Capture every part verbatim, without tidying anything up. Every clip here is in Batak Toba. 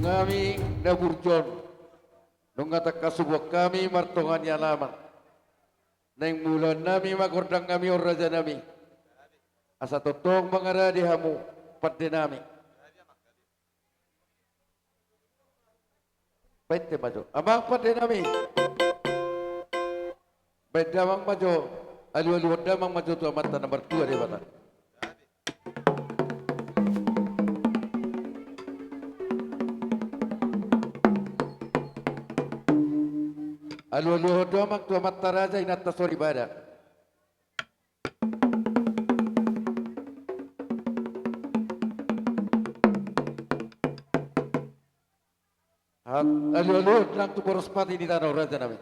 Nami na burju on, nunga tangkas huboan hami martonga ni alaman. Naeng mulaonnami ma gondangnami on, rajanami, asa tongtong mangarade hamu, pandenami. Baen hita ma jo, amang pandenami. Baen damang ma jo, alualuhon damang ma jo tu Amanta na martua Debata. Alualuhon damang tu amanta raja, inanta soripada. Alualuhon nang tu boras pati ni tano, rajanami.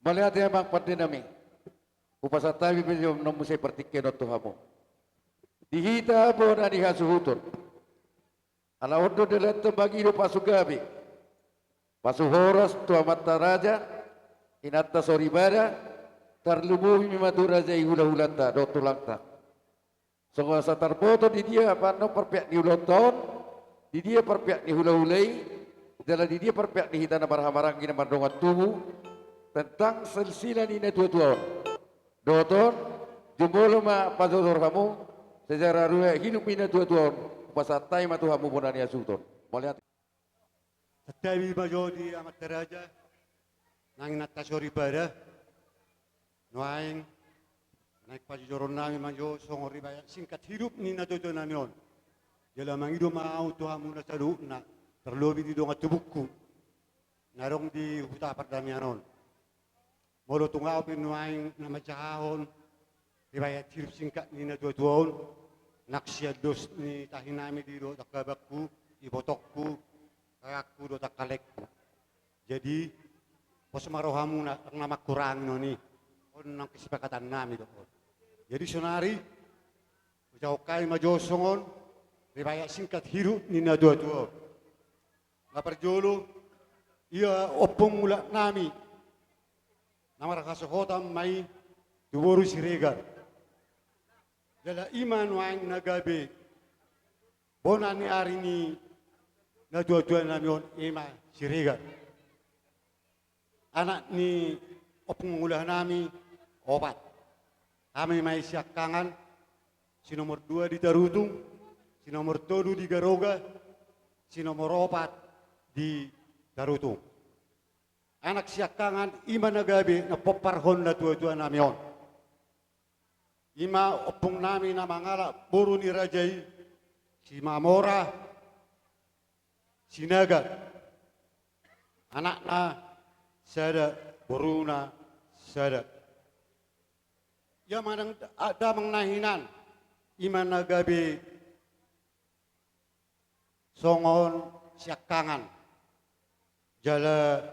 Mauliate, amang pandenami. Hupasahat hami pe jo annon muse partingkian on tu hamu. Di hita bona ni hasuhuton, ala on do dalan tu mangido pasu gabe, pasu horas tu amanta raja, inanta soripada, tarlumobi ma tu raja i hulahulanta dohot tulangta. Songon asa tarboto di dia pe annon parpeak ni ulaonta on, di dia parpeak ni hulahula i, jala di dia parpeak ni hita na marhahamaranggi na mardongan tubu, tentang silsilah ni natuatua on. Dohot on, jumolo ma pajoujou hamu sejarah riwayat hidup ni natuatua on, hupasahat hami ma tu hamu bona ni hasuhuton. Mauliate. Santabi ma jo di amanta raja nang inanta soripada. Nuaeng, naeng pajoujouonnami ma jo songon riwayat singkat hidup ni natuatuanami on. Jala mangido ma ahu tu hamu na saluhutna, tarlobi di dongan tubungku na adong di huta pardamaian on. Molo tung ahu pe nuaeng na manjahahon riwayat hidup singkat ni natuatua on, nang sian dos ni tahinami di dohot angka abangku, ibotongku, kakakku dohot angka laengku. Jadi, pos ma rohamuna, ndang na mangkurangi on i. On nang kesepakatannami do on. Jadi, saonari, hujahahon hami ma jo songon riwayat singkat hidup ni natuatua on. Na parjolo, ia ompung mulaknami na marhasohotan ma i tu boru Siregar. Jala i ma nuaeng na gabe bona ni ari ni natuatuanami on, i ma Siregar. Anak ni ompung mulahnami opat. Hami ma i siangkangan, si nomor dua di Tarutung, si nomor tolu di Garoga, si nomor opat di Tarutung. Anak siangkangan i ma na gabe na pomparhon natuatuanami on. I ma ompungnami na mangalap boru ni raja i, Simamora Sinaga. Anakna sada, boruna sada. Ia manang da-, damang na hinan, i ma na gabe songon siangkangan. Jala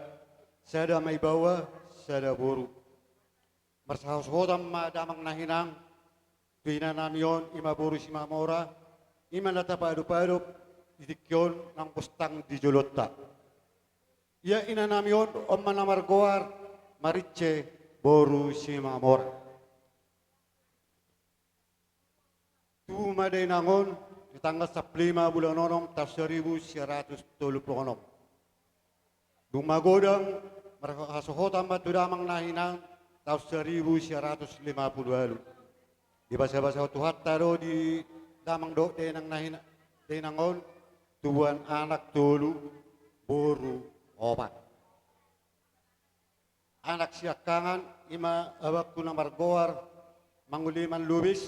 sada ma ibaoa, sada boru. Marhasohotan ma damang na hinan tu inanami on, i ma boru Simamora, i ma na tapaadop-adop di tingki on nang bostang di jolonta. Ia inanami on, on ma na margoar Marince boru Simamora. Tubu ma dainang on di tanggal sampulu lima bulan onom taon saribu sia ratus tolu pulu onom. Dung magodang, marhasohotan ma tu damang na hinan taon saribu sia ratus lima pulu ualu. Dibasabasahon Tuhanta do di damang dohot dainang na hina-, dainang on, tubuan anak tolu, boru opat. Anak siangkangan, i ma abangku na margoar Manguliman Lubis,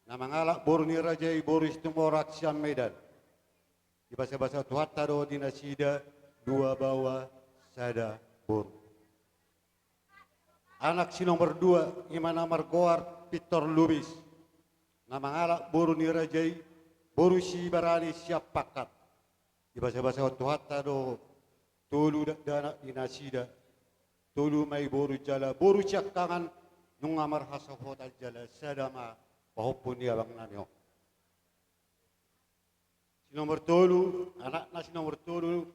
na mangalap boru ni raja i boru Situmorang sian Medan. Dibasabasahon Tuhanta do di nasida dua baoa sada boru. Anak si nomor dua, i ma na margoar Pintor Lubis, na mangalap boru ni raja i boru Sibarani sian Pangkang. Dibasabasahon Tuhanta do tolu dakdanak di nasida, tolu ma i boru jala boru siangkangan nunga marhasohotan jala sada ma pahompu ni abangnami on. Si nomor tolu, anakna si nomor tolu,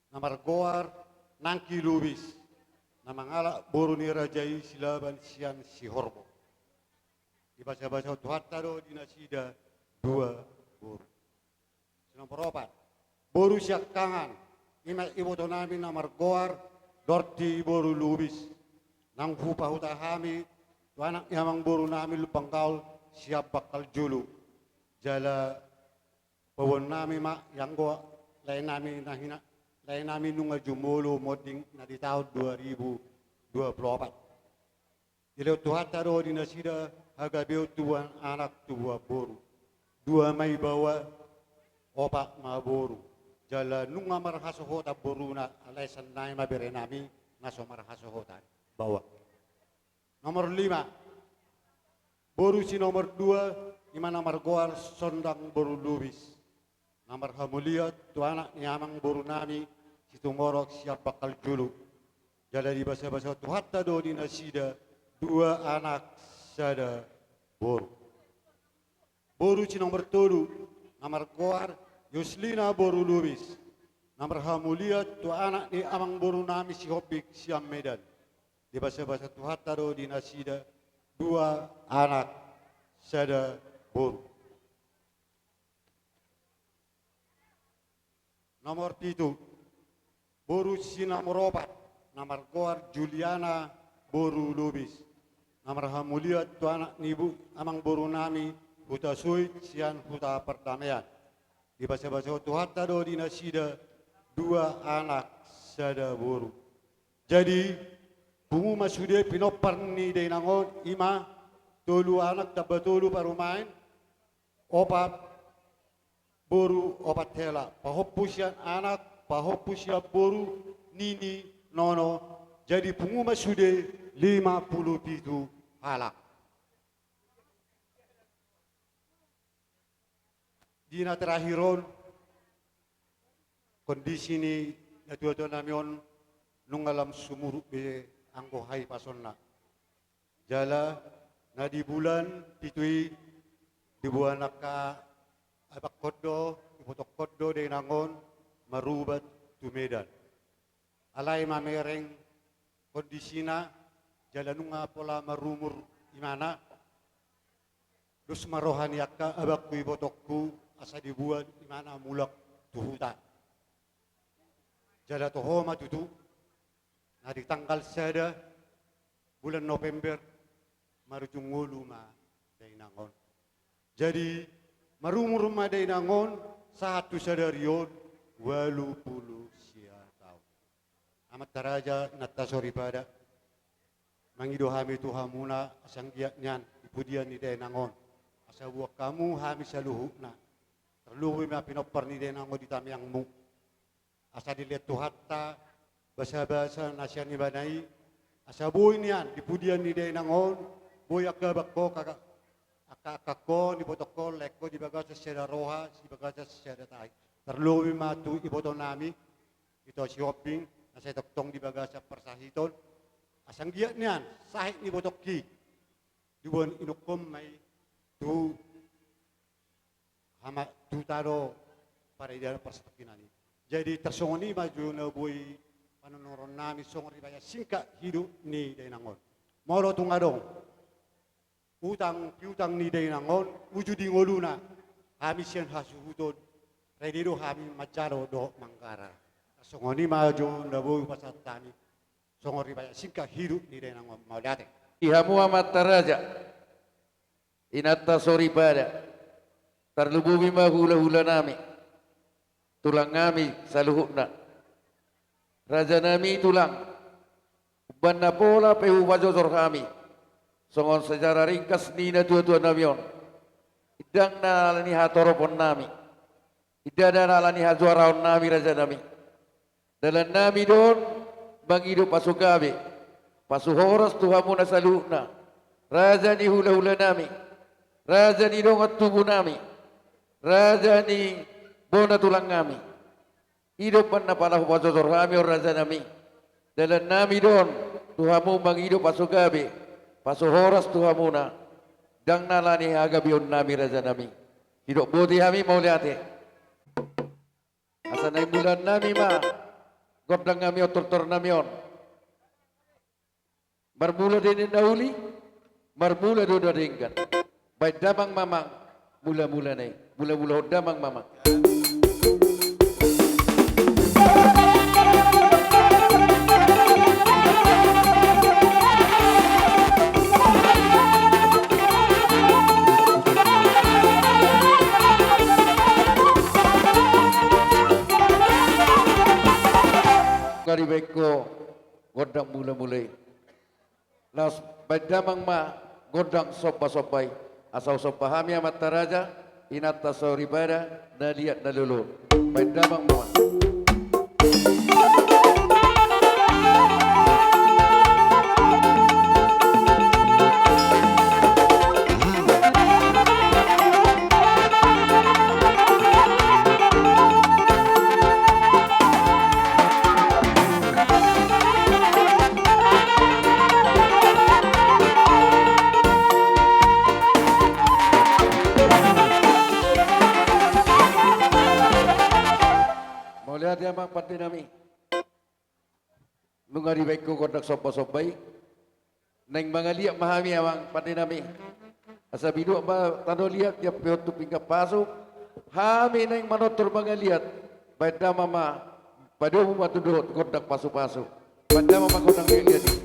na margoar Nangki Lubis, na mangalap boru ni raja i Silaban sian Sihorbo. Dibasabasahon Tuhanta do di nasida dua boru. Si nomor opat, boru siangkangan, i ma ibotonami na margoar Dorti boru Lubis, naung hupahuta hami tu anak ni amangborunami Lumban Gaol sian Bangkaljulu. Jala paboaonnami ma i anggo laenami na hina-, laenami nunga jumolo monding na di taon dua ribu dua puluh opat. Dilehon Tuhanta do di nasida hagabeon tubuan anak tubuan boru. Dua ma i baoa, opat ma boru. Jala nunga marhasohotan boruna, alai sian nai ma berenami na so marhasohotan baoa. Nomor lima, boru si nomor dua, i ma na margoar Sondang boru Lubis, na marhamulian tu anak ni amangborunami Situmorang sian Bangkaljulu. Jala dibasabasahon Tuhanta do di nasida dua anak sada boru. Boru si nomor tolu, na margoar Yoslina boru Lubis, na marhamulian tu anak ni amangborunami Sihombing sian Medan. Dibasabasahon Tuhanta do di nasida dua anak sada boru. Nomor pitu, boru si nomor opat, na margoar Juliana boru Lubis, na marhamulian tu anak ni bu-, amangborunami Hutasoit sian Huta Pardamaian. Dibasabasahon Tuhanta do di nasida dua anak sada boru. Jadi, pungu ma sude pinompar ni dainang on, i ma tolu anak tamba tolu parumaen, opat boru opat hela, pahompu sian anak, pahompu sian boru, nini, nono, jadi pungu ma sude lima pulu pitu halak. Di na terakhir on, kondisi ni natuatuanami on nunga lam sumurut be anggo hahipasonna. Jala na di bulan pitu i diboan angka abakkon do, ibotokkon do dainang on marubat tu Medan. Alai mamereng kondisina jala nunga pola marumur imana, dos ma roha ni angka abangku ibotongku asa diboan imana mulak tu huta. Jala toho ma tutu, na di tanggal sada bulan November, marujung ngolu ma dainang on. Jadi, marumur ma dainang on, sahat tu sadari on, ualu pulu sia taon. Amanta raja, inanta soripada, mangido hami tu hamuna, asa anggiat nian di pudian ni dainang on, asa boan hamu hami saluhutna, tarlumobi ma pinompar ni dainang on di tangiangmu. Asa dilehon Tuhanta basabasa na sian ibana i, asa boi nian di pudian ni dainang on, boi angka abangko, angka, angka, angkangko, ibotongko, laengko di bagasan sada roha, di bagasan sada tahi. Tarlumobi ma tu ibotonami, Ito Sihombing, na sai tongtong di bagasan parsahiton, asa anggiat nian sahit ni ibotongki, diboan inongkom ma i tu hama-, tu tano paradanon parsatongkinan i. Jadi, tarsongon i ma jo na boi panonoronnami songon riwayat singkat hidup ni dainang on. Molo tung adong utang piutang ni dainang on, uju di ngoluna, hami sian hasuhuton, rade do hami manjalo dohot manggara. Tarsongon i ma jo na boi pasahat hami songon riwayat singkat hidup ni dainang on. Mauliate. Di hamu amanta raja, inanta soripada, tarlumobi ma hulahulanami, tulangnami saluhutna. Rajanami tulang, umbahen na pola pe hupajojor hami songon sejarah ringkas ni natuatuanami on, ndang na ala ni hatoroponnami, ndang na ala ni hajuaraonnami, rajanami. Dalannami do on mangido pasu gabe, pasu horas tu hamuna saluhutna, raja ni hulahulanami, raja ni dongan tubunami, raja ni bona tulangnami. I do umbahen na pola hupajojor hami on, rajanami. Dalannami do on tu hamu mangido pasu gabe, pasu horas tu hamuna, ndang na ala ni hagabeonnami, rajanami. Didok boti hami, mauliate. Asa na imulaannami ma gondangnami on, tortornami on. Marmula do na uli, marmula do na denggan. Baen damang ma amang mula-mulana i. Mula-mulahon damang ma amang. Nunga dibaen ho gondang mula-mula i. Laos baen damang ma gondang somba-somba i. Asa husomba hami amanta raja, inanta soripada, na liat na lolo. Baen damang ma. Mauliate amang pande nami. Nunga dibaen ho gondang somba-somba i. Naeng mangaliat ma hami amang pande nami. Asa binuat ma tano liat, liat pe on tu pinggan pasu. Hami naeng manortor mangaliat. Baen damang ma, padomu ma tu dohot gondang pasu-pasu. Baen damang ma gondang liat-liat i.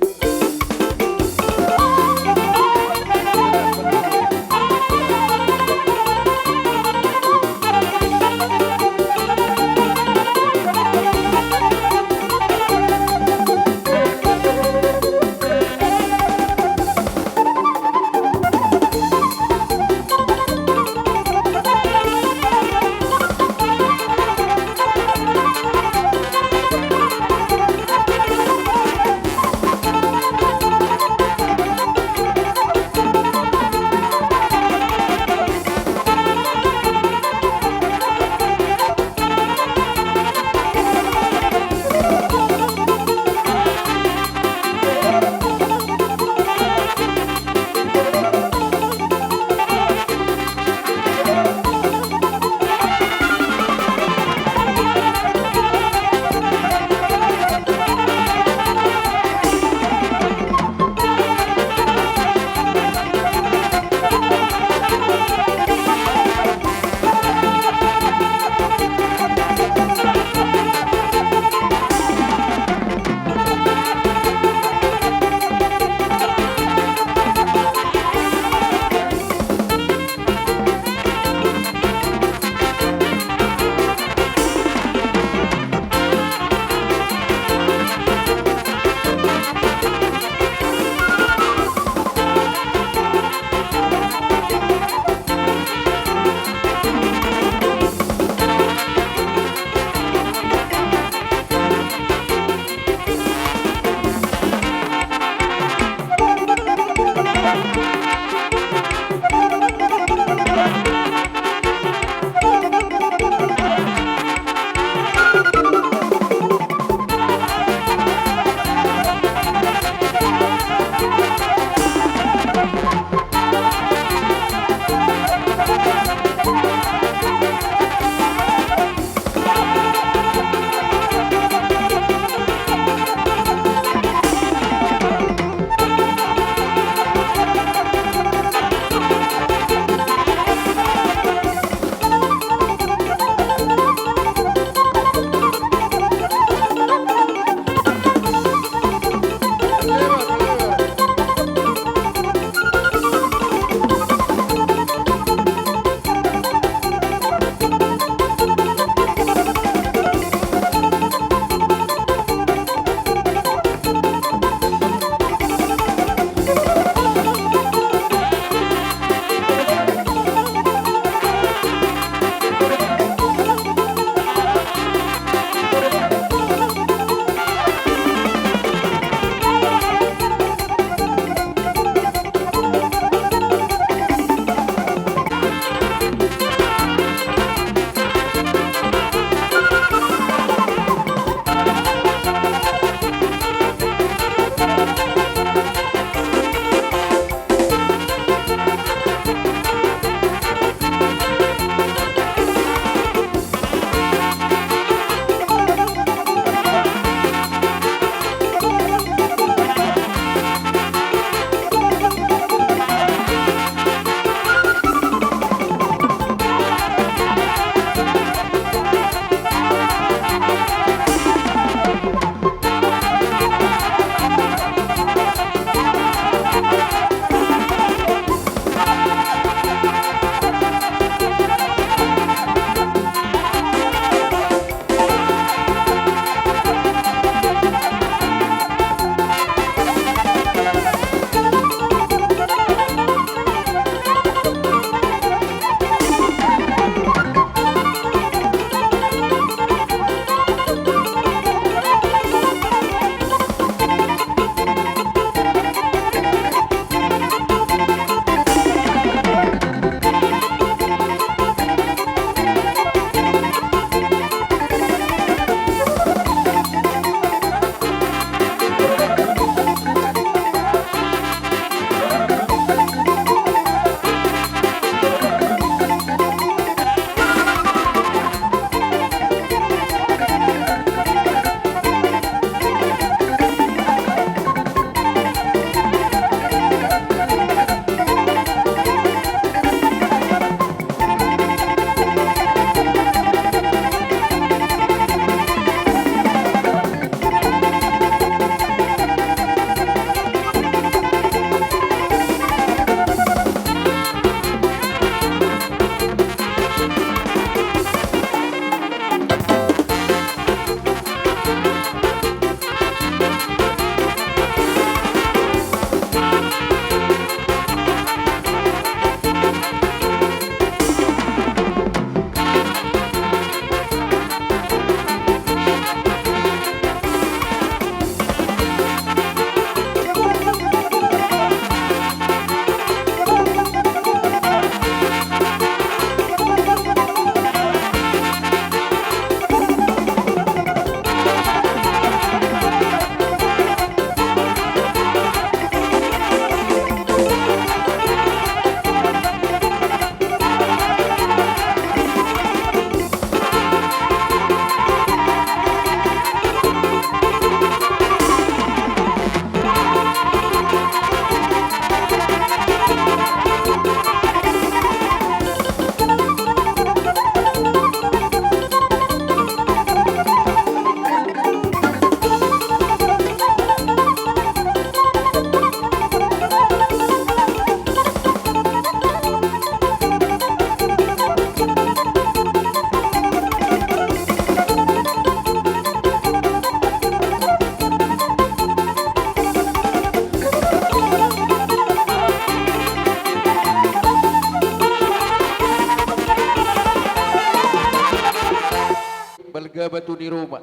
batu ni ruma,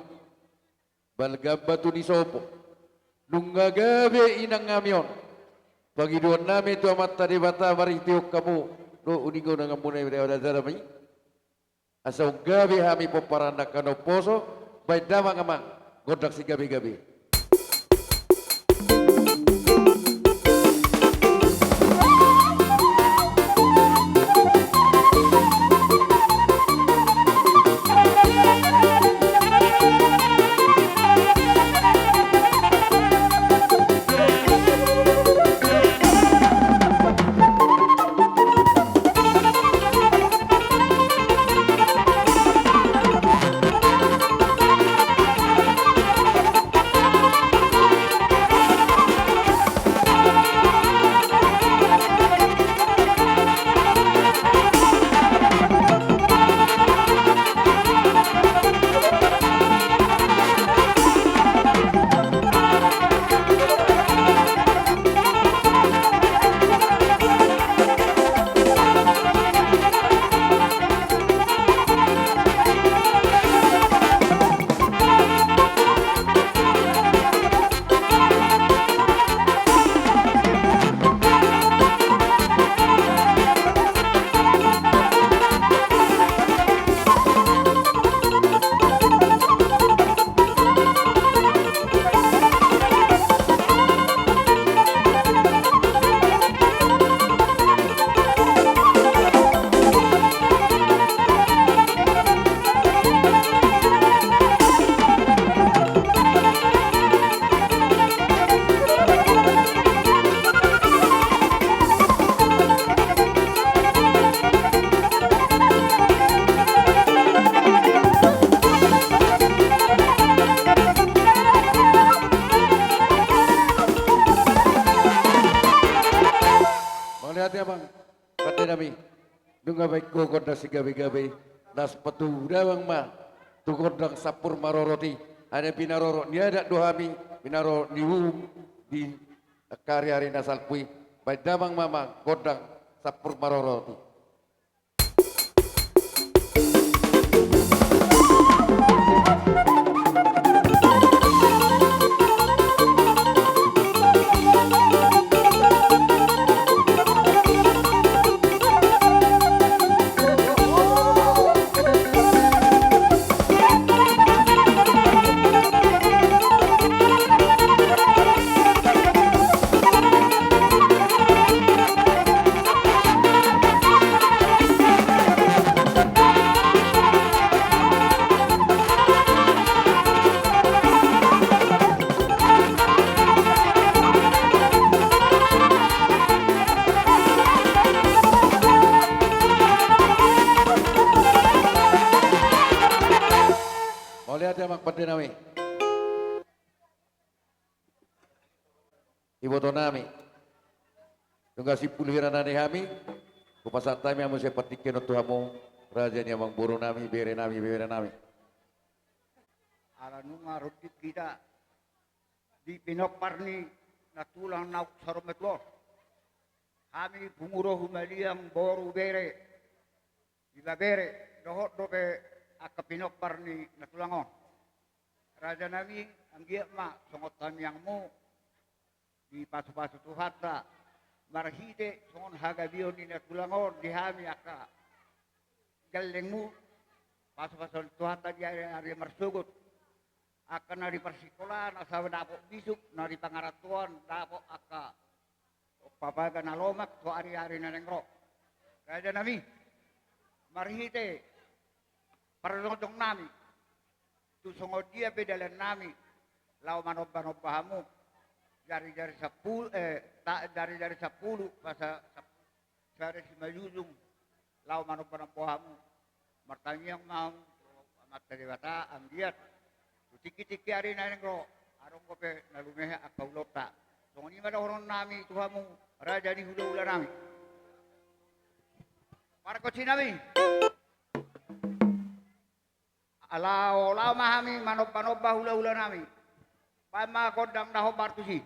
balgam batu ni sopo. Nunga gabe inang hami on, pangidoan nami tu Amanta Debata marhitehon hamu dohot uninguningan muna i, raja nami. Asa gabe hami pomparan na hanaposo, baen damang amang gondang sigabegabe. Mauliate amang pande nami. Nunga baen ho gondang sigabegabe, laos patubu damang ma tu gondang sampur marorot i. Alai pinarorot ni adat do hami, pinarorot ni uhum di angka ariari na salpu i. Baen damang ma amang gondang sampur marorot i. Mauliate amang pande nami. Iboto nami, nunga simpul hira na ni hami, hupasahat hami ma muse partingkian on tu hamu, raja ni amangboru nami, bere nami, bebere nami. Ala nunga runding hita di pinompar ni nantulang naung saur matua on, hami pungu dohot humaliang, boru, bere, ibebere, dohot dope angka pinompar ni nantulang on. Raja nami, anggiat ma songon tangiangmu dipasupasu Tuhanta marhite songon hagabeon ni nantulang on di hami angka gellengmu, pasupasu Tuhanta di ariari marsogot, angka na di parsikolaan asa dapot bisuk, na di pangarantoan dapot angka papaga na lomak tu ariari na naeng ro. Raja nami, marhite parjongjong nami, tu songon dia pe dalan nami laho manombanomba hamu, jarijari sampulu, eh, ta-, jarijari sampulu, basa sampulu sada simanjujung, laho manombanomba hamu, martangiang ma hamu tu Amanta Debata anggiat tu tingkitingki ari na naeng ro, adong dope na lumehe angka ulaonta. Songon i ma dohonon nami tu hamu, raja ni hulahula nami. Pargonsi nami. Laho, laho ma hami manombanomba hulahula nami. Baen ma gondang na hombar tusi.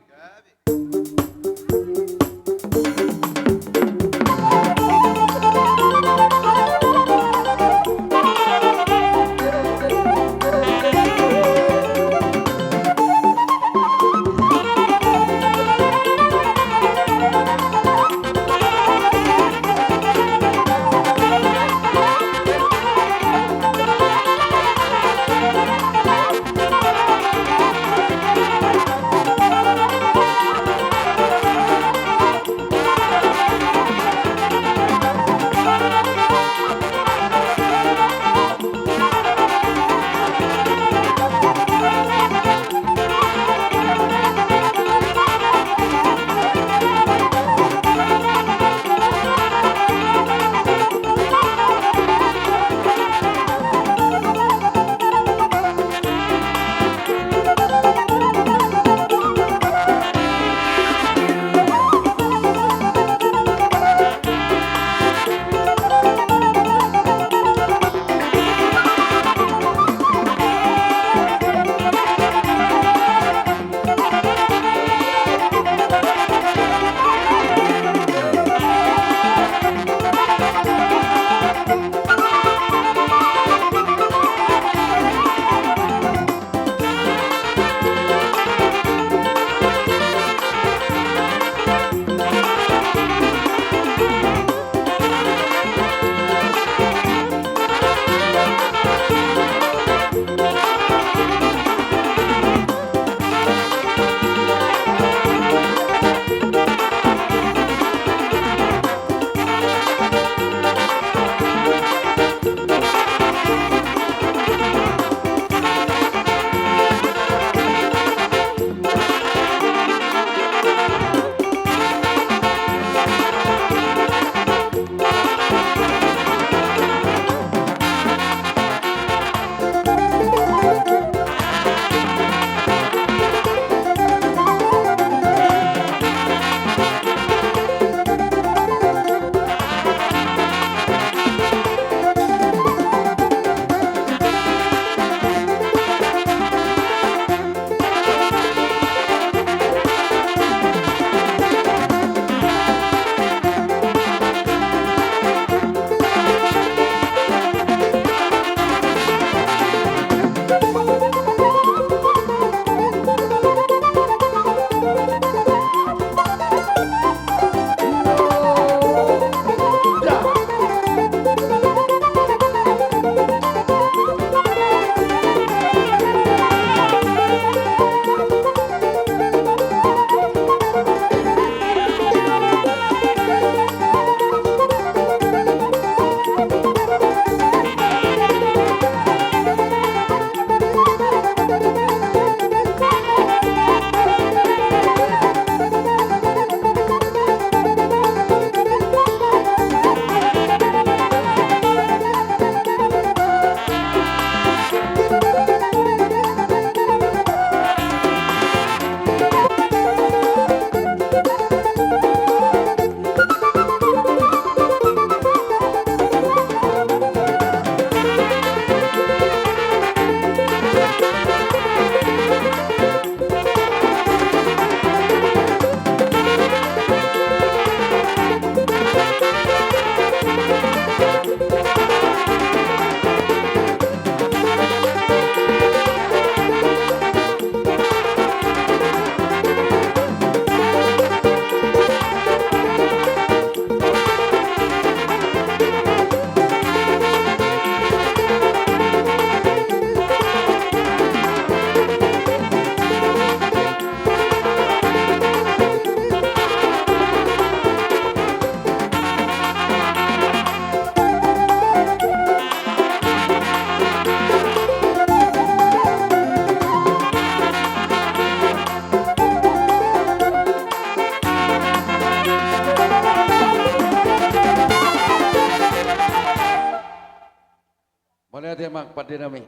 Pande nami.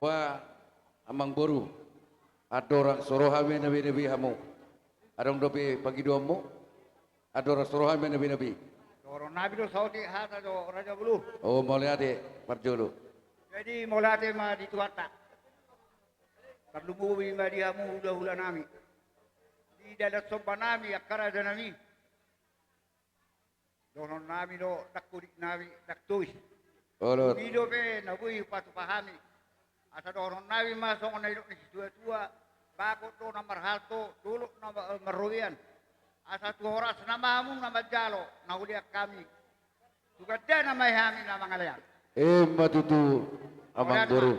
Ba, amangboru. Andorang so ro hami manabe-nabe hamu. Adong dope pangidoanmu? Andorang so ro hami manabe-nabe. Dohonon nami do saotik hata do, Raja Boru. O, mauliate, parjolo. Jadi, mauliate ma di Tuhanta. Tarlumobi ma di hamu hula-hula nami. Di dalan somba nami, angka raja nami. Dohonon nami do, dang hodik nami, dang tois. Olo. Tung i dope na boi hupatupa hami. Asa dohonon nami ma songon na nidok ni situa-tua, bagot do na marhalto, dolok na ma-, marrobean. Asa tu horasna ma hamu na manjalo, na hulean hami. Tu gandana ma i hami na mangalean. Emma tutu, amangboru.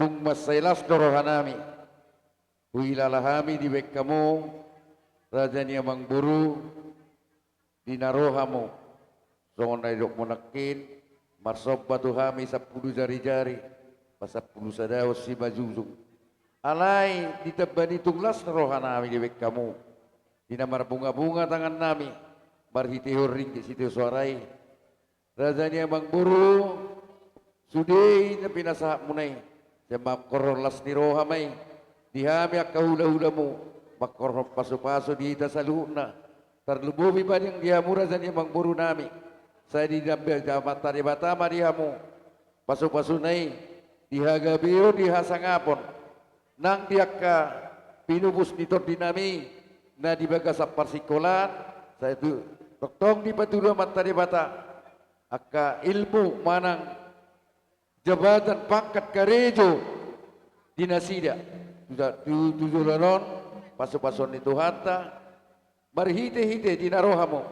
Tung mansai las do roha nami. Huhilala hami dibahen hamu, raja ni amangboru, di na ro hamu. Songon na nidokmu nangkin, marsomba tu hami sampulu jari-jari, pasampulu sadahon simanjujung. Alai, ditamba ni i tung las do roha nami dibahen hamu. Di na marbunga-bunga tangan nami, marhitehon ringgit sitio soara i. Raja ni amangboru, sude i na pinasahatmuna i, sai manghorhon las ni roha ma i, di hami angka hula-hulamu, manghorhon pasu-pasu di hita saluhutna, tarlumobi ma di hamu raja ni amangboru nami, sai didamba Amanta Debata ma di hamu, pasu-pasuna i, di hagabeon di hasangapon, nang di angka pinubus ni tondi nami, na di bagasan parsingkolaan, sai tu, tongtong dipatudu Amanta Debata, angka ilmu manang jabatan pangkat karejo di nasida. Tu, tu, tu joloan on, pasu-pasuon ni Tuhanta, marhite-hite di na ro hamu.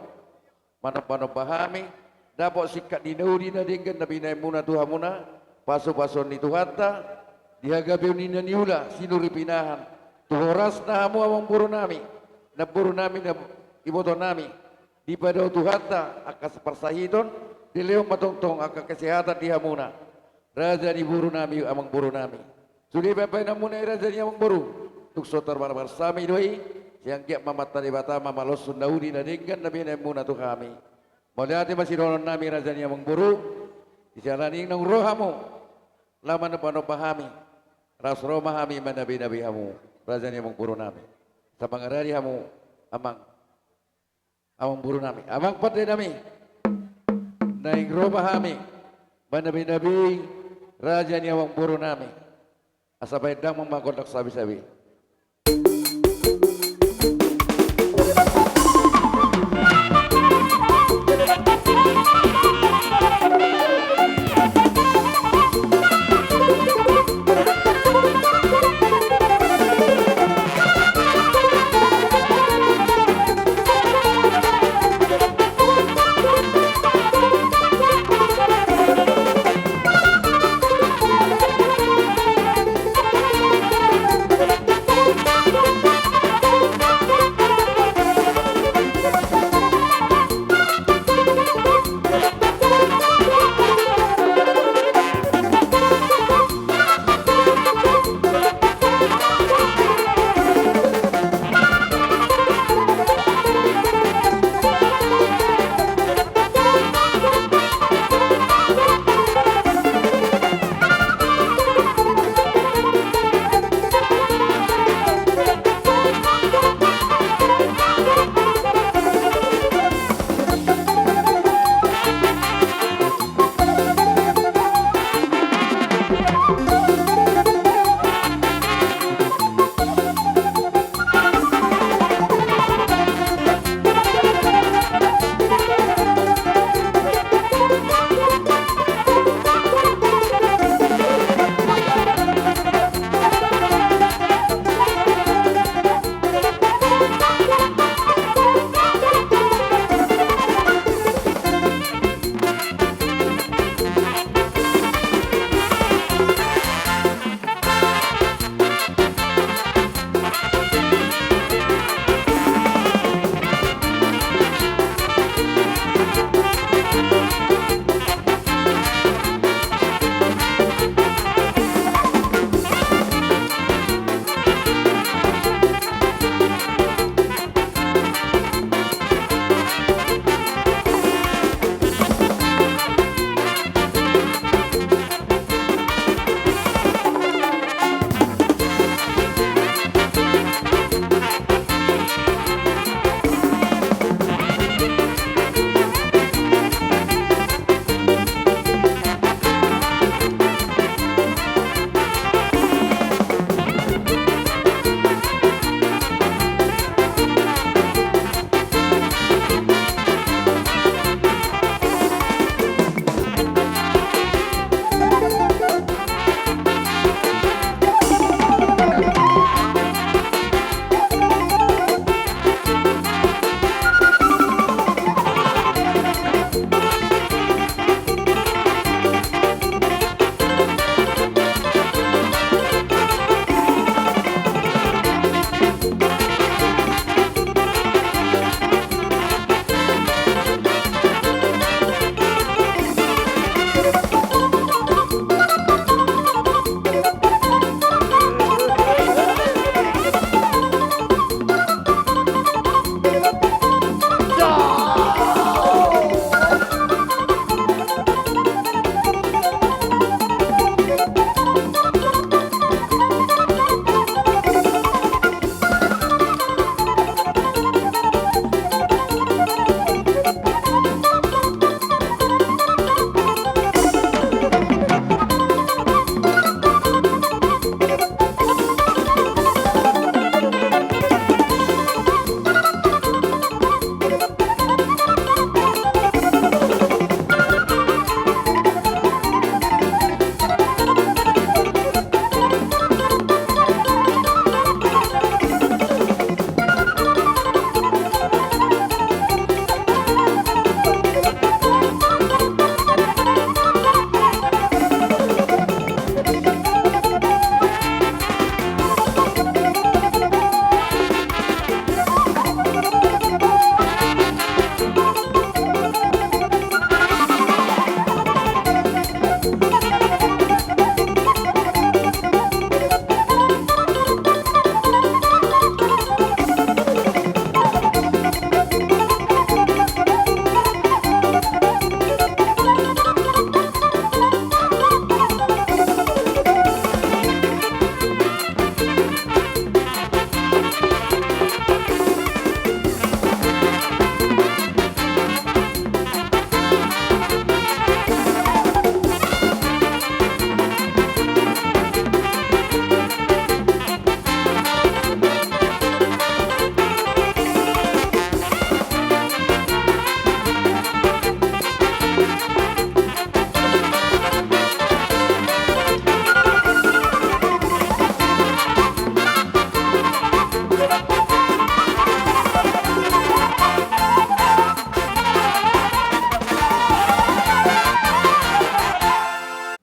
Manomba-nomba hami, dapot singkat ni na uli na denggan na binahenmuna tu hamuna, pasu-pasuon ni Tuhanta, di hagabeon ni na niula, sinuri pinahan, tu horasna hamu amangboru nami, namboru nami, na iboto nami, dipadao Tuhanta, angka parsahiton, dilehon ma tongtong angka kesehatan di hamuna. Raja ni boru nami, amangboru nami. Sude bahen-bahenanmuna i raja ni amangboru. Tung so tarbarbar sami do i, sai anggiat ma Amanta Debata mamaloshon na uli na denggan na binahenmuna tu hami. Mauliate ma sidohonon nami raja ni amangboru, di siala ni i naung ro hamu, laho manomba-nomba hami, laos ro ma hami manabe-nabe hamu, raja ni amangboru nami. Sai mangaradi hamu, amang. Amangboru nami, amang pande nami. Naeng ro ma hami manabe-nabe raja ni amangboru nami. Asa bahen damang ma gondang sabi-sabi.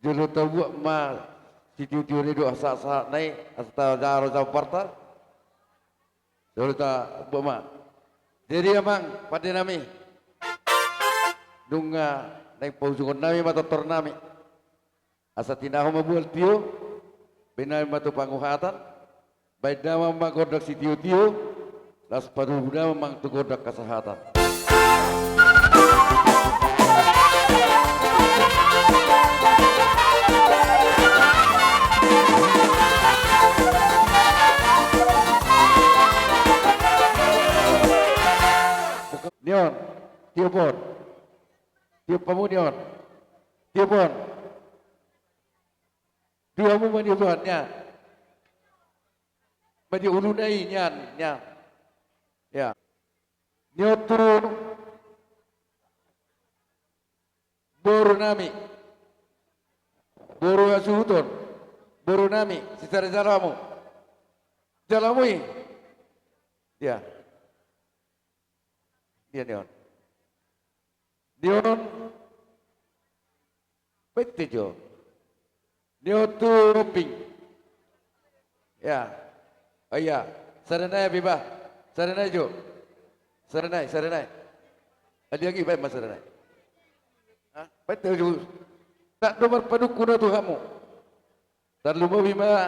Jolo tabuat ma sitiotio ni dohot sahatsahat na i, asa tajalo jambarta. Jolo tabuat ma. Jadi amang pande nami, nunga naeng paujungon nami ma tortor nami. Asa tinahu ma bual tio, baen nami ma tu panguhatan, baen damang ma gondang sitiotio, laos patubu damang ma tu gondang hasahatan. Ni on, tiop on. Tiop hamu ni on. Tiop on. Dua hamu ma ni on, nian. Madia uluna i, nian, nian. Ya. Ni on tu boru nami. Boru hasuhuton. Boru nami, sisada jalo hamu. Jalo hamu i. Ya. Dia ni on. Dia on. Pete jo. Dia on tu Romping. Ya. Oh iya. Sada nai, Abiba. Sada nai jo. Sada nai, sada nai. Adi agi baen ma sada nai. Hah? Pete jo. Tak do marpanungkun au tu hamu. Tarlumobi ma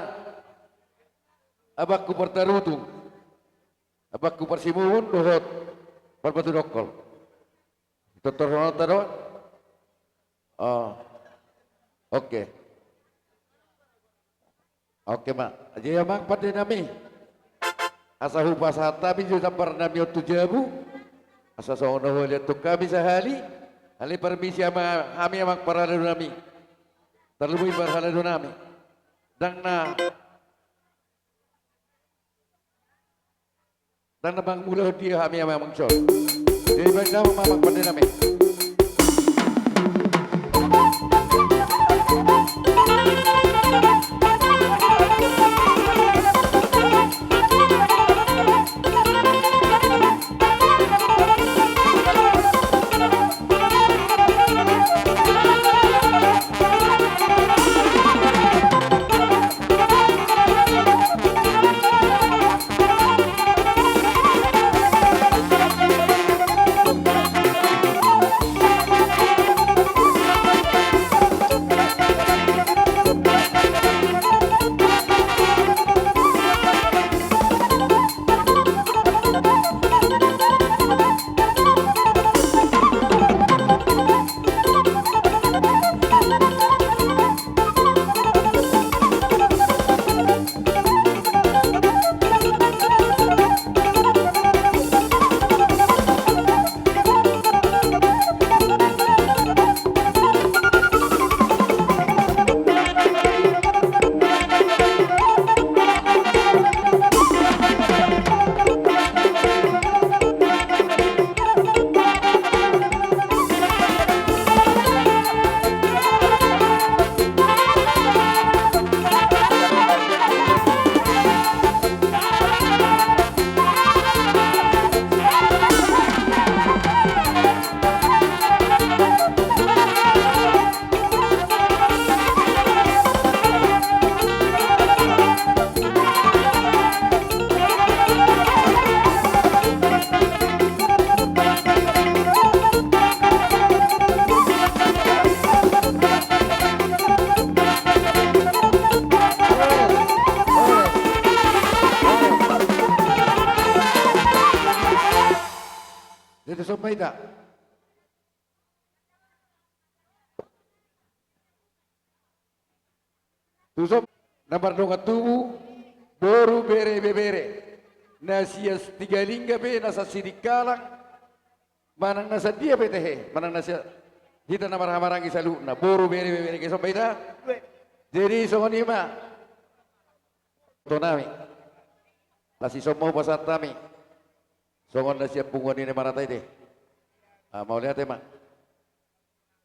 abangku partarutung. Abangku parsimuhun dohot parbatu dongkol. Tortorhononta do? Oh. Oke. Oke ma. Jadi amang pande nami, asa hupasahat hami jo jambar nami on tu jabu. Asa songon na hualihon hami sahali. Alai parmisi ma hami amang parhalado nami. Tarlumobi parhalado nami. Ndang na Ndang na mangulahon dia hami amang son. Jadi baen damang ma amang pande nami. Tuson ma hita. Tuson. Na mardongan tubu, boru, bere, ibebere. Na sian Sitingalingga pe, na sian Sidikalang, manang na sian dia pe tehe, manang na sian hita na marhahamaranggi saluhutna, boru, bere, ibebere, tuson ma hita. Jadi songon i ma. Tonami. Las i, songon i ma pasahat hami. Songon na sian punguan ni Marata i te. Ah, mauliate ma.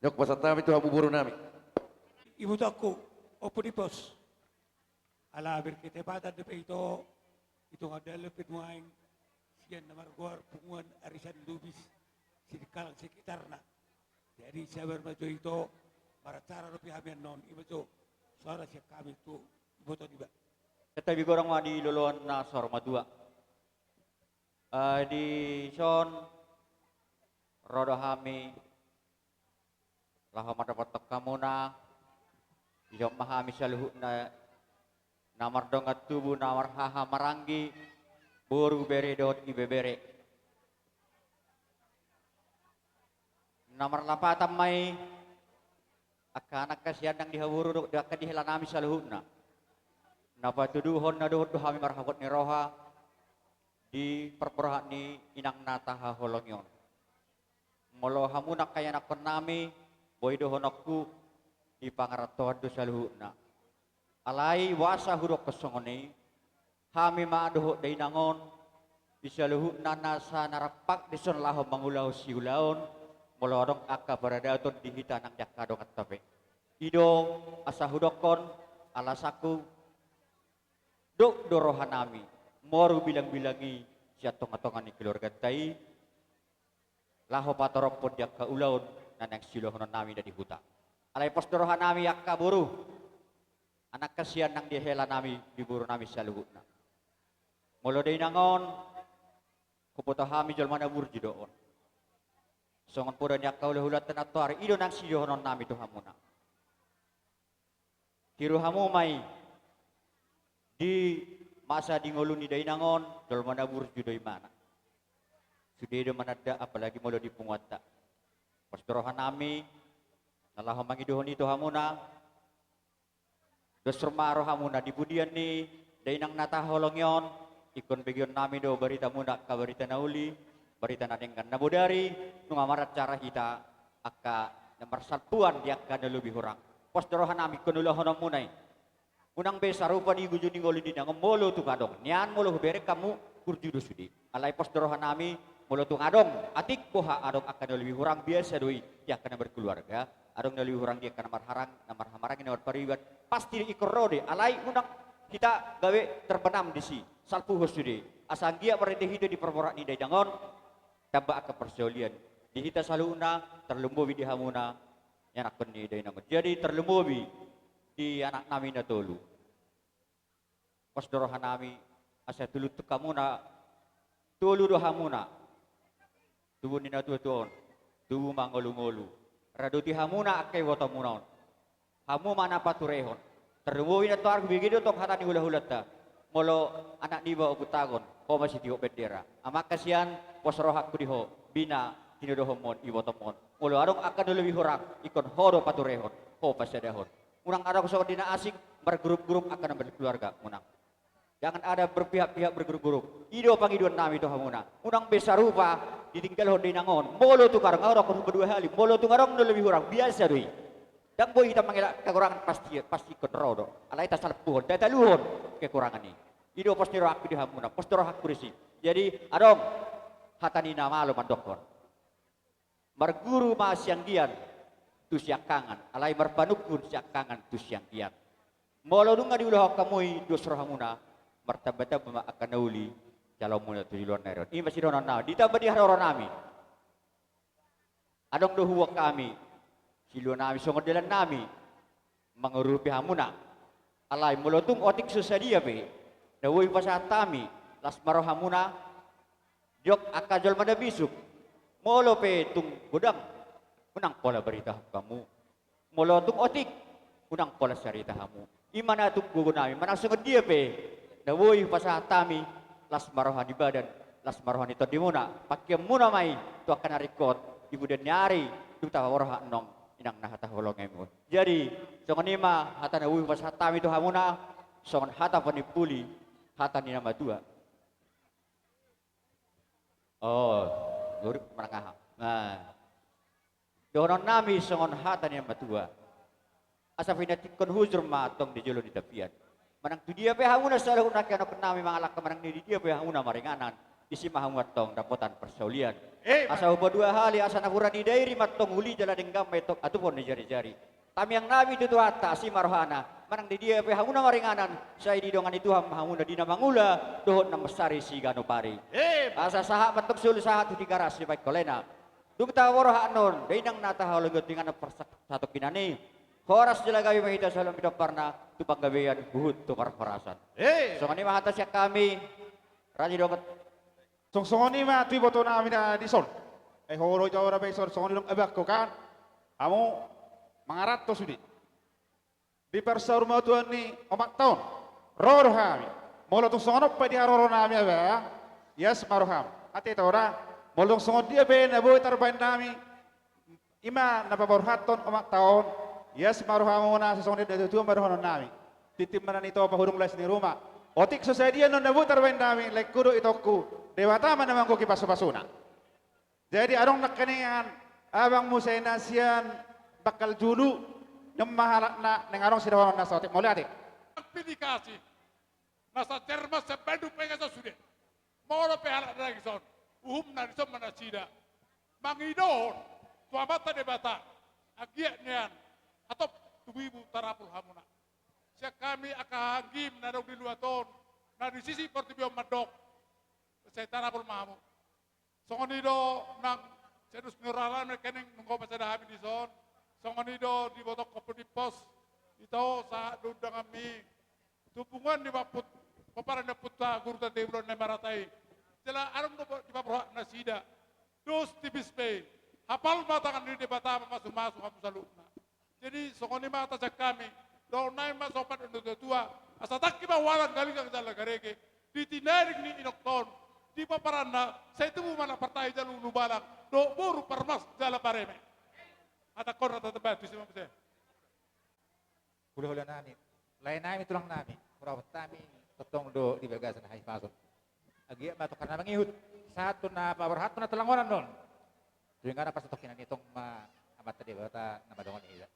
Nunga pasahat hami tu hamu borunami. Ibotoku, ompung ni pos. Ala berketepatan dope ito, ito ngadal dope nuaeng, sian na margoar punguan arisan Lubis, Sidikalang sekitarna. Jadi sabar ma jo ito, maracara dope hami annon, i ma jo. Saora sian hami tu iboto niba. Tabi godang ma di loloan na saur matua. Eh, dison ro do hami laho mandapothon hamuna, dison ma hami saluhutna na mardongan tubu, na marhahamaranggi, boru, bere dohot ibebere. Na marlapatan ma i, angka anak hasian nang di haboru dohot angka di helanami saluhutna. Na patuduhon na dohot do hami marhabot ni roha di parborhat ni inang na tahaholongi on. Molo hamu nang angka ianakkonnami, boi dohononku, dipangarantoan do saluhutna. Alai boasa hudokkon songon i, hami ma dohot dainang on, di saluhutna nasa na rampak dison laho mangulahon siulaon, molo adong angka paradaton di hita nang di angka donganta pe. I do asa hudokkon alasanku, dok do rohanami, moru bilangbilang i sian tongatonga ni keluarganta i, laho patorop di angka ulaon na naeng siulahononnami na di huta. Alai pos do rohanami angka boru, anak hasian nang di helanami, di borunami saluhutna. Molo dainang on, huboto hami jolma na burju do on. Songon poda ni angka hulahulanta nantoari, i do naeng sidohononnami tu hamuna. Tiru hamu ma i, di masa di ngolu ni dainang on, jolma na burju do imana. Sude do mananda, apalagi molo di punguanta. Pos do rohanami, na laho mangidohon i tu hamuna, dos ma rohamuna di pudian ni dainang na tahaholongi on, ingkon begeonnami do baritamuna angka barita na uli, barita na denggan. Na bodari, nunga maracara hita angka na marsalpuan di angka na lobi hurang. Pos do rohanami, ingkon ulahononmuna i. Unang be sarupa di bujur ni ngolu ni dainang on, molo tung adong. Nian molo hubereng hamu, burju do sude. Alai pos do rohanami, molo tung adong, atik boha adong angka na lobi hurang, biasa do i di angka na berkeluarga. Adong na lobi hurang di angka na marharang, na marhamaranggi, na marpariban, pasti ingkon ro do i. Alai unang hita gabe terbenam disi, salpuhon sude. Asa anggiat marende hita di parborhat ni dainang on, tamba angka parsaulian di hita saluhutna, tarlumobi di hamuna ianakkon ni dainang on. Jadi tarlumobi di anaknami na tolu. Pos do rohanami, asa tuluntun hamuna, tolu do hamuna. Tubu ni natuatua on, tubu mangolungolu. Raduti hamuna angka ibotomuna on. Hamu ma na paturehon. Tarlumobi nantoari, hubege do tong hata ni hulahulanta. Molo anak niba Ompunta Agon, ho ma sitio bendera. Amang hasian, pos rohangku di ho, bina tinodohonmon ibotomon. Molo adong angka na lobi hurang, ingkon ho do paturehon, ho pasadahon. Unang adong songon di na asing, margrup-grup angka na berkeluarga, unang. Jangan ada berpihak-pihak, bergrup-grup. I do pangidoannami tu hamuna. Unang be sarupa ditinggalhon dainang on. Molo tung adong, adong, adong, dua hali. Molo tung adong na lobi hurang, biasa do i. Ndang boi hita mangelak kekurangan, pasti, pasti ingkon ro do. Alai tasalpuhon, tataluhon kekurangan i. I do pos ni rohangku di hamuna, pos ni rohangku disi. Jadi adong hata ni na malo mandokkon. Marguru ma sianggian tu siangkangan, alai marpanungkun siangkangan tu sianggian. Molo nunga diulahon hamu i, dos rohamuna, martambatamba ma angka na uli jaloonmuna tu joloan ni ari on. I ma sidohononnami, ditamba di haroronami. Adong do huboan hami, siluanami songon dalannami, mangurupi hamuna. Alai molo tung otik so sadia pe na boi pasahat hami, las ma rohamuna, jok angka jolma na bisuk. Molo pe tung godang, unang pola baritahon hamu. Molo tung otik, unang pola sarita hamu. I ma na tung gogonami, manang songon dia pe na boi pasahat hami, las ma roha ni badan, Las ma roha ni tondimuna, pangkeonmuna ma i tu angka na ringkot di pudian ni ari, dung tapaborhat annon inang na hata holonganmu. Jadi, songon i ma hata na boi hupasahat hami tu hamuna, songon hata panimpuli, hata ni na matua. Oh, gorip manang aha. Nah. Dohonon nami songon hata ni na matua. Asa pinantikhon hujur ma antong di jolo ni tapian. Manang tu dia pe hamuna saluhutna angka anakkon nami mangalangka, manang di dia pe hamuna maringanan, disi ma hamu antong dapotan parsaulian. Eh, asa hupadua hali, asa napuran ni dairi ma antong uli jala denggan ma antong atupon ni jarijari. Tamiang nami tu Tuhanta, asi ma rohana, manang di dia pe hamuna maringanan, sai didongani Tuhan ma hamuna di na mangula dohot na mansari siganup ari. Eh, asa sahat ma antong solu sahat tu Tigaras sipaingkolena. Dung tapaborhat annon, dainang na tahaholongi on tu inganan parsatongkinan i. Horas jala gabe ma hita saluhut, pinompar na tu panggabean huhut tu parhorasan. Eh. Songon i ma hata sian hami. Raja i dohot. Songon i ma tu iboto nami na dison. Eh, ho do jora be dison, songon i do abangku kan. Hamu mangaranto sude. Di parsaur matua ni omakta on, ro do hami. Molo tung songon on pe di haroro nami, abang, ias ma roham. Ate ito da, molo tung songon dia pe na boi tarbahen nami, i ma na paborhathon omakta on, ias ma rohamuna, songon dia na tuatua ma dohonon nami. Tintin ma na nitopa hudung las ni ruma. Otik so sadia annon na boi tarbahen nami, laengku dohot itongku, Debata ma na manggohi pasupasuna. Jadi adong nangkiningan abang muse na sian Bangkaljulu, nunga halak na naeng adong sidohononna saotik, mauliate. Pilih kasih. Na sajerman sembandu pengeso sude. Molo pe halak na daging son, uhumna dison ma nasida mangidohon tu Amanta Debata, anggiat nian hatop tumibu tarapul hamuna. Sian hami angka hahaanggim na adong di luat on, na di sisi portibi on mandok, sai tarapul ma hamu. Songon i do nang sian dos ni roha nami nangkining nunga pasada hami dison. Songon i do dibotohon pos, ito sahat do undanganmi tu punguan ni pamput, pomparan ni ompunta Guru Tante Ulan Naimarata i. Jala adong do dipaborhat nasida. Dos tipis pe i, hapal ma tangan ni Debata mamasumasu hamu saluhutna. Jadi songon i ma hata sian hami, dohonon nami ma sopan do tu na tuatua, asa tangki ma hualang, galigang jala garege, di tinarik ni inongta on, di pomparanna, sai tubu ma anak partahi jala ulubalang, dohot boru parmas jala pareme. Hatangkon na tatambai tu si ma muse. Hulahula nami, lae nami, tulang nami, hurapot hami tongtong do di bagasan hahipason. Anggiat ma tongtong na mangihut, sahat tu na paborhathon na tulang on annon. Tu inganan parsatongkinan i tong ma Amanta Debata na mandongani hita.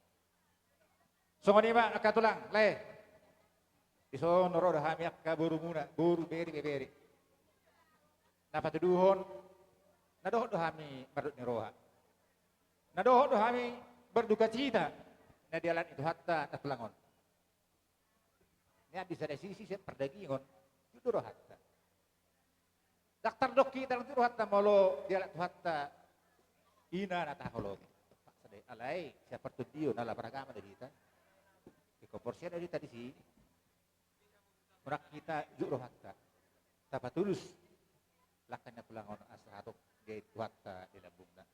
Songon i ma angka tulang, lae. Dison ro do hami angka borumuna, boru, bere, ibebere. Na patuduhon, na dohot do hami mardok ni roha. Na dohot do hami berdukacita, na dialap ni Tuhanta na tulang on. Nian di sada sisi sian pardagingon, jut do rohanta. Ndang tardok hita, ndang jut rohanta molo dialap Tuhanta ina na tahaholongi. Paksa do i, alai sian partondion ala beragama do hita. Ingkon porsea do hita disi. Unang hita jut rohanta, tapatulus langka ni na tulang on asa hatop diain Tuhanta di lambungna.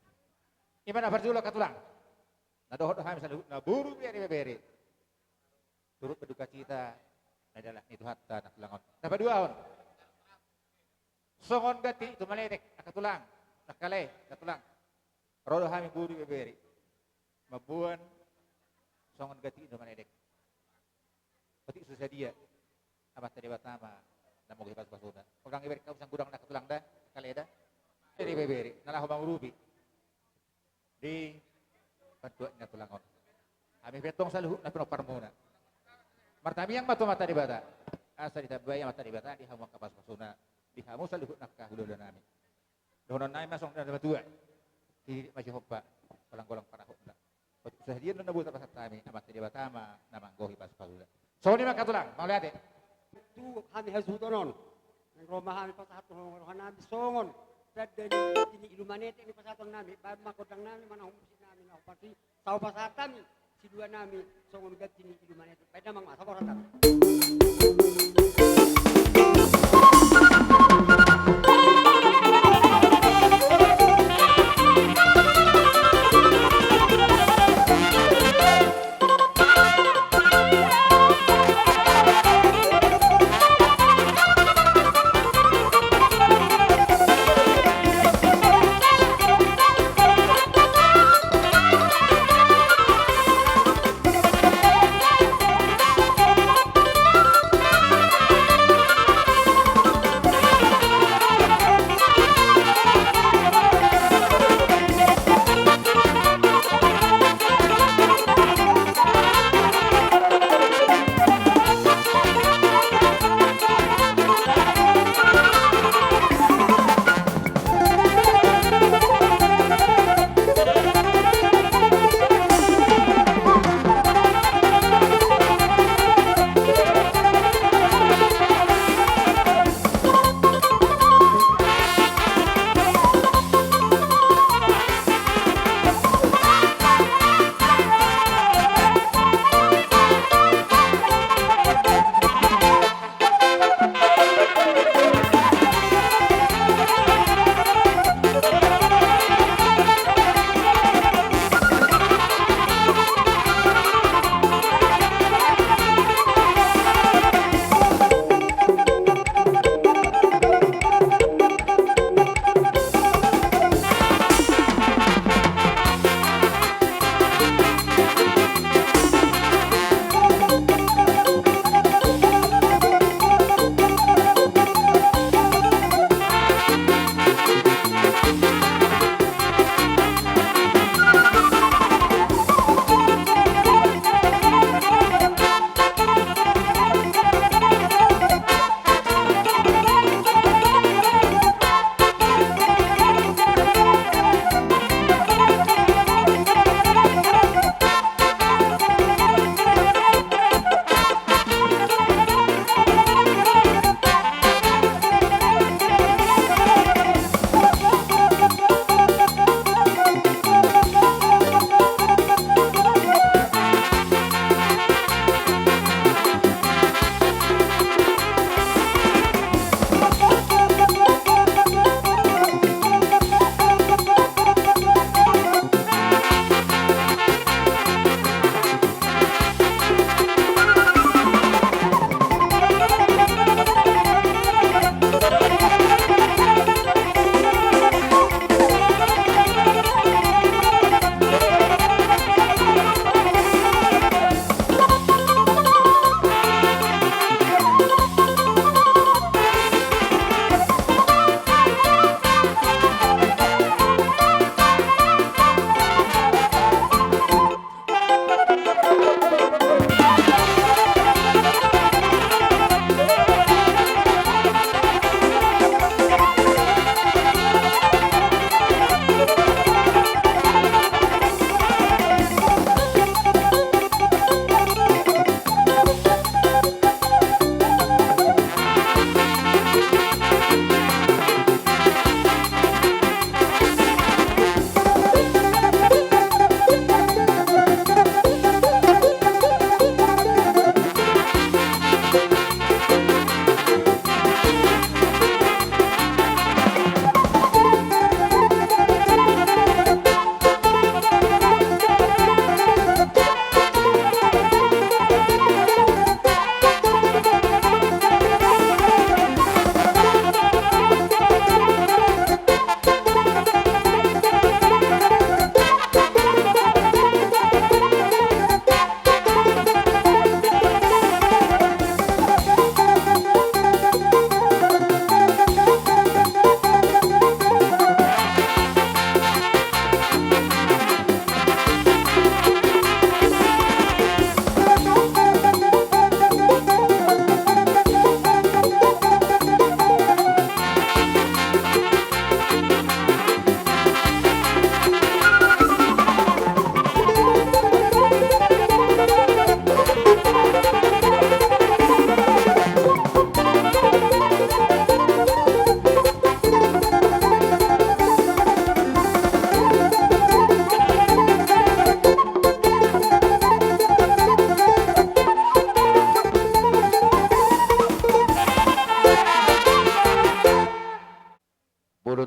I ma na parjolo angka tulang. Na dohot do hami saluhutna boru, bere, ibebere, turut berdukacita na dialap ni Tuhanta na tulang on. Na paduahon. Songon ganti ni tumaledek angka tulang, angka lae, angka tulang. Ro do hami boru, ibebere, mamboan songon ganti ni tumaledek. Otik so sadia, Amanta Debata ma na manggohi pasupasuna. Unang ibereng hamu sian godangna angka tulang da, angka lae da. Bere, ibebere, na laho mangurupi di bantuan ni na tulang on. Hami pe antong saluhutna pinomparmuna. Martamiang ma tu Amanta Debata, asa ditambai Amanta Debata di hamu angka pasupasuna, di hamu saluhutna angka hulahula nami. Dohonon nami ma songon na matua. Hihirik ma sihompa, golanggolang panahonna. Otik so sadia annon na boi tarpasahat hami, Amanta Debata ma na manggohi pasupasuna. Songon i ma angka tulang, mauliate. Tu hami hasuhuton on, naeng ro ma hami pasahathon roha nami songon tanda ni ganti ni ilumanetek na pasahaton nami, baen ma gondang nami manang musik nami na hombar i, sai pasahat hami silua nami songon ganti ni ilumanetek. Baen damang ma, saboran damang.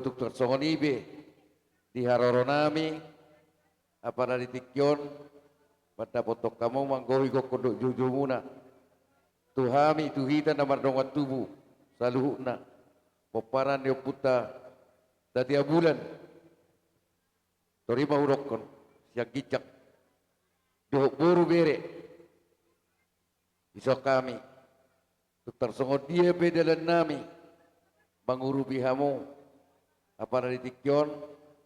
Tung tarsongon i be di haroronami, apala di tingki on mandapothon hamu manggohi gokhon dohot joujoumuna tu hami, tu hita na mardongan tubu saluhutna, pomparan ni ompunta Datu Abulan. Tori ma hudokhon sian ginjang dohot boru bere. Dison hami, tung tarsongon dia pe dalannami mangurupi hamu, apala di tingki on,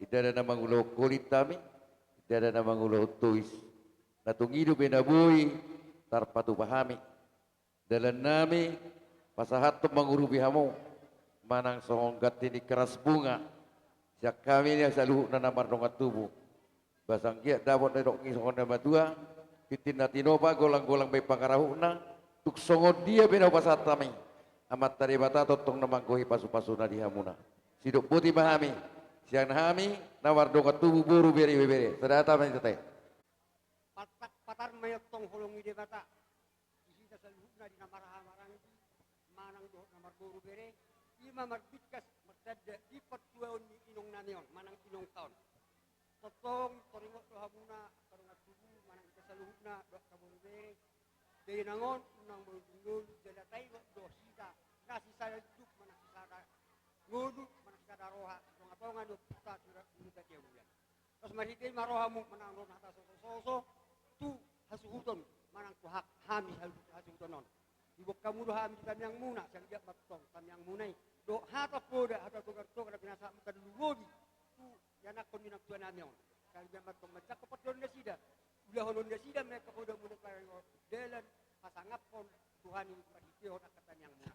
ndada na mangulahon holin hami, ndada na mangulahon tois. Na tung i dope na boi tarpatupa hami. Dalannami pasahathon mangurupi hamu manang songon ganti ni keras bunga sian hami na saluhutna na mardongan tubu. Ba sai anggiat dapot na didok ni songon na matua, tintin na tinopa, golang-golang bahen pangarahutna, tung songon dia pe na hupasahat hami, Amanta Debata tongtong na manggohi pasu-pasuna di hamuna. Sidok boti ma hami sian hami na mardongan tubu boru bere ibebere. Sada hata ma i, Tete. Patak patar ma i antong holong ni Debata di hita saluhutna di na marhahamaranggi manang dohot na marboru bere, i ma marbingkas martanda di partuaon ni inongnami on manang inongta on. Tongtong taringot do hamuna angka dongan tubu manang hita saluhutna dohot angka boru bere, dainang on unang mangolu-ngolu jala taingot do hita na sisada induk manang sisada ngolu manang sisada roha di tonga-tonga ni ompunta Datu Abulan. Laos marhite i ma rohamu manang ro na hata soso-soso tu hasuhuton manang tu ha-, hami hasu-, hasuhuton on. Diboan hamu do hami di tangiangmuna, sai anggiat ma antong tangiangmuna i dohot hata poda, hata togar-togar na pinasahatmu tarlumobi tu ianakhon ni nang tuanami on. Sai anggiat ma antong manjangkon parjolo nasida, ulahonon nasida ma angka podamuna i, dalan pasangaphon Tuhan i marhitehon angka tangiangmuna.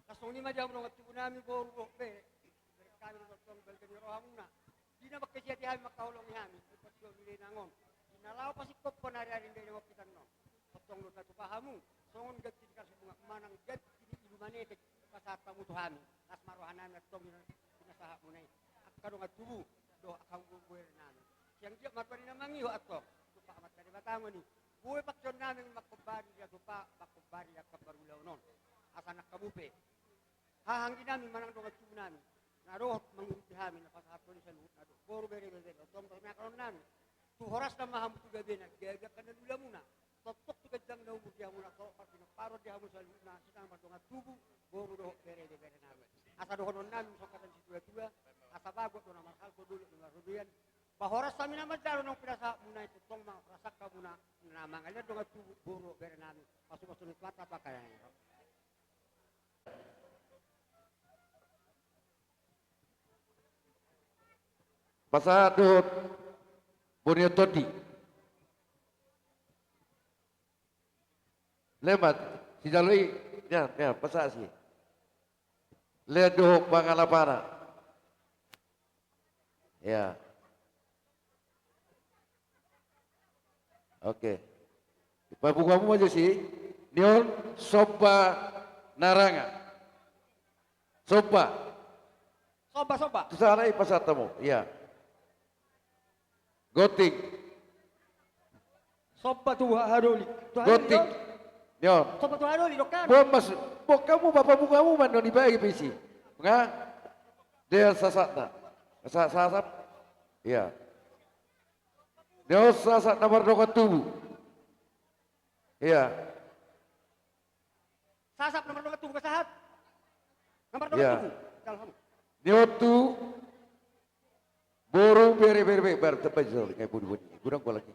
Laos songon i ma di hamu dongan tubunami boru dohot bere, bere hami do tongtong balga ni rohamuna. Di na mangkasiati hami, mangkaholongi hami di partuaon ni dainang on, di na laho pasingkophon ari-ari ni dainang on hita annon, tongtong do tatupa hamu songon ganti ni keras bunga manang ganti ni ilu manetek pasahat hamu tu hami. Las ma rohanami antong di na pinasahatmuna i, angka dongan tubu dohot angka boru berenami. Sai anggiat ma tua ni na mangihut antong, tumpak Amanta Debata ma i. Boi pangkeonnami mangkombari di na tumpak, mangkombari di angka parulaon on. Asa nang hamu pe haha angginami manang dongan tubunami na dohot mangurupi hami na pasahathon i saluhutna dohot boru bere ibebere, tongtong do hami angka dongan nami. Tu horasna ma hamu tu gabena, gabe angka na niulamuna, tongtong tu ganjang na umur di hamuna, torop marpinomparan di hamu saluhutna hita na mardongan tubu boru dohot bere ibeberenami. Asa dohononnami songon hata ni situa-tua: Asa bagot do na marhalto, dolok do na marrobean. Ba horas hami na manjalo naung pinasahatmuna i, tongtong ma horas angka hamuna na mangalean dongan tubu boru dohot berenami. Pasupasu ni Tuhanta tu angka na niula. Pasahat dohot bonion tondi. Lean ma sijalo i, lean, lean, pasahat si. Lean dohot pangalapana. Ia. Oke. Papungu hamu ma jo si. Nion somba naranga. Somba. Somba, somba. Tu sana i pasahat hamu. Ia. Gonting. Somba tu hahadoli. Tu hahadoli. Gonting. Nion. Somba tu hahadoli do kan. Boan ma, boan hamu, papungu hamu ma annon, dibagi pe disi. Nga. Dia sasatna. Sa-, sasat. Ia. Nion sasat na mardongan tubu. Ia. Sasat na mardongan tubu, pasahat. Na mardongan tubu. Ia. Jalo hamu. Nion tu boru bere, bere, bere, bar, tepat jalo, ngai bodi, bodi. Godang gua lagi.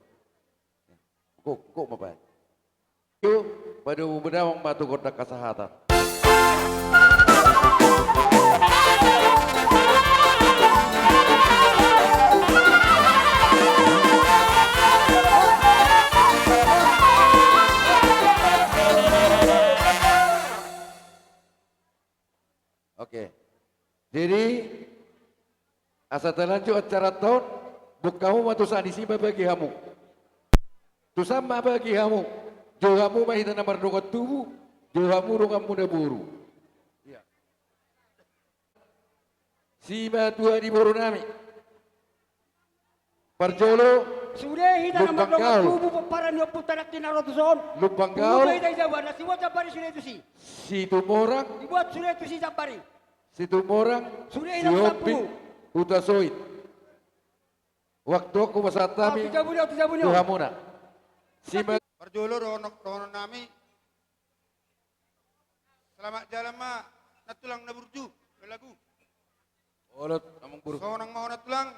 Go, go ma baen. Yo, pado mu bedamang ma tu gondang hasahatan. Oke. Jadi, asa talanjut acaranta on, boan hamu ma tu san, disi ma bagi hamu. Tu san ma bagi hamu. Jou hamu ma hita na mardongan tubu, jou hamu donganmuna boru. Ia. Simatua ni borunami. Parjolo. Sude hita na mardongan tubu, pomparan ni ompunta nangkin na ro tuson. Lumbang gaol. Sude hita di jabu, na sibuat jambar i sude tusi. Situmorang. Dibuat sude tusi jambar i. Situmorang, Sude Inang Sihombing, Tampu. Hutasoit. Waktu on hupasahat hami tu hamuna. Sima- Parjolo dohonok, dohonon nami. Selamat jalan ma nantulang na burju, belagu. Olot, amang boru. Sonang ma ho nantulang,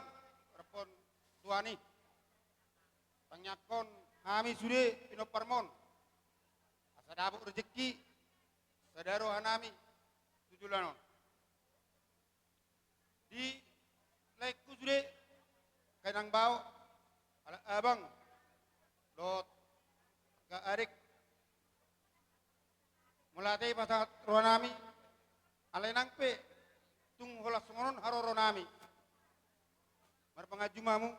rap dohot tuani. Tangiangkon hami sude pinomparmon. Asa dapot rejeki, sada roha nami tu joloan on. Di laengku sude, angka inang bao, halak abang, dohot angka adek. Mauliate ma sahat roha nami, alai nang pe tung holan songon on haroro nami. Marpanganju ma hamu.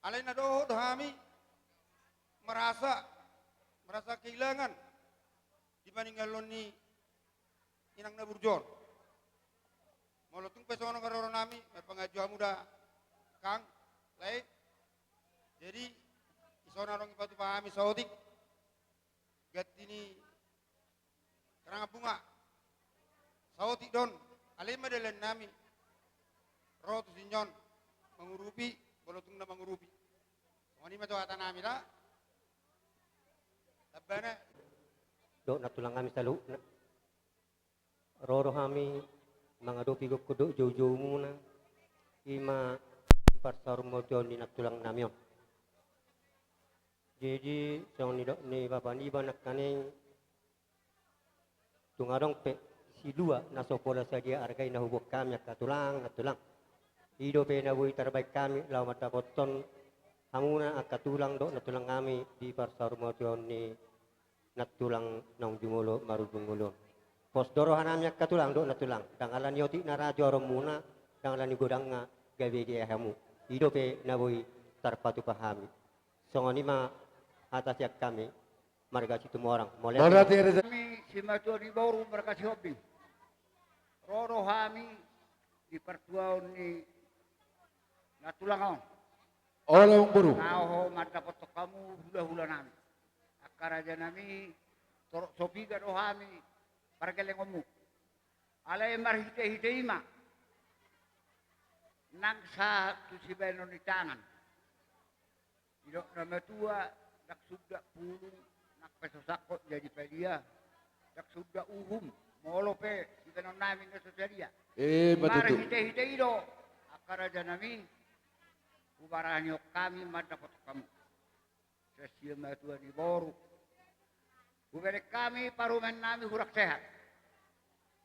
Alai na dohot do hami merasa, merasa kehilangan di paningalon ni inang na burju on. Molo tung pe songon on haroro nami, marpanganju hamu da, Kang, lae. Jadi, dison adong dipatupa hami saotik ganti ni karangan bunga. Saotik do on, alai ma dalan nami ro tusi on mangurupi, molo tung na mangurupi. Songon i ma tu hata nami da. Tambana. Dohot nantulang nami saluhutna. Ro do hami mangadopi gokhon dohot joujoumuna, i ma di parsaurmatuaon ni nantulang nami on. Jadi, songon nidok ni bapa niba nangkaning, tung adong pe silua na so pola sadia arga i na huboan hami angka tulang, nantulang. I dope na boi tarbahen hami laho mandapothon hamuna angka tulang dohot nantulang nami di parsaurmatuaon ni nantulang naung jumolo marujung olo on. Pos do roha nami angka tulang dohot nantulang, ndang ala ni otik na ra juaronmuna, ndang ala ni godangna gabe dia hamu. I dope na boi tarpatupa hami. Songon i ma hata sian hami marga Situmorang. Mauliate. Mauliate. Hami simatua ni boru marga Sihombing. Ro do hami di partuaon ni nantulang on. Olo, amang boru. Laho mandapothon hamu hulahula nami. Angka raja nami, torop so piga do hami pargellengonmu. Alai marhitehite i ma nang sahat tu sibahenon ni tangan. Didok na matua, ndang sundat pulung, nang pe so sangkot jadi padia, ndang sundat uhum, molo pe sibahenon nami na so sadia. Eh, betul tu. Marhitehite i do, angka raja nami, hubarani hami mandapothon hamu. Sian simatua ni boru. Hubereng hami parumaen nami hurang sehat.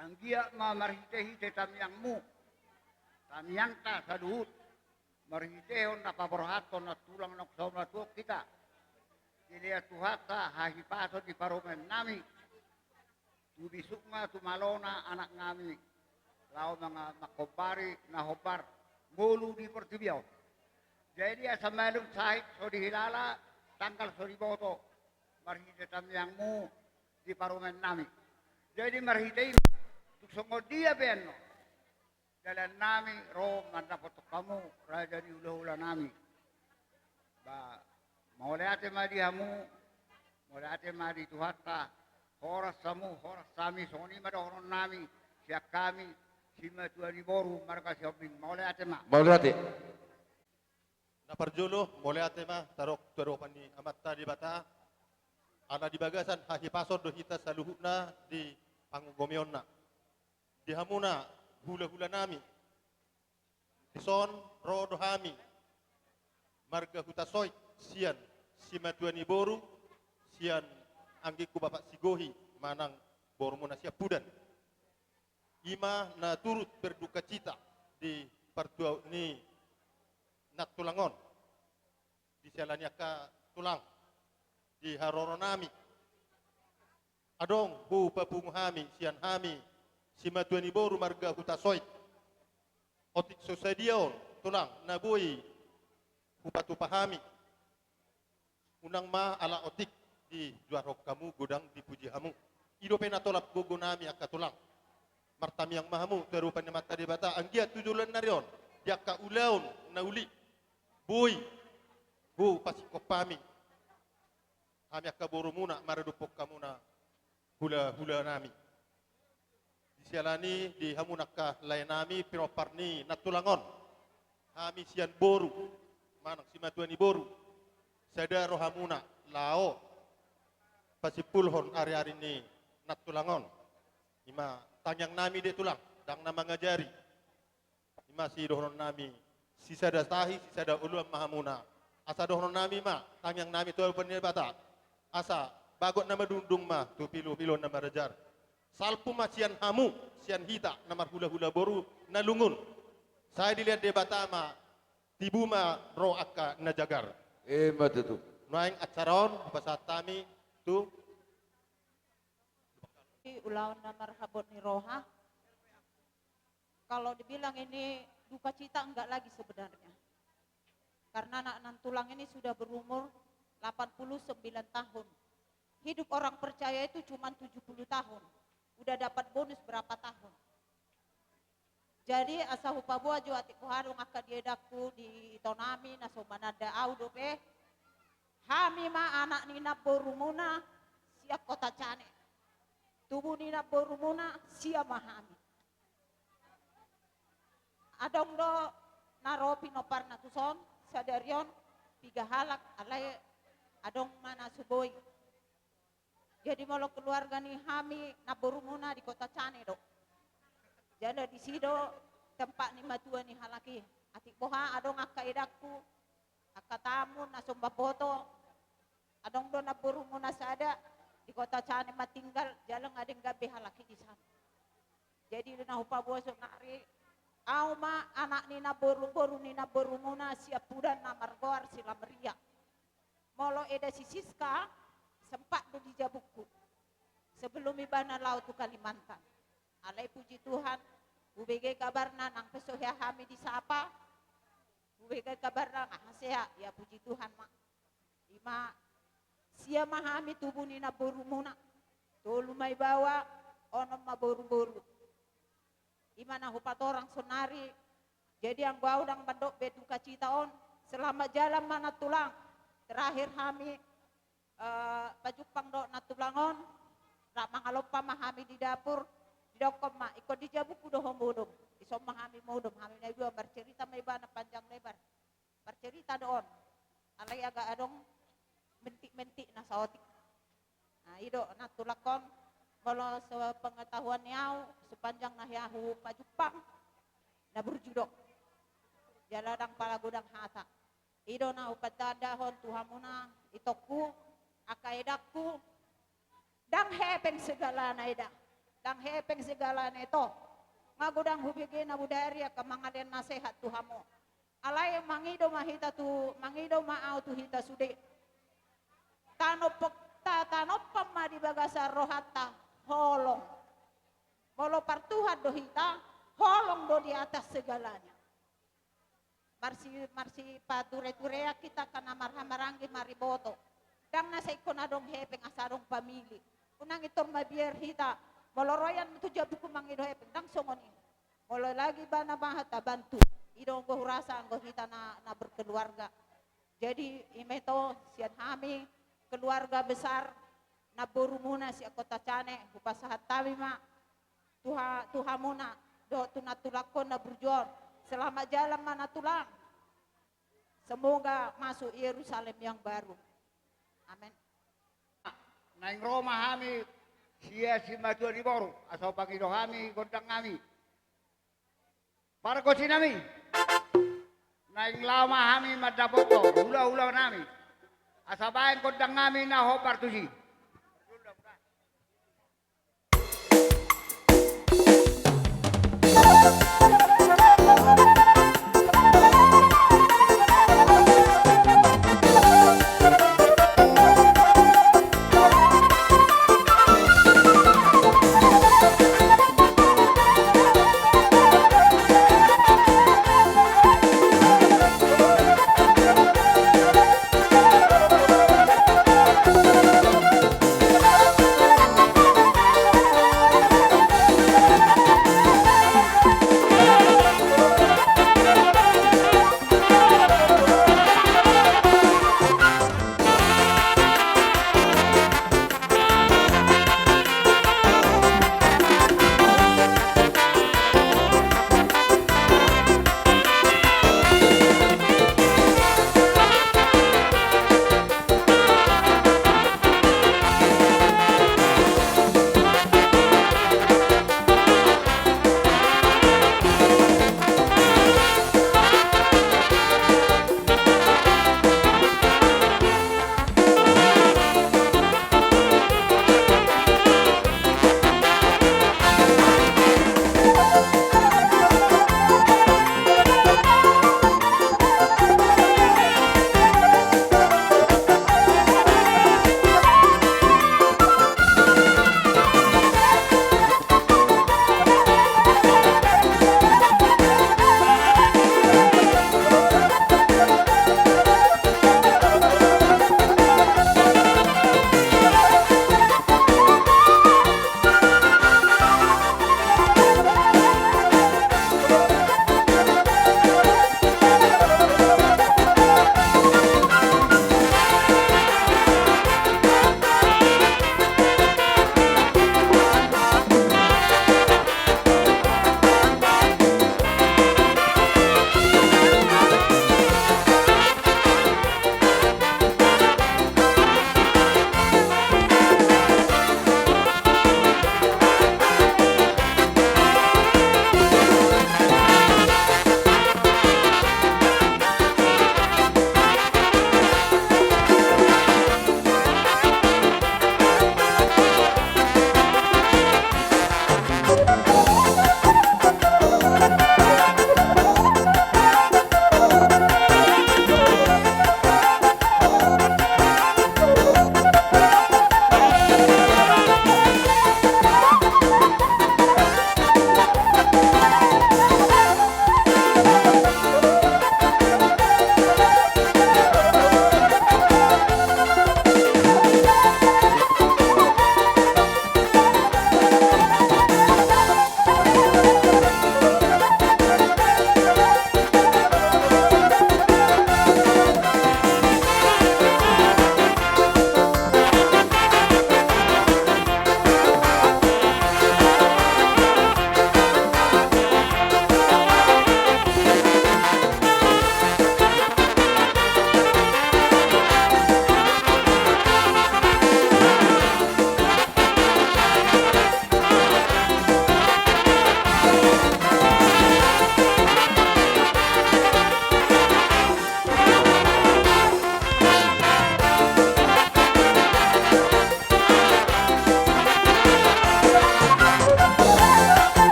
Anggiat ma marhitehite tangiangmu, tangiangta saluhut, marhitehon na paborhathon nantulang naung saur matua hita. Dilehon Tuhanta hahipason di parumaen nami. Tu bisukna, tu malona anak nami. Laho manga-, manghombari na hombar ngolu di portibi on. Jadi asa malum sahit so dihilala, tanggal so diboto. Marhite tangiangmu di parumaen nami. Jadi marhite i ma, tung songon dia pe annon dalan nami ro mandapothon hamu raja ni hulahula nami. Ba, mauliate ma di hamu, mauliate ma di Tuhanta, horas hamu, horas hami, songon i ma dohonon nami, sian hami, simatua ni boru, marga Sihombing, mauliate ma. Mauliate. Na parjolo, mauliate ma taruhon tu adopan ni Amanta Debata, ala di bagasan hahipason do hita saluhutna di panggomgomionna. Di hamuna hulahula nami, dison ro do hami marga Hutasoit sian simatua ni boru, sian anggingku Bapak Sigohi manang borumuna Siampudan. I ma na turut berdukacita di partuaon ni nantulang on. Di siala ni angka tulang, di haroro nami, adong hupapungu hami sian hami simatua ni boru marga Hutasoit. Otik so sadia on, tulang, na boi hupatupa hami. Unang ma ala otik dijuarhon hamu godang dipuji hamu. I dope na tolap gogo nami angka tulang. Martamiang ma hamu tu adopan ni Amanta Debata, anggiat tu joloan ni ari on, di angka ulaon na uli, boi hupasingkop hami, hami angka borumuna maradophon hamuna hulahula nami. Di Siala ni i di hamu angka lae nami pinompar ni nantulang on, hami sian boru manang simatua ni boru, sada rohamuna laho pasimpulhon ari-ari ni nantulang on. I ma tangiang nami, di tulang, ndang na mangajari. I ma sidohonon nami, sisada tahi sisada oloan ma hamuna. Asa dohonon nami ma, tangiang nami tu Amanta Debata, asa bagot na madungdung ma tu pilu-pilu na marajar. Salpu ma sian hamu, sian hita na marhula-hula boru na lungun. Sai dilehon Debata ma, tibu ma ro angka na jagar. I ma tutu. Nuaeng acara on hupasahat hami tu. Di ulaon na marhabot ni roha. Kalau dibilang ini duka cita, enggak lagi sebenarnya. Karena anak nantulang ini sudah berumur delapan puluh sembilan tahun. Hidup orang percaya itu cuma tujuh puluh tahun. Udah dapat bonus berapa tahun. Jadi asa hupaboa jo, atik boha adong angka diedangku di ito nami na so mananda au dope. Hami ma anak ni namborumuna sian Kota Cane. Tubu ni namborumuna sia ma hami. Adong do na ro pinomparna tuson, sadari on piga halak, alai adong ma na so boi. Jadi molo keluarga ni hami namborumuna di Kota Cane do. Jala disi do tempat ni matua ni halak i. Atik boha adong angka edangku, angka tamu na so mamboto. Adong do namborumuna sada di Kota Cane maninggal, jala nga denggan be halak i di sana. Jadi na hupaboa sonari, au ma anak ni namboru, boru ni namborumuna Siapudan na margoar Silamria. Molo eda si Siska, sempat do dijabungku sebelum ibana laho tu Kalimantan. Alai puji Tuhan, hubege kabarna nang pe so hea hami disapa. Hubege kabarna, aha, sehat, ya puji Tuhan ma. I ma, sia ma hami tubu ni namborumuna. Tolu ma i baoa, onom ma boru-boru. I ma na hupatorang sonari. Jadi anggo au ndang mandok be duka cita on, selamat jalan ma nantulang. Terakhir hami, eh, pajumpang dohot nantulang on, rap mangalompa ma hami di dapur. Didokkon ma, ingkon dijabungku do ho modom. Dison ma hami modom, hami na dua. Marcerita ma ibana panjang lebar. Marcerita do on. Alai agak adong mentik-mentik na saotik. Nah, i do nantulang on, molo sepengetahuan ni au, sepanjang na hea hupajumpang, na burju do. Jala ndang pala godang hata. I do na hupatandahon tu hamuna, itongku, angka edangku, ndang hepeng segalana eda. Ndang hepeng segalana ito. Nga godang hubege na bodari angka mangalean nasehat tu hamu. Alai mangido ma hita tu, mangido ma au tu hita sude. Tanomp-, ta-, tanompa ma di bagasan rohanta holong. Molo partuhan do hita, holong do di atas segalanya. Marsi-, marsipature-turean hita angka na marhahamaranggi mariboto. Ndang na sai ingkon adong hepeng asa adong pamili. Unang intor mabiar hita. Molo ro ian tu jabungku mangido hepeng, ndang songon i. Molo lagi ibana maha tabantu. I do anggo hurasa anggo hita na, na berkeluarga. Jadi i ma ito sian hami keluarga besar namborumuna sian Kota Cane, hupasahat hami ma tu ha-, tu hamuna dohot tu nantulangkon na burju on. Selamat jalan ma nantulang. Semoga masuk Yerusalem yang baru. Amin. Naeng ro ma hami sian simatua ni boru, asa hupangido hami gondang nami. Pargonsi nami. Naeng laho ma hami mandapothon hulahula nami, asa baen gondang nami na hombar tusi.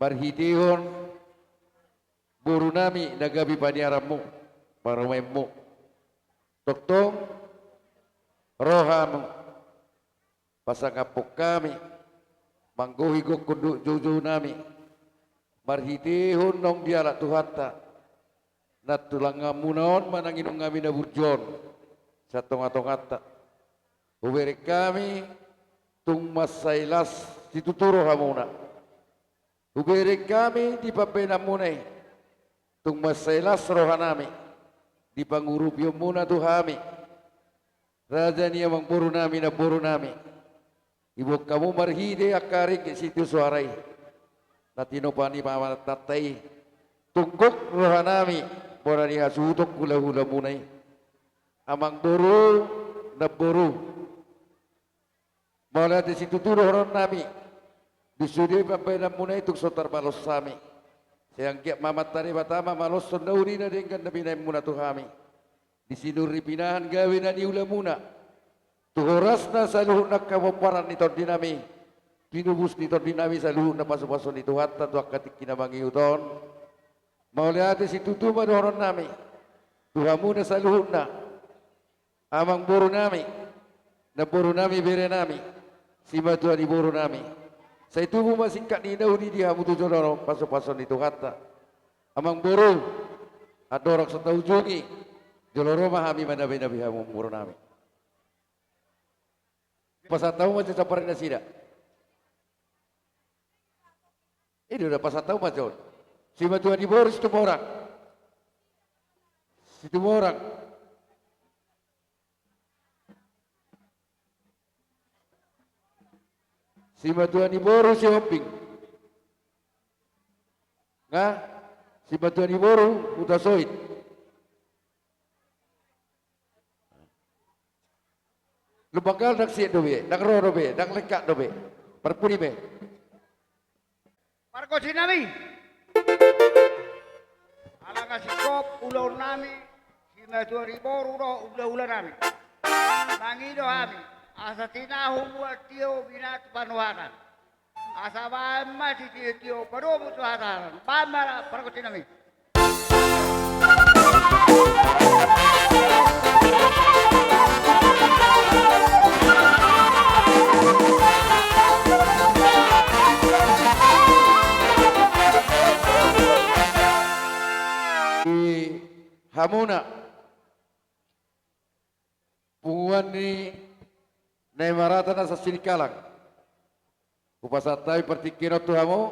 marhitehon boru nami na gabe paniaranmu, parumaenmu. Tongtong ro hamu pasangaphon hami manggohi gokhon dohot joujou nami, marhitehon naung dialap Tuhanta, na tulanganmuna on manang inongami na burju on, sian tongatonganta. Hubereng hami tung mansai las situtu rohamuna. Hubereng hami di pambahenanmuna i tung mansai las rohanami di pangurupionmuna tu hami, raja ni amangboru nami, namboru nami. Diboan hamu marhite angka ringgit sitio soara i na tinopa ni pamanatanta i. Tung gok rohanami bona ni hasuhuton hulahulamuna i, amangboru, namboru. Mauliate situtu dohononnami. Di sude pambahenanmuna i tung so tarbalos hami. Sai anggiat ma Amanta Debata mamaloshon na uli na denggan na binahenmuna tu hami. Di sinur ni pinahan gabe na niulamuna, tu horasna saluhutna angka pomparan ni tondinami, tinobus ni tondinami saluhutna pasupasu ni Tuhanta tu angka tingki na mangihut on. Mauliate situtu ma dohononnami tu hamuna saluhutna, amangboru nami, namboru nami, bere nami, simatua ni boru nami. Sai tubu ma singkat ni na uli di hamu tu joloan on pasupasu ni Tuhanta. Amangboru, andorang so taujungi, jolo ro ma hami manabenabe hamu, amangboru nami. Pasahat hamu ma jo sampar ni nasida. I do, pasahat hamu ma jo. Simatua ni boru Situmorang. Situmorang. Simatua ni boru Sihombing. Nga, simatua ni boru Hutasoit. Lumban Gaol ndang sian dope, ndang ro dope, ndang lengkap dope. Parpudi be. Pargonsi nami. Ala nga singkop ulaon nami, simatua ni boru dohot hulahula nami. Mangido hami, asa tinahu mual tio binatu panuhatan. Asa baen ma sitiotio padomu tu hata. Baen ma, pargonsi nami. Di hamuna punguan ni Naimarata na sasini kalang. Hupasahat hami partingkian on tu hamu,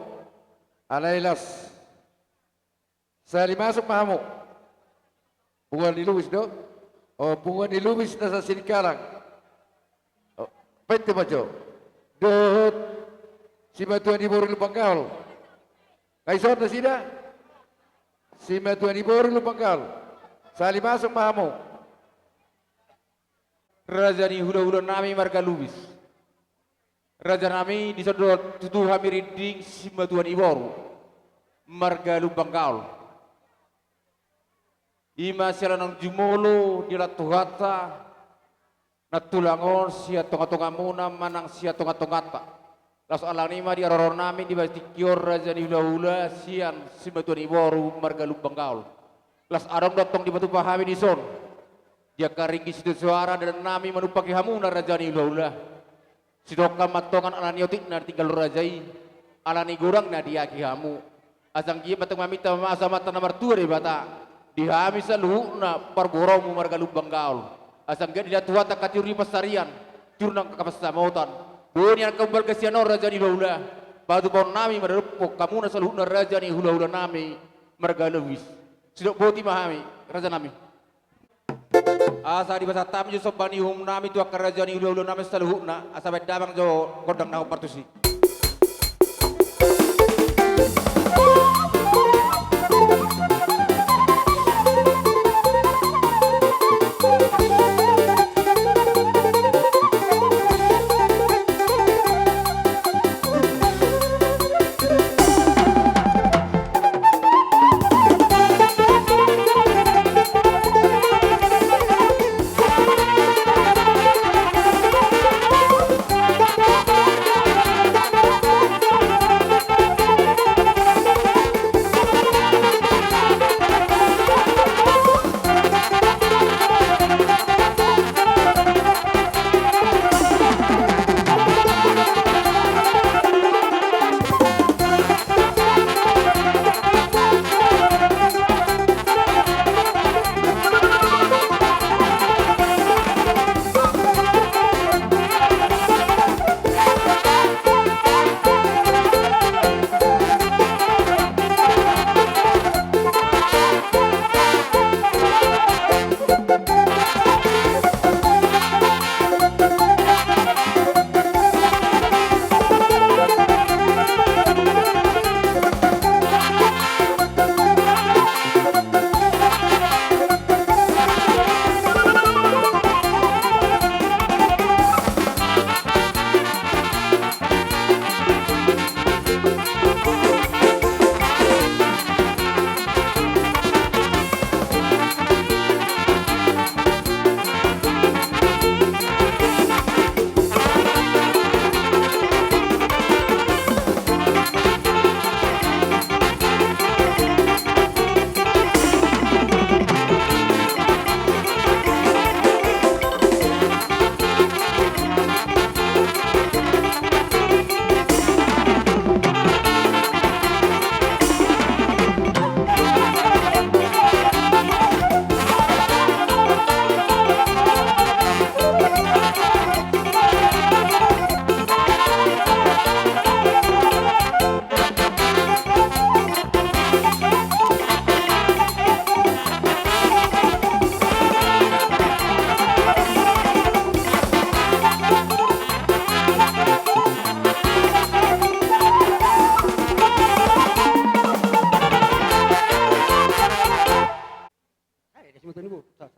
alai las. Sahali masuk ma hamu. Punguan ni Lubis do. O, punguan ni Lubis na sasini kalang. O, pente ma jo. Dohot simatua ni boru Lumban Gaol. Nga ison nasida. Simatua ni boru Lumban Gaol. Sahali masuk ma hamu. Raja ni hulahula nami marga Lubis. Raja nami, dison do tutu hami rinding simatua ni boru marga Lumban Gaol. I ma siala naung jumolo dialap Tuhanta na tulang on sian tongatongamuna manang sian tongatonganta. Laos alani i ma diharoro nami di partingkian on raja ni hulahula sian simatua ni boru marga Lumban Gaol. Laos adong do tong dipatupa hami dison di angka ringgit sitio soara dalan nami manumpahi hamuna raja ni hulahula. Sidok ma tongan alani otik na tinggal raja i, alani godang na diagiahi hamu. Asa anggiat ma tong maminta mamasa ma Amanta na martua Debata di hami saluhutna parborumu marga Lumban Gaol. Asa anggiat dilehon Tuhanta angka tiur ni pansarian, tiur ni angka pansamotan. Boi nian angka umbalga sian on raja ni hulahula. Patupahon nami ma dohot hamuna saluhutna raja ni hulahula nami marga Lubis. Sidok boti ma hami, raja nami. Asa dipasahat hami jo somba ni uhum nami tu angka raja ni hulahula nami saluhutna, asa baen damang jo gondang na hombar tusi.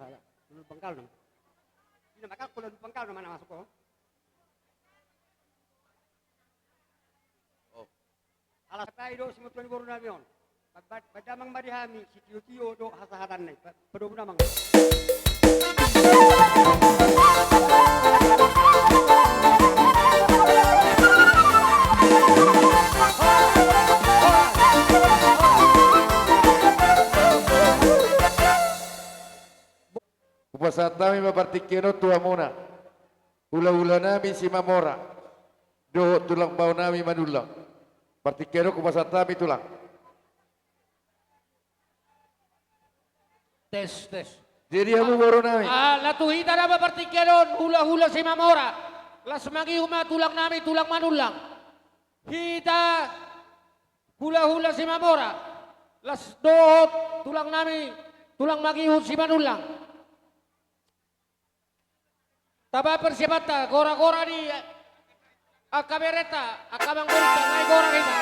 Salah. Dulu pangkal nama. Ina maka kula dulu pangkal nama nama masuk ko. Oh. Alas pai do simutuan boru nami on. Ba-, ba-, ba damang ma di hami, sitio-tio do hasahatanna i. Ba-, padomu damang. Hupasahat hami ma partingkian on tu hamuna. Hula-hula nami Simamora. Dohot tulang bao nami Manullang. Partingkian on hupasahat hami tulang. Tes, tes. Jadi hamu boru nami. Ah, laho tu hita nama partingkian on, hula-hula Simamora. Las mangihut ma tulang nami, tulang Manullang. Hita hula-hula Simamora. Las dohot tulang nami, tulang mangihut Simanullang. Taba persiapanta, gora-gora ni angka berenta, angka amangborunta, nai gora hita.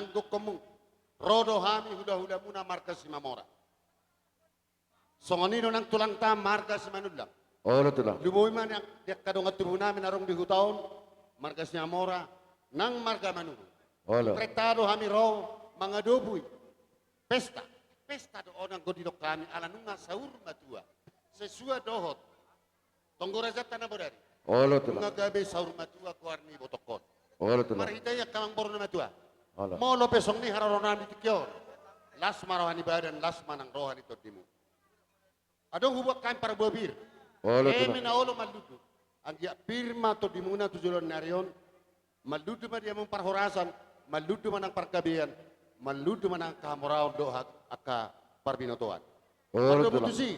Nang gokhonmu, ro do hami hulahulamuna marga Simamora. Songon i do nang tulangta marga Simanullang. Olo tulang. Lumobi ma nang di angka dongan tubunami na adong di huta on, marga Simamora, nang marga Manurung. Olo. Renta do hami ro mangadopi pesta. Pesta do on anggo didok hami ala nunga saur matua. Sesuai dohot tonggo rajanta na bodari. Olo tulang. Nunga gabe saur matua goar ni ibotongkon. Olo tulang. Marhite i angka amangboru na matua. Olo. Molo pe songon i haroroanami di tingki on, las ma roha ni badan, las ma nang roha ni tondimu. Adong huboan hami parbue pir. Olo tulang. Eme na olo mallundu. Anggiat pir ma tondimuna tu joloan ni ari on. Mallundu ma di hamu parhorasan, mallundu ma nang pargabean, mallundu ma nang angka hamoraon dohot angka parbinotoan. Olo tulang. Mardomu tusi.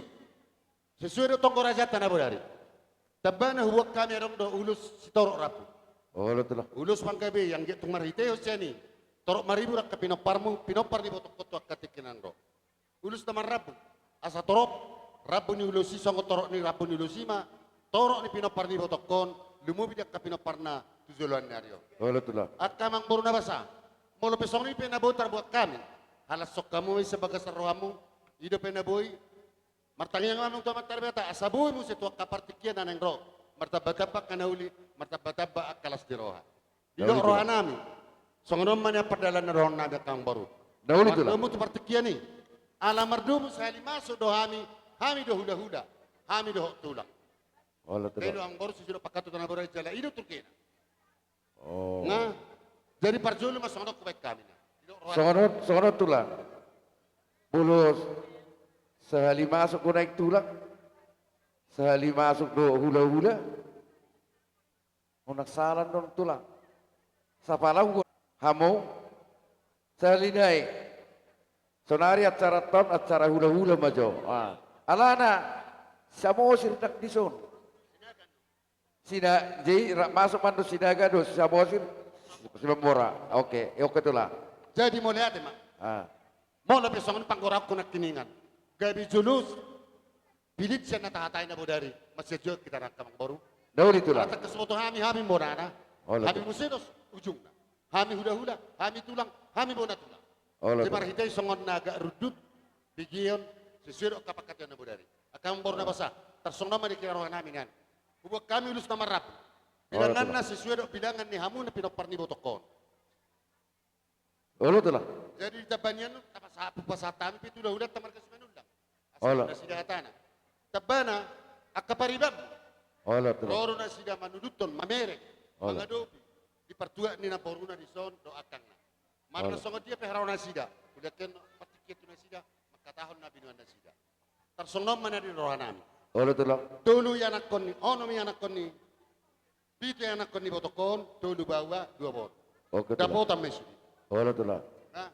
Sesuai do tonggo rajanta na bodari. Tambana huboan hami adong do ulos sitorop rambu. Olo tulang. Ulos panggabean, anggiat tung marhitehon sian i torop maribur angka pinomparmu, pinompar ni ibotongkon tu angka tingki na naeng ro. Ulos na marrambu. Asa torop rambu ni ulos i songon torop ni rambu ni ulos i ma torop ni pinompar ni ibotongkon, lumobi di angka pinomparna tu joloan ni ari on. Olo tulang. Angka amangboru na basa, molo pe songon i pe na boi tarbuat hami, halashon hamu ma i sian bagasan rohamu. I dope na boi, martangiang ma hami tu Amanta Debata asa boi muse tu angka partingkian na naeng ro, martambatamba angka na uli, martambatamba angka las ni roha. Didok rohanami, songon on ma nian pardalanan ni rohanami angka amangboru. Na uli tulang. Mardomu tu partingkian i, ala mardomu sahali masuk do hami, hami do hulahula, hami dohot tulang. Olo tulang. Jadi amangboru, sesuai dohot pangkataion na bodari jala i do turkena. Oh. Nah, jadi parjolo ma songon on hubaen hami na. Didok rohanami. Songon on, songon on tulang. Molo sahali masuk do naeng tulang, sahali masuk do hulahula. Unang sala annon tulang. Sapala hugo hamu. Sahali nai. Sonari acara on acara hulahula ma jo. Ah. Alana Samosir ndang dison. Sina-, jadi ra-, masuk ma annon Sinaga dohot Samosir. Simamora. Oke, oke tulang. Jadi mauliate ma. Ah. Molo pe songon panggoraonku nangkiningan, gabe jolo pillit sian na tahatai na bodari, mansai jolo hita nangkin amangboru. Na uli tulang. Ala tangkas boto hami, hami bonana. Olo tulang. Hami muse do ujungna. Hami hulahula, hami tulang, hami bona tulang. Olo tulang. Jadi marhite i songon na agak rundut, begeon, sesuai dohot angka pangkataion na bodari. Angka amangboru na basa, tarsongon on ma di angka rohanami nian. Huboan hami ulos na marrambu. Olo tulang. Bilanganna sesuai dohot bilangan ni hamu na pinompar ni ibotongkon. Olo tulang. Jadi di tamba nian on, tapasahat, hupasahat hami pe tu hulahulanta marga Simanullang. Olo. Asa nasida hatana. Tambana, angka paribanmu. Olo tulang. Ro do nasida manuduthon, mamereng, olo, mangadopi di partuat ni namboruna dison dohot angkangna. Olo. Manang songon dia pe haroro nasida, hulean partingkian tu nasida, mangkatahon na binoan nasida. Tarsongon on ma na di rohanami. Olo tulang. Tolu ianakkon ni, onom ianakkon ni, pitu ianakkon ni ibotongkon, tolu baoa, dua boru. Oke tulang. Dapotan ma i sude. Olo tulang. Nah,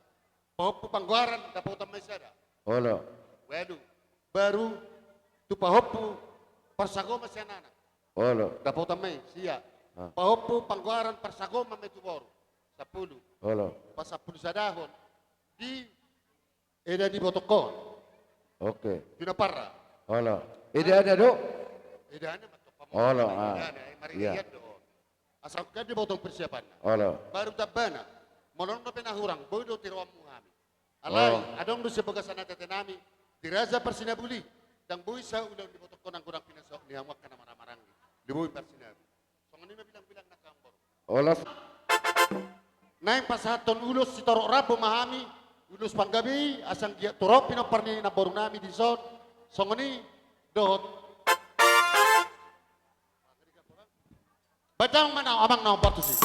pahompu panggoaran, dapotan ma i sada. Olo. Ualu. Baru tu pahompu parsagoman sian anak. Olo. Dapotan ma i sia. Ah. Pahompu panggoaran parsagoman ma i tu boru. Sampulu. Olo. Pasampulu sadahon di eda ni ibotongkon. Oke. Pinompar. Olo. Edana do? Edana ma tong pamohon. Olo, ah. Edana, eh, marhite i do. Asa kan diboto persiapanna. Olo. Baru tambana. Molo adong dope na hurang, boi do tiroanmu hami. Alai, oh, adong do sian bagasan ateatenami di Raja Parsinabuli, ndang boi sahat ulaon ni ibotongkon nang godang pinasahat ni hamu angka na marhahamaranggi. Ndang boi parsinabuli. Songon i ma bilangbilangna angka amangboru. Olo. Naeng pasahathon ulos sitorop rambu ma hami, ulos panggabe i, asa anggiat tu ro pinompar ni namborunami dison, songon i dohot. Baen damang ma na amang na hombar tusi.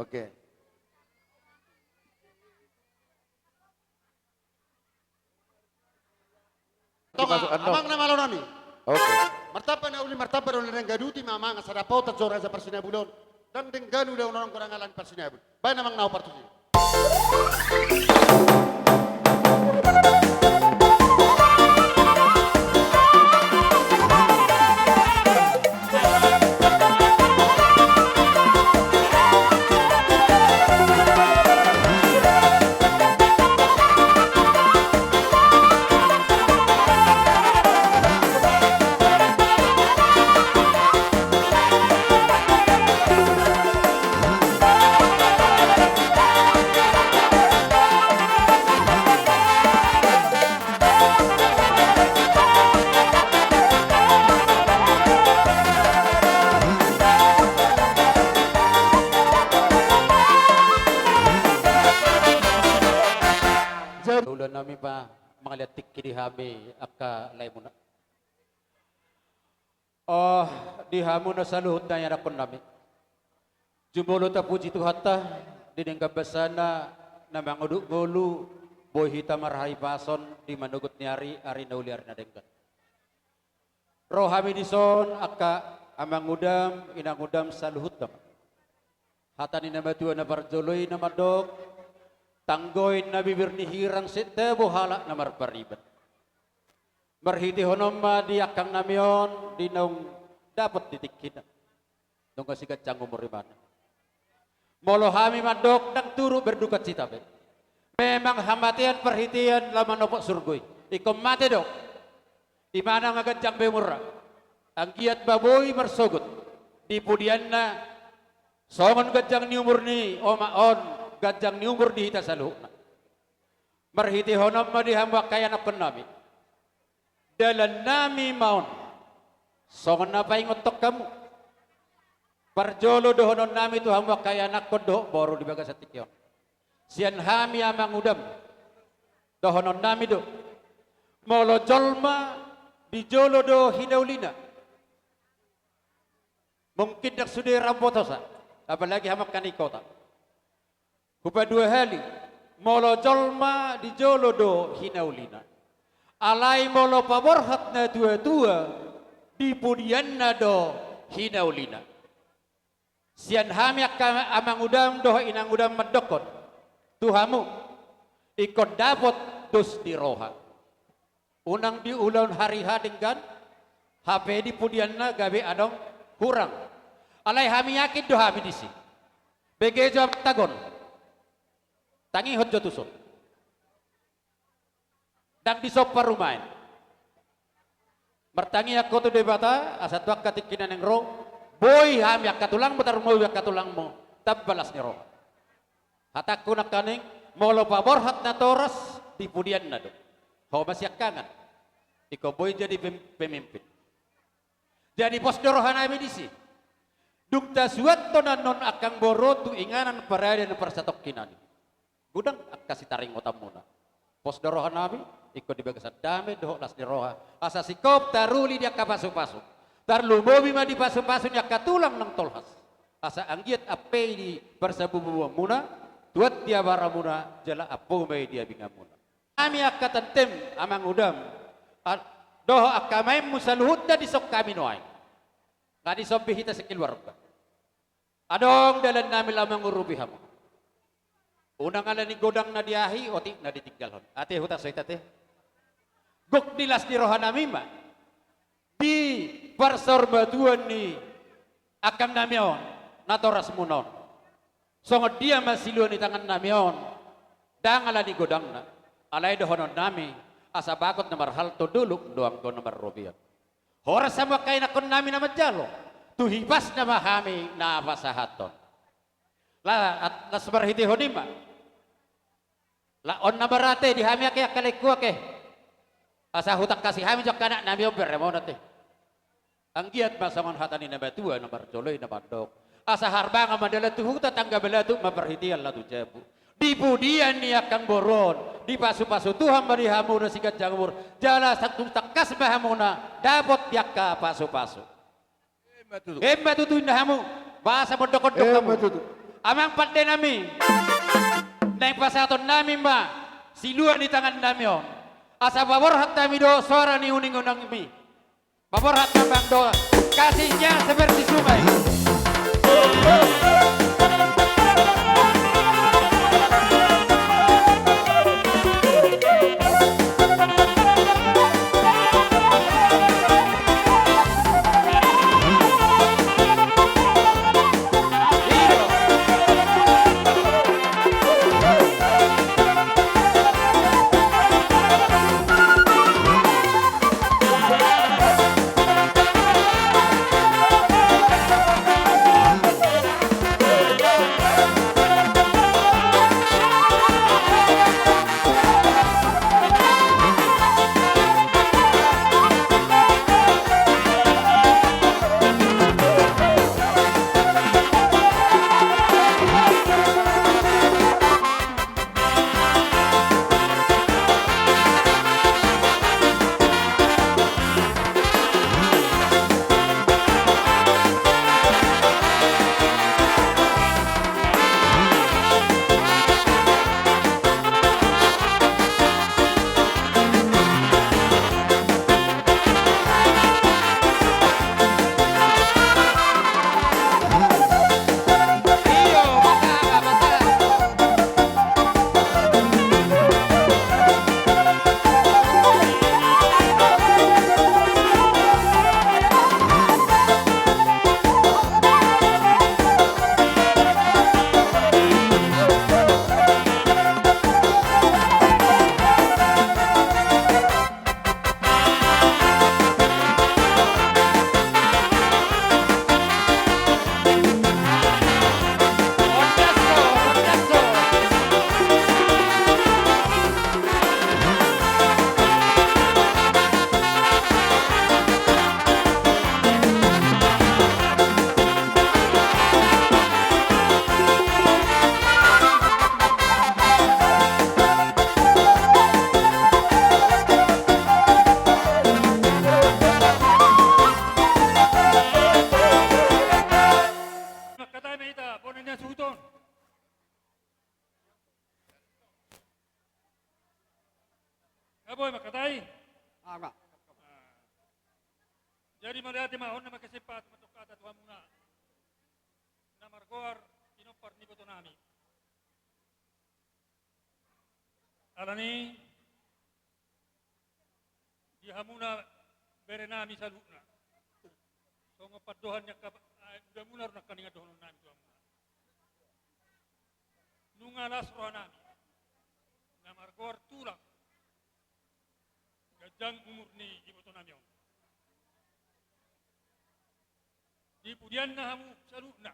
Oke. Tonga, dimasuk andong. Amang na malo nami. Oke. Martamba na uli, martamba na uli, denggan tutu ma amang, asa dapotan jo raja parsinabulon. Ndang denggan ulaon on godang ala ni parsinabul. Baen amang na opat tusi. Ulaon nami ma mangaliat tingki di hami angka laemuna. Oh, di hamu na saluhutna ianakkon nami. Jumolo tapuji Tuhanta, di denggan basana na mangudut ngolu, boi hita marhahipason di manogot ni ari, ari na uli ari na denggan. Ro hami dison angka amangudam, inangudam saluhutna. Hata ni na matua na parjolo i na mandok, tanggoin na bibir ni hirang sai tabo halak na marpariban. Marhitehon on ma di angkang nami on, di naung dapot di tingkina. Nunga siganjang umur ibana. Molo hami mandok ndang turut berdukacita be. Memang hamatean parhitean laho manopot surgo i. Ingkon mate do. Ibana nunga ganjang be umurna. Anggiat ma boi marsogot. Di pudianna songon ganjang ni umur ni omak on, ganjang ni umur di hita saluhutna. Marhitehon on ma di hamu angka ianakkon nami. Dalan nami ma on. Songon na paingothon hamu. Parjolo dohonon nami tu hamu angka ianakkon dohot boru di bagasan tingki on. Sian hami amangudam. Dohonon nami do. Molo jolma di jolo do hinaulina. Mungkin ndang sude rambotosa. Apalagi hamu angka ni kota. Hupaduahali, molo jolma di jolo do hinaulina. Alai molo paborhat na tuatua, di pudianna do hinaulina. Sian hami angka amangudam dohot inangudam mandokkon. Tu hamu, ingkon dapot dos ni roha. Unang di ulaon hari H denggan, hape di pudianna gabe adong hurang. Alai hami yakin do hami disi. Bege jo amang tagon. Tangihon jo tuson. Ndang dison parumaen. Martangiang ho tu Debata, asa tu angka tingki na naeng ro, boi hami angka tulangmu, tarlumobi angka tulangmu, tamba las ni roha. Hatangku nangkaning, molo paborhat natoras, di pudianna do. Ho masiangkangan. Ingkon boi jadi pem-, pemimpin. Jadi pos do roha nami disi. Dung tasuanhon annon angkang boru on tu inganan parade na parsatongkinan i. Godang angka sitaringotanmuna. Pos do roha nami, ingkon di bagasan dame dohot las ni roha. Asa singkop taruli di angka pasupasu. Tarlumobi ma di pasupasu ni angka tulang nang tolhas. Asa anggiat ampe i di parsabubuanmuna, tuat di abaramuna, jala ampu ma i di abinganmuna. Hami angka tantem, amangudam, a-, dohot angka maenmu saluhutna dison hami nuaeng. Nga dison be hita sekeluarga. Adong dalan nami laho mangurupi hamu. Unang ala ni godang na diahi, otik na ditinggalhon. Ate huta so hita ate. Gok di las ni roha nami ma. Di parsaurmatuan ni angkang nami on, natorasmuna on. Songon dia ma silua ni tangan nami on, ndang ala ni godangna. Alai dohonon nami, asa bagot na marhalto dolok do anggo na marrobean. Horas hamu angka ianakkon nami na manjalo, tu hipasna ma hami na pasahathon. La-, at-, las marhitehon i ma. La on na marate di hami ake angka laengku ake. Asa hutangkasi hami jo angka anak nami on beremon ate. Anggiat ma songon hata ni na matua na marjolo i na mandok. Asa harbangan ma dalan tu huta, tangga balatuk ma parhitean laho tu jabu. Di pudian ni angkang boru on, dipasupasu Tuhan ma di hamuna siganjang umur, jala sahat tu tangkas ma hamuna dapot di angka pasupasu. Emma tutu. Emma tutu inna hamu, bahasa mondok-ondok hamu. Emma tutu. Amang pandenami, naeng pasahatonnami ma silua ni tangannami on, asa paborhat hami do soara ni uninguningmi. Paborhat ma amang do, kasihnya seperti sungai. Mangkatai ma hita, bona ni hasuhuton. Nga boi mangkatai? Nga. Ah. Jadi mauliate ma, on nama kesempatan mandok hata tu hamuna na margoar pinompar ni ibotonami. Alani di hamuna berenami saluhutna, songon pandohan ni angka, eh, udamuna do nangkaningan dohononnami tu hamuna. Nunga las rohanami na margoar tulang, ganjang umur ni ibotonami on. Di pudianna hamu saluhutna,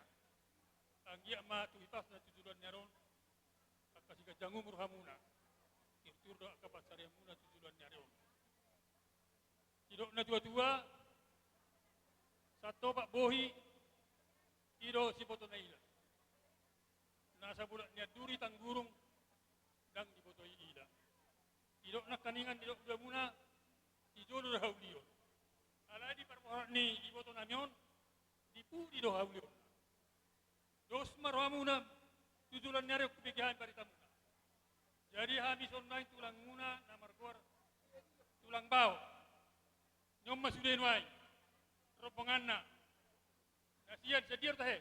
anggiat ma tu hipasna tu joloan ni ari on, angka siganjang umur hamuna, tirtur do angka pansarianmuna tu joloan ni ari on. Didok na tuatua, santopak bohi, i do siboto na ila. Na sabolak ni anduri tanggurung, ndang dibotoi ila. Didok nangkaningan, didok udamuna, sijolo do haulion. Alai di parbohar ni ibotonami on, di pudi do haulion. Dos ma rohamuna tu joloan ni ari on hubege hami baritamuna. Jadi hami songon nuaeng tulangmuna na margoar Tulang Bao. Nion ma sude nuaeng rombonganna. Na sian, sian dia do tahe?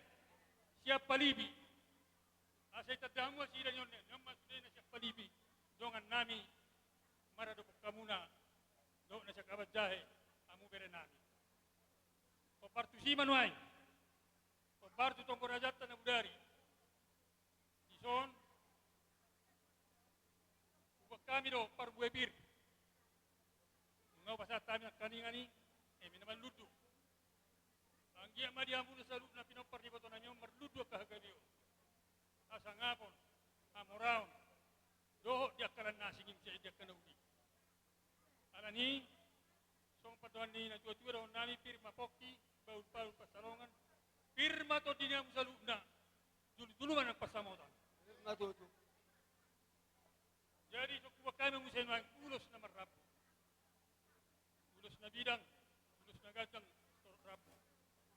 Sian Palipi. Asa ditanda hamu nasida nion, nion ma sude na sian Palipi. Dongannami, maradophon hamuna dohot na sian Kabanjahe, hamu berenami. Hombar tusi ma nuaeng. Hombar tu tonggo rajanta na bodari. Dison huboan hami do parbue pir. Nunga hupasahat hami nangkaningan i, eme na marlundu. Anggiat ma di hamuna saluhutna pinompar ni ibotonami on marlundu angka hagabeon. Hasangapon, hamoraon, dohot di angka na asing i, muse di angka na uli. Alani, songon pandohan ni na tuatua dohononnami, pir ma pongki, bahulbahul pansalongan, pir ma tondi ni hamu saluhutna, julujulu ma nang pansamotan. Pir ma tutu. Jadi, songon huboan hami muse nuaeng ulos na marrambu. Ulos na bidang, ulos na ganjang, torop rambu.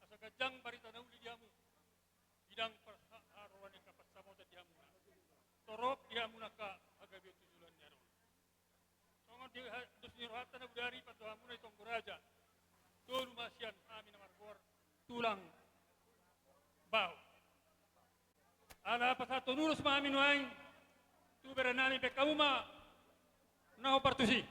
Asa ganjang barita na uli di hamu. Bidang par-, ha-, haroroan ni Torop di hamu angka hagabeon tu joloan ni ari on. Songon di ha-, dos ni rohanta na bodari, pasahat hamuna i tonggo raja. Tolu ma sian hami na margoar tulang bao. Ala pasahathon ulos ma hami nuaeng tu bere nami, baen hamu ma na hombar tusi.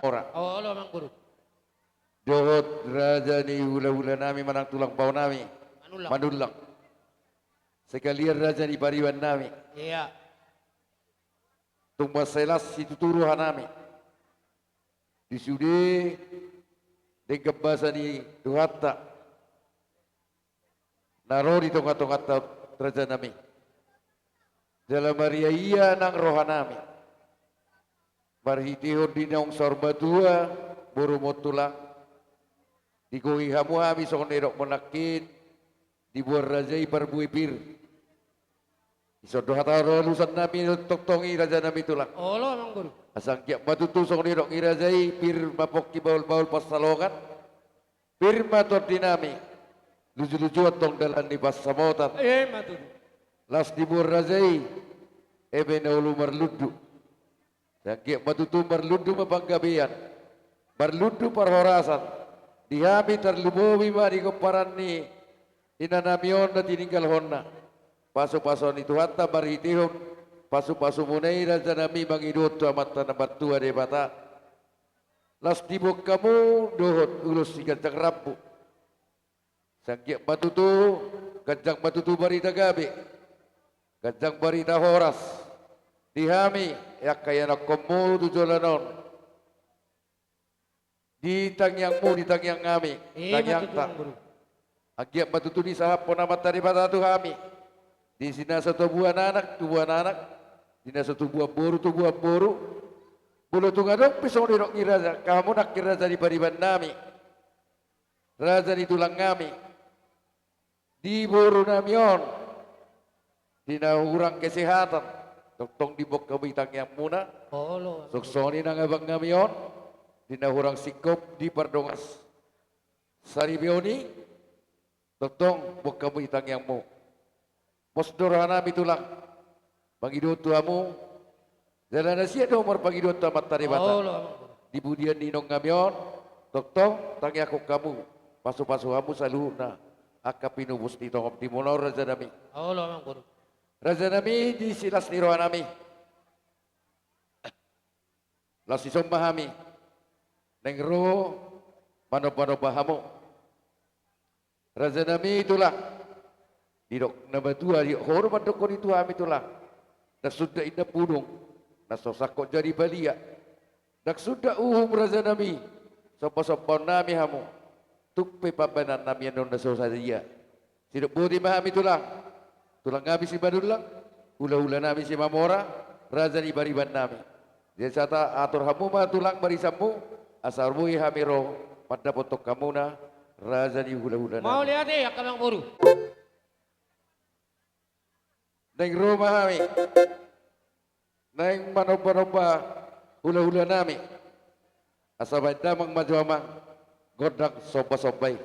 Ora. Olo, Amang Guru. Dohot raja ni hulahula nami manang tulang bao nami. Manullang. Manullang. Sekalian raja ni pariban nami. Iya. Tung mansai las situtu roha nami di sude denggan basa ni Tuhanta na ro di tongatonganta, raja nami. Jala marria ia nang roha nami marhitehon di naung saur matua borumon tulang, digohi hamu hami songon na didok nangkin, diboan raja i parbue pir. Dison do hata halusan nami tongtong i, raja nami tulang. Olo, Amang Guru. Asa anggiat ma tutu songon na didok ni raja i, pir ma pongki, bahulbahul pansalongan, pir ma tondi nami, lujuluju antong dalan ni pansamotan. Ima tutu. Las diboan raja i eme na olo marlundu. Sai anggiat ma tutu marlundu ma panggabean, marlundu parhorasan di hami, tarlumobi ma di pomparan ni inanami on na tininggalhonna. Pasupasuon ni Tuhanta marhitehon pasupasumuna i, raja nami, mangido tu Amanta na martua Debata. Las diboan hamu dohot ulos siganjang rambu. Sai anggiat ma tutu, ganjang ma tutu barita gabe, ganjang barita horas di hami angka ianakhonmu tu joloan on, di tangiangmu, di tangiang hami, ima tutu, tangiangta. Amang Guru. Anggiat ma tutu disahaphon Amanta Debata tu hami, di na so tubuan anak, tubuan anak, di na so tubuan boru, tubuan boru. Molo tung adong pe songon na didok ni raja, hamu nangkin raja ni pariban nami, raja ni tulang nami, di boru nami on, di na hurang kesehatan, tongtong diboan hamu i tangiangmuna. Olo. Suksoni nang abang nami on, di na hurang singkop di pardongansaripeon i, tongtong boan hamu i tangiangmu. Pos do roha nami, tulang, mangido tu hamu, jala na sian do marpangido tu Amanta Debata. Olo, Amang Guru. Di pudian ni inong nami on, tongtong tangiangkon hamu, pasupasu hamu saluhutna angka pinupus ni tongamuna on, raja nami. Olo, Amang Guru. Raja nami, di silas ni roha nami, laos dison ma hami naeng ro manombanomba hamu. Raja nami, tulang, didok na matua, didok ho do mandokkon i tu hami, tulang. Ndang sundat indampudung na so sangkot jadi balia. Ndang sundat uhum, raja nami, sombasombaon nami hamu. Tung pe pambahenan nami annon na so sadia. Sidok boti ma hami, tulang. Tulang nami Simanullang, hulahula nami Simamora, raja ni pariban nami. Jadi sahat atur hamu ma, tulang, barisanmu, asa boi hami ro mandapothon hamuna, raja ni hulahula nami. Mauliate, angka amangboru. Naeng ro ma hami naeng manombanomba hulahula nami, asa baen damang ma jo, amang, gondang sombasomba i.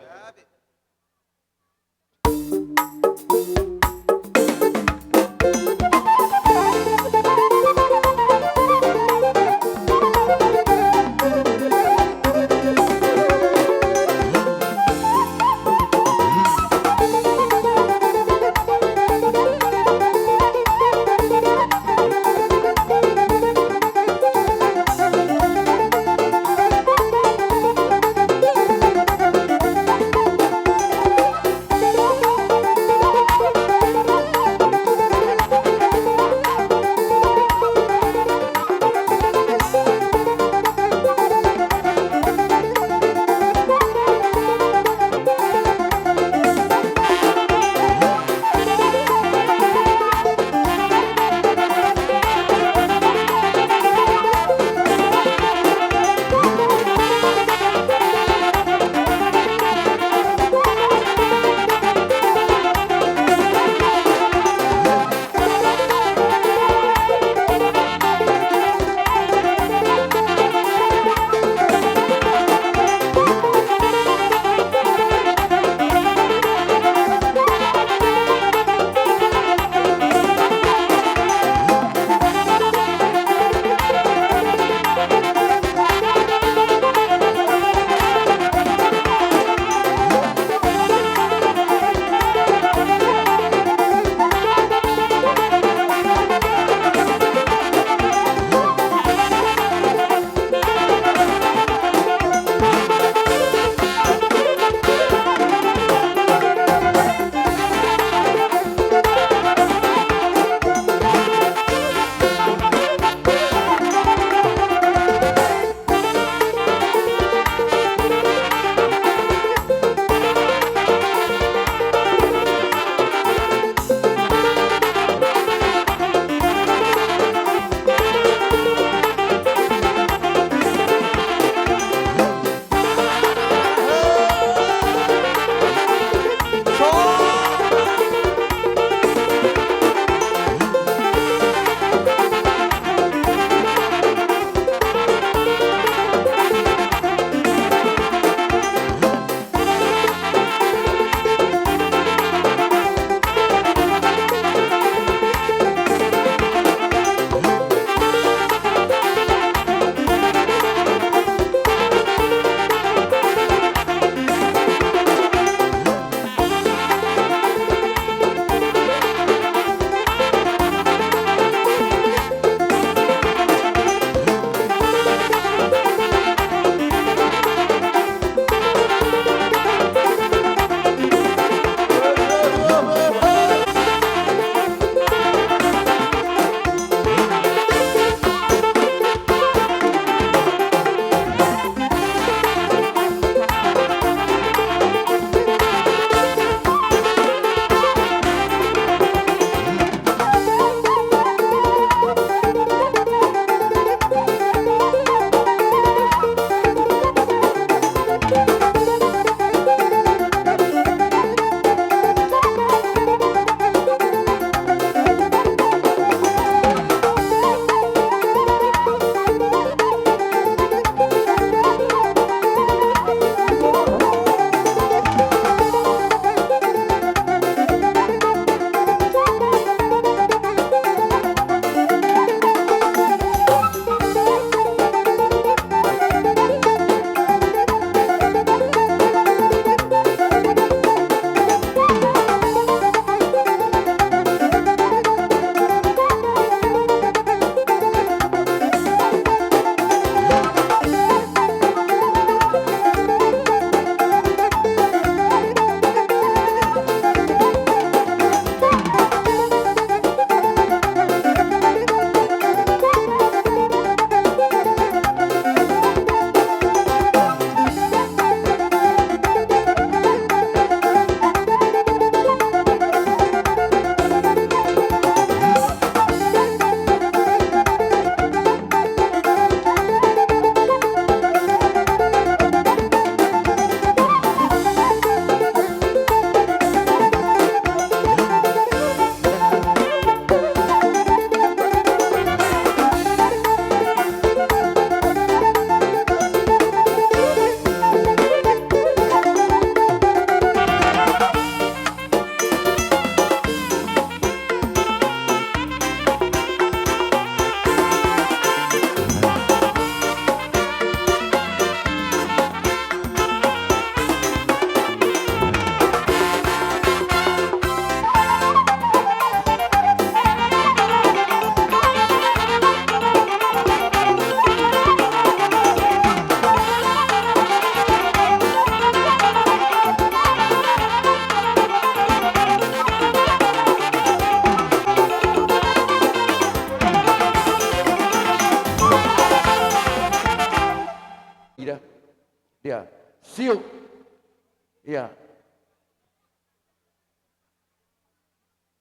Ia.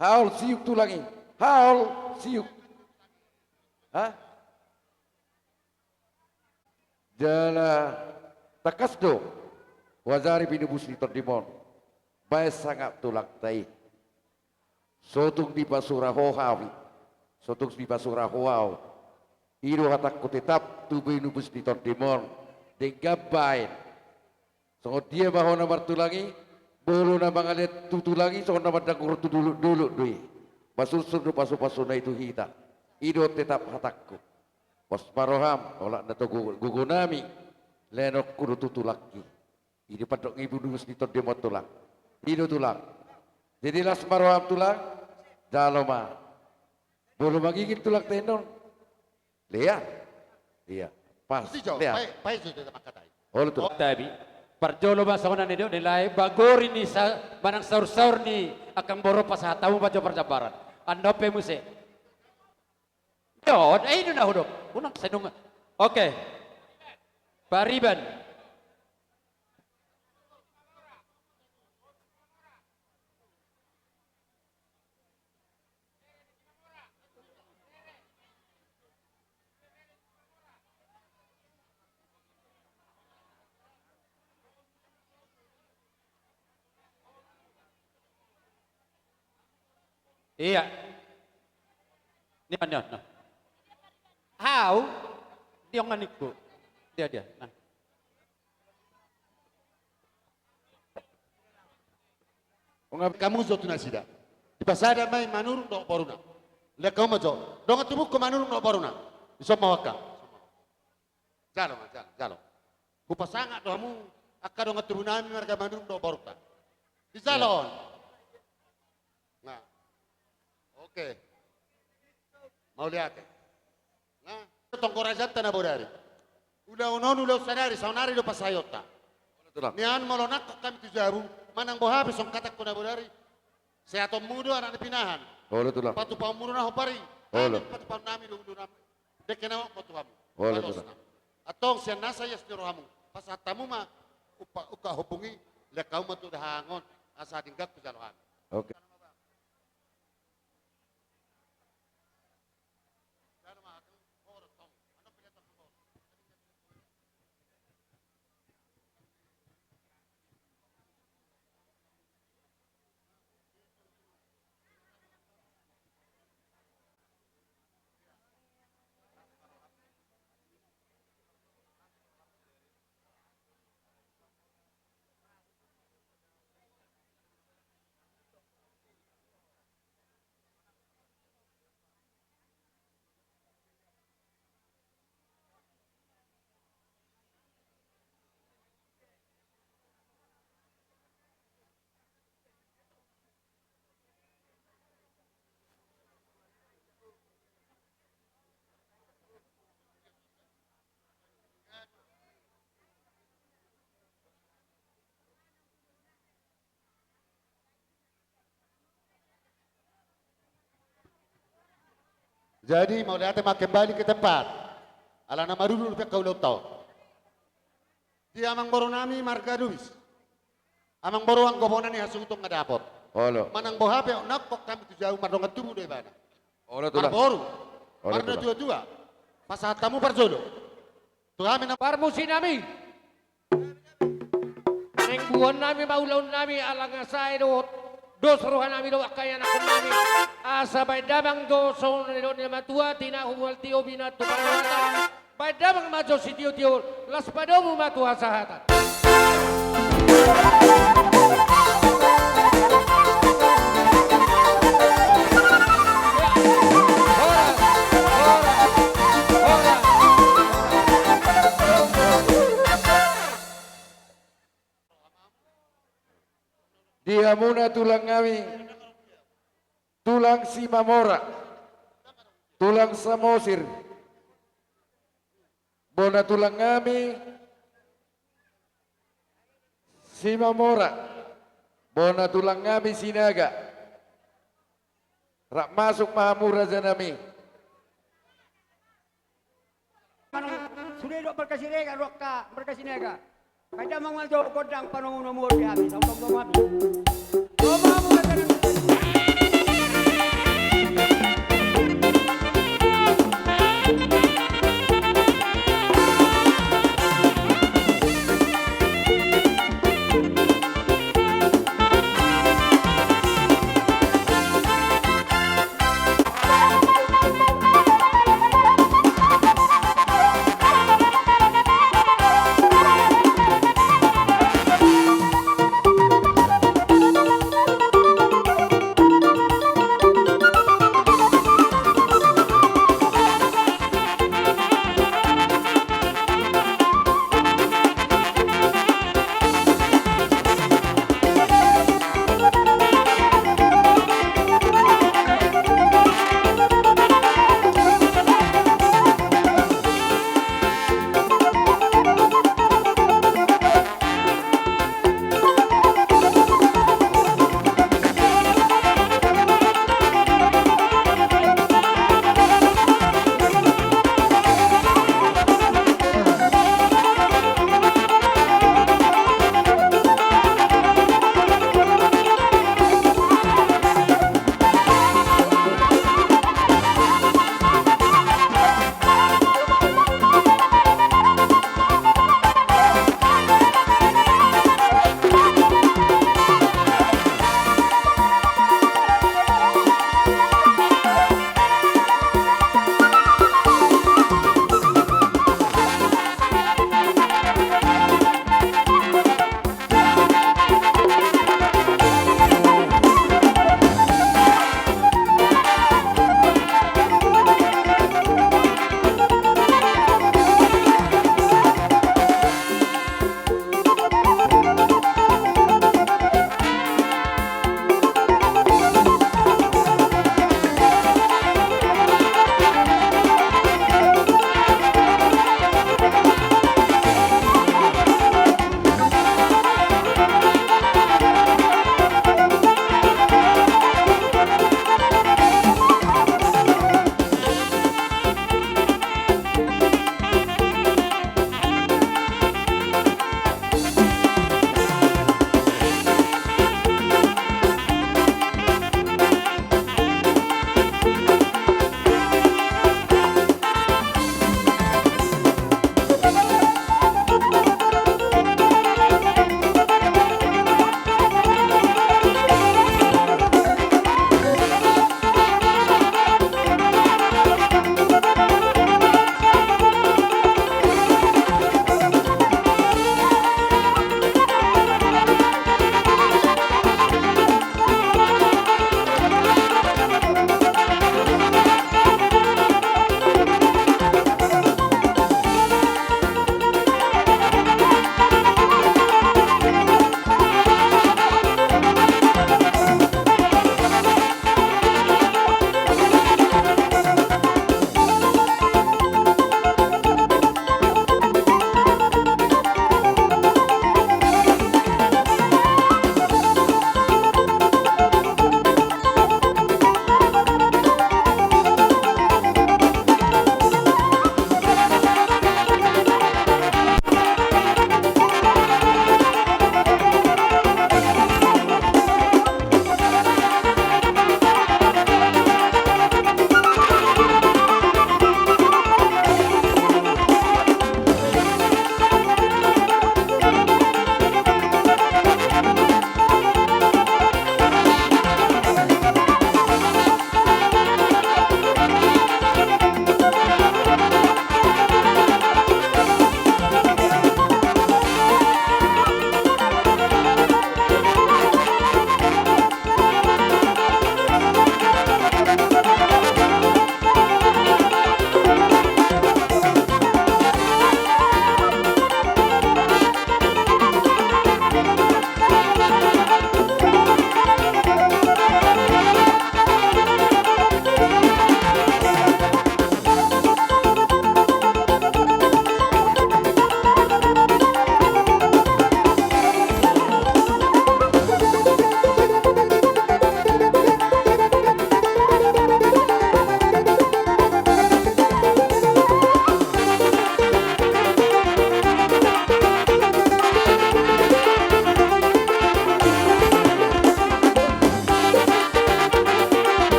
Haol siuk tulang i. Haol siuk. Ha? Jala tangkas do huajari pinubus ni tondimon. Baen sangap tulangta i. So tung dipasura ho hami. So tung dipasura ho ahu. I do hatangku tetap tu pinubus ni tondimon. Denggan baen. Songon dia ma ho na martulang i, molo na mangalean tu tulang i, songon na mandanggur tu dolok-dolok do i. Masursur do pasu-pasuna i tu hita. I do tetap hatangku. Pos ma roham, olat na tong gogo-, gogonami. Leanonku do tu tulang i. I do pandok ni pinubus ni tondimon tulang. I do tulang. Jadi las ma roham tulang. Jalo ma. Molo mangigit tulangta i annon. Lea. Ia. Pas. Lea. Paejo, paejo do mangkatai. Olo tulang. Tabi. Parjolo ma songon na nidok ni lae, bagori ni sa-, manang saur-saur ni angka amangboru pasahat hamu ma jo parjambaran. Annon pe muse. Yo, eh, i do na hudok. Unang sai nunga. Oke. Pariban. Ia. Nian, nian, nian. Au. Dia nganiko. Dia, dia. Nah. Hamu jo tu nasida. Dipasada ma i Manurung dohot boruna. Lehon hamu ma jo. Dongan tubungku Manurung dohot boruna. Dison ma ho angka. Jalo ma, jalo, jalo. Hupasangap do hamu angka dongan tubunami marga Manurung dohot borunta. Dijalo on. Nah. Oke. Mauliate. Nah, tonggo raja ta na bodari. Ulaon on ulaon sadari, saonari do pasahatonta. Olo tulang. Nian molo nangkok hami tu jabu, manang boha pe songon hatangku na bodari. Sehatonmu do anak ni pinahan. Olo tulang. Patupaonmu do na hombar i. Olo. Hami patupaonnami do ulaonnami. Dengke na mok ma tu hamu. Olo tulang. Antong sian nasa ias ni rohamu. Pasahat hamu ma, upa-, ungkap hombung i, lehon hamu ma tu dahahang on, asa denggan hujalo hami. Oke. Jadi, mauliate ma, kembali ke tempat. Alana marudul pe angka ulaonta on. Di amangborunami marga Lubis. Amangboru, anggo bona ni hasuhuton nga dapot. Olo. Manang boha pe, nangkok hami tu jabu, mardongan tubu do ibana. Olo tulang. Marboru. Olo tulang. Marnatuatua. Pasahat hamu parjolo. Tu hami na parmusinami. Naeng buannami ma ulaonnami, ala nga sae dohot dos rohanami dohot angka ianakhonnami. Asa baen damang do songon na nidok ni na matua, tinahu mual tio, binahen tu parbuatan. Baen damang ma jo sitiotio, laos padomu ma tu hasahatan. Di hamuna tulang nami, tulang Simamora, tulang Samosir, bona tulang nami Simamora, bona tulang nami Sinaga. Rap masuk ma hamu raja nami. Sude dohot marga Siregar, dohot marga Sinaga. Paita ma muna jo gondang panomunomuon di hami, tongtong do hami. Toma muna jo.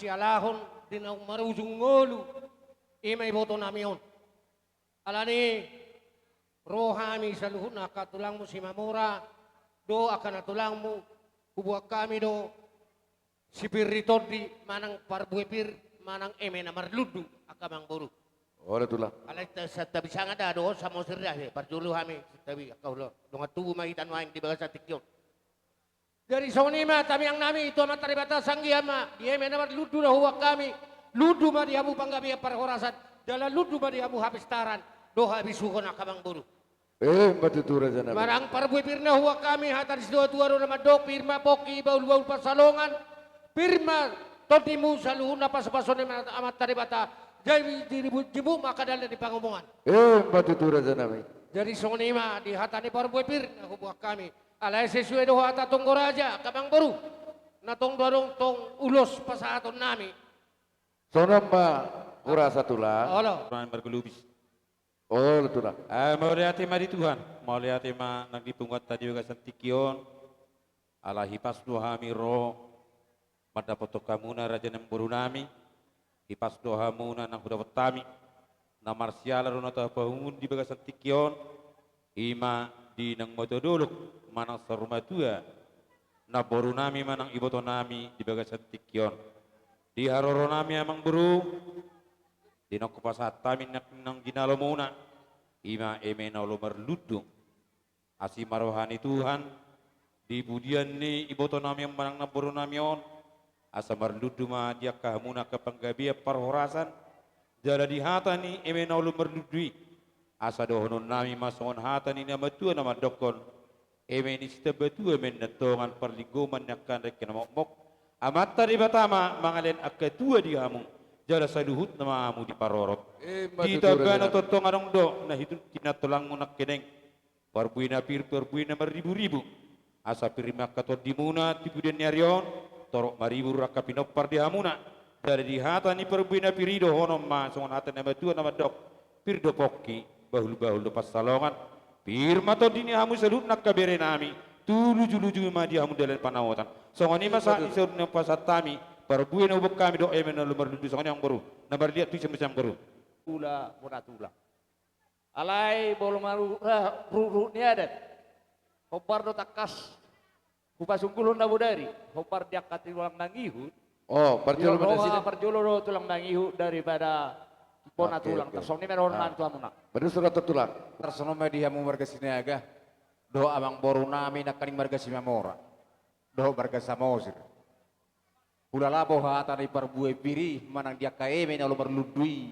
Alahon di naung marujung ngolu, i ma iboto nami on. Alani ro hami saluhutna angka tulangmu Simamora, do angka na tulangmu, huboan hami do sipir ni tondi manang parbue pir manang eme na marlundu angka amangboru. Olo tulang. Alai ta-, santabi sanga da dohot Samosir da, he, parjolo hami santabi angka ulaon. Dongan tubu ma hita nuaeng di bagasan tingki on. Jadi songon i ma tamiang nami tu Amanta Debata, sanggian ma di eme na marlundu na huboan hami, lundu ma di hamu panggabean parhorasan, jala lundu ma di hamu hapistaran dohot habisuhon angka amangboru. Emma tutu raja nami. Manang parbue pir na huboan hami, hata ni situatua do na mandok, pir ma pongki bahulbahul pansalongan, pir ma tondimu saluhutna pasupasu ni Amanta Debata, jadi di-, di-, jimuk ma angka dalan ni pangomoan. Emma tutu raja nami. Jadi songon i ma di hata ni parbue pir na huboan hami. Alai sesuai do hata tonggo raja, angka amangboru, na tong do adong tong ulos pasahaton nami. Songon on ma hurasa tulang. Olo. Tulang margalubis. Olo tulang. Eh, mauliate ma di Tuhan, mauliate ma nang di punguanta di bagasan tingki on. Ala hipas do hami ro mandapothon hamuna raja ni amangboru nami, hipas do hamuna nang hudapot hami, na marsiala do na tapahaumon di bagasan tingki on, i ma di naung matua dolok manang saur matua namboru nami manang iboto nami di bagasan tingki on. Di haroro nami amangboru, di naung hupasahat hami nang, nang jinalomuna, i ma eme na olo marlundu. Asi ma roha ni Tuhan, di pudian ni iboto nami on manang namboru nami on, asa marlundu ma di angka hamuna angka panggabean parhorasan, jala di hata ni eme na olo marlundu i, asa dohonon nami ma songon hata ni na matua na mandokkon, eme ni sitambatua ma inna tongan, parlinggoman ni angka na dengke na mokmok, Amanta Debata ma mangalehon angka tua di hamu, jala saluhutna ma hamu diparorot. Emma tutu raja nami. Di tambana tongtong adong do na hitung tinatolangmu nangkining. Parbue na pir, parbue na marriburibu. Asa pir ma angka tondimuna tu pudian ni ari on, torop maribur angka pinompar di hamuna. Jala di hata ni parbue na pir i dohonon ma songon hata ni na matua na mandok, pir do pongki, bahulbahul do pansalongan. Pir ma tondi ni hamu saluhutna angka bere nami, tu lujuluju ma di hamu dalan panaotan. Songon i ma sahat ni saluhutna pasahat hami, parbue na huboan hami dohot eme na olo marlundu, songon i amangboru. Na marliat tu i, sambung amangboru. Ula bona tulang. Alai molo maru-, ra-, ruhut ni adat, hombar do tangkas hupasungkul na bodari, hombar di angka tulang mangihut. Oh, parjolo ma di roha, parjolo do tulang mangihut daripada bona tulang. Oke, oke. Tarsongon i ma roha nami tu hamuna. Berarti sudah tulang. Tarsongon ma di hamu marga Sinaga dohot amangboru nami nangkining marga Simamora dohot marga Samosir. Hulala boha hata ni parbue pir i manang di angka eme na olo marlundu i,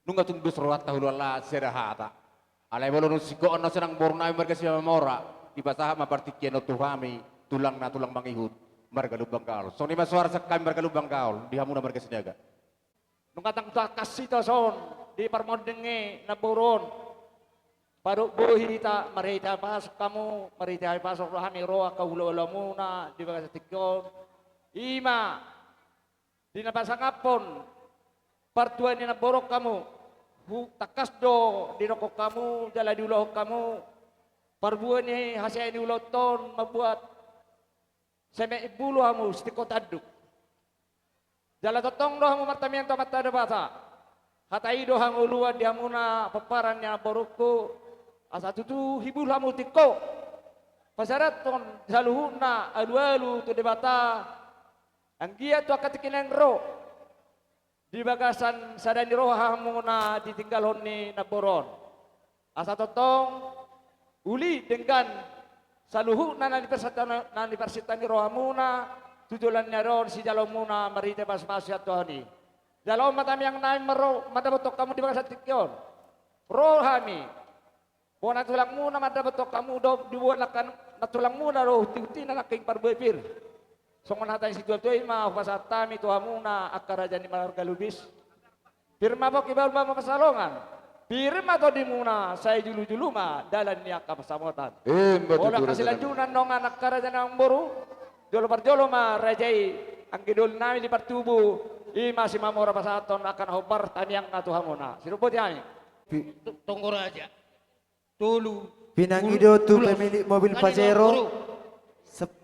nunga tung dos rohanta hulala siada hata. Alai molo dung singkop on na sonang boru nami marga Simamora, dipasahat ma partingkian on tu hami, tulangna tulang mangihut marga Lumban Gaol. Songon i ma so harasan hami marga Lumban Gaol di hamuna marga Sinaga. Nunga tung tangkas hita son di parmonding i namboru on. Padok bohi hita, marhite hahipason hamu, marhite hahipason do hami ro angka hulahulamuna di bagasan tingki on. I ma di na pasangaphon partua ni namboru on hamu, hu-, tangkas do didokkon hamu jala diulahon hamu parbue ni hasea ni ulaonta on mambuat semek imbulu hamu sitingko tanduk. Jala tongtong do hamu martamiang tu Amanta Debata. Hata i do hangoluan di hamuna pomparan ni namborungku, asa tutu hibul hamu tingko. Pasadathon saluhutna alualu tu Debata, anggiat tu angka tingki na naeng ro di bagasan sada ni roha hamu na ditinggalhon ni namboru on. Asa tongtong uli denggan saluhutna na niparsinta-, na niparsinta ni rohamuna tu joloan ni ari on sijaloonmuna marhite pasupasu sian Tuhan i. Jala on ma tamiang nami ma ro mandapothon hamu di bagasan tingki on. Ro hami bona tulangmuna mandapothon hamu do diboan angka na tulangmuna do hunti-huntina nangkin parbue pir. Songon hata ni situatua i ma hupasahat hami tu hamuna angka raja ni marga Lubis. Pir ma pongki, bahul ma pansalongan. Pir ma tondimuna, sai julu-julu ma dalan ni angka pansamotan. Emma tutu raja nami. Molo angka silanjutna nongan angka raja nami namboru, jolo parjolo ma raja i, anggi doli nami di partubu, i ma Simamora pasahathon angka na hombar tamiangna tu hamuna. Sidohoti hami. Pi- To-, tonggo raja. Tolu. Pinangido tu pemilik mobil Pajero. Sep-,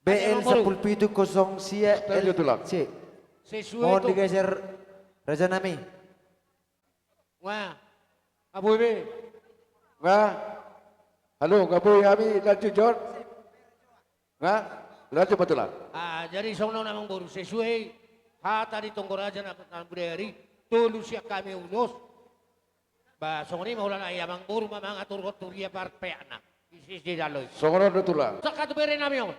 B L sampulu pitu kosong sia L C. Sesuai. Mohon tu digeser, raja nami. Wah, apa ini? Wah, halo, apa ini? Lanjut, John. Wah, lanjut, betul lah. Ah, jadi songon on, amang boru, sesuai hata ni tonggo raja na, na budaya i, tolu sian hami ulos. Ba, songon i ma ulaon i, amang boru ma mangaturhon tu dia parpeakna. Isi, isi dalo i. Songon on do tulang. Sangkatu bere nami on.